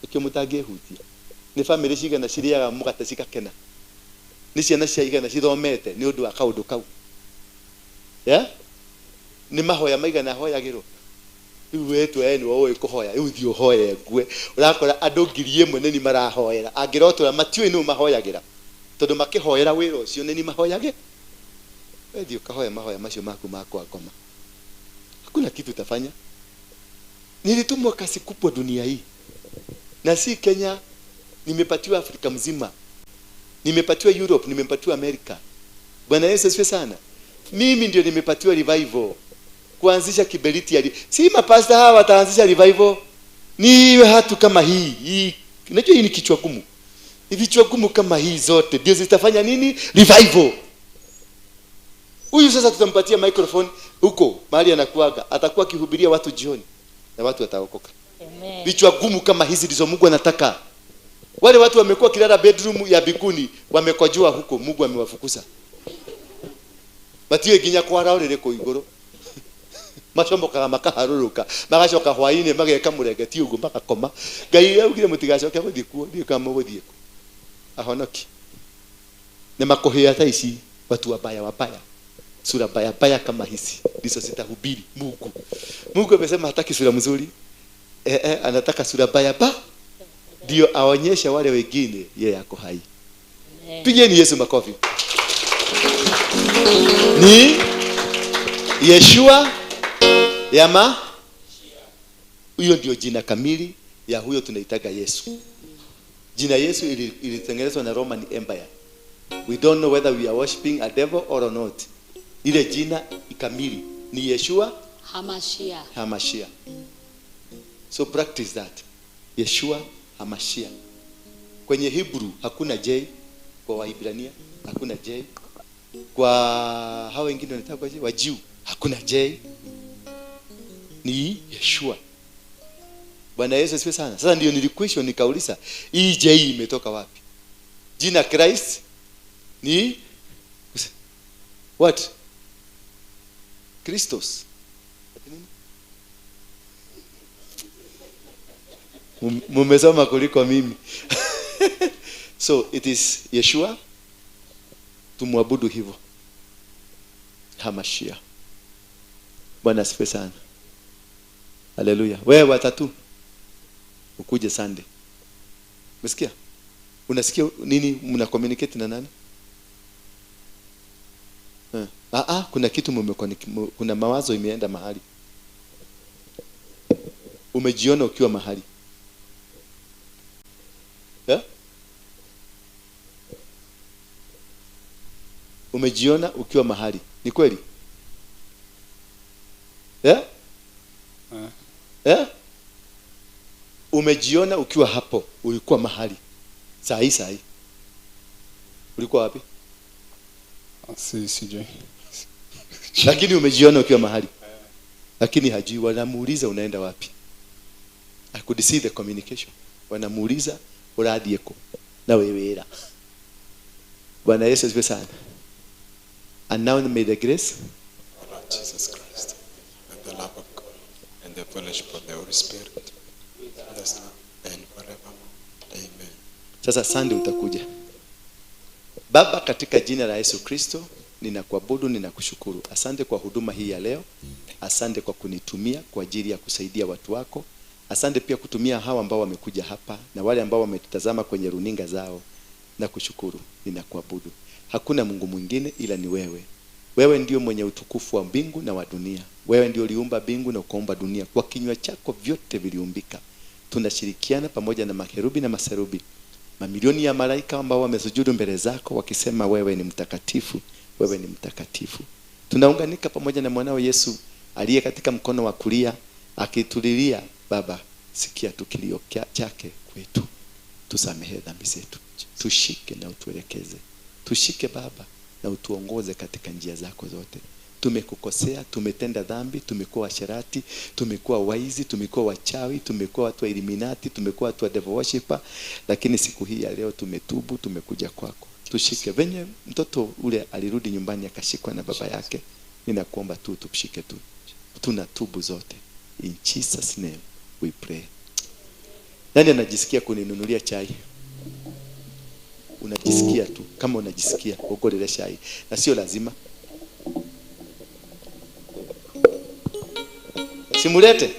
Ikimutage hutia. Ni family cigana ciriaga mugate cikakena. Ni ciana cia igana cithomete ni undu wa kaundu kau. Yeah? Ni mahoya maigana hoyagirwo. Riu wetu we ni wowe kuhoya, riu thi uhoye ngue. Urakora andu 1000 nĩ ni marahoera. Angĩrotura matiũĩ nũ mahoyagĩra. Tondu makihoera wĩra ũcio nĩ ni mahoyage. Wewe thiĩ ũkahoya mahoya macio maku ma kwakoma. Hakuna kitu utafanya. Nilitumwa kasi kubwa dunia hii. Na si Kenya, nimepatiwa Afrika mzima. Nimepatiwa Europe, nimepatiwa Amerika. Bwana Yesu asifiwe sana. Mimi ndio nimepatiwa revival. Kuanzisha kiberiti ya si mapasta hawa wataanzisha revival. Ni hatu kama hii. Hii. Unajua hii ni kichwa gumu. Ni vichwa gumu kama hii zote ndio zitafanya nini? Revival. Huyu sasa tutampatia microphone huko mahali anakuaga, atakuwa akihubiria watu jioni na watu wataokoka. Amen. Vichwa gumu kama hizi ndizo Mungu anataka. Wale watu wamekuwa kilala bedroom ya bikuni, wamekojua huko, Mungu amewafukuza. Matiwe ginya kwara urire ko iguru. Macomokaga makaharũrũka, magacoka hwainĩ mageka mũrengeti ũguo magakoma. Ngai augire mũtigacoke gũthiĩ kuo, ndiũĩ kana mũgũthiĩ kũ. Ahonoki. Nĩ makũhĩa thaa ici watu wabaya wabaya. Sura baya baya kama hizi ndizo zitahubiri Mungu. Mungu amesema hataki sura mzuri. Anataka sura baya ba ndio aonyeshe wale wengine yeye ako hai. Pigeni Yesu makofi. Ni Yeshua Yama. Huyo ndio jina kamili ya huyo tunaitaga Yesu. Jina Yesu ilitengenezwa na Roman Empire. We don't know whether we are worshiping a devil or not. Ile jina kamili ni Yeshua Hamashia. Hamashia. So practice that. Yeshua Hamashia. Kwenye Hebrew hakuna J, kwa Wahibrania hakuna J. Kwa hao wengine wanataka kwa J, wa Jew hakuna J. Ni Yeshua. Bwana Yesu asifiwe sana. Sasa ndio nilikwishwa nikauliza hii J imetoka wapi? Jina Christ ni what? Christos. Mumesoma kuliko mimi. So it is Yeshua. Tumwabudu hivyo. Hamashia. Bwana asifiwe sana. Haleluya. Wewe watatu ukuje Sunday. Umesikia? Unasikia nini? Mna communicate na nani? Kuna kitu kuna mawazo imeenda mahali. Umejiona ukiwa mahali. Yeah? Umejiona ukiwa mahali. Ni kweli? Yeah? Yeah? Umejiona ukiwa hapo, ulikuwa mahali. Saa hii. Ulikuwa wapi? Sijui. Lakini umejiona ukiwa mahali. Lakini hajui, wanamuuliza unaenda wapi. I could see the communication. Wanamuuliza urathiĩ kũ na wĩ wĩra. Bwana Yesu asifiwe sana. And now may the grace of Lord Jesus Christ and the love of God and the fellowship of the Holy Spirit with us now and forevermore. Amen. Sasa Sunday utakuja. Baba, katika jina la Yesu Kristo, ninakuabudu, ninakushukuru. Asante kwa huduma hii ya leo. Asante kwa kunitumia kwa ajili ya kusaidia watu wako. Asante pia kutumia hawa ambao wamekuja hapa na wale ambao wametutazama kwenye runinga zao. Nakushukuru, ninakuabudu. Hakuna Mungu mwingine ila ni wewe. Wewe ndio mwenye utukufu wa mbingu na wa dunia. Wewe ndio uliumba mbingu na ukaumba dunia. Kwa kinywa chako vyote viliumbika. Tunashirikiana pamoja na makerubi na maserubi, mamilioni ya malaika ambao wamesujudu mbele zako wakisema wewe ni mtakatifu, wewe ni mtakatifu. Tunaunganika pamoja na mwanao Yesu aliye katika mkono wa kulia akitulilia, Baba, sikia tu kilio chake kwetu. Tusamehe dhambi zetu. Tushike na utuelekeze. Tushike Baba na utuongoze katika njia zako zote. Tumekukosea, tumetenda dhambi, tumekuwa washerati, tumekuwa waizi, tumekuwa wachawi, tumekuwa watu wa Illuminati, tumekuwa watu wa devil worshiper, lakini siku hii ya leo tumetubu, tumekuja kwako. Tushike venye mtoto ule alirudi nyumbani akashikwa na baba yake. Ninakuomba tu tushike tu. Tunatubu zote. In Jesus name we pray. Nani anajisikia kuninunulia chai? Unajisikia tu. Kama unajisikia, ugolele chai. Na sio lazima. Simulete.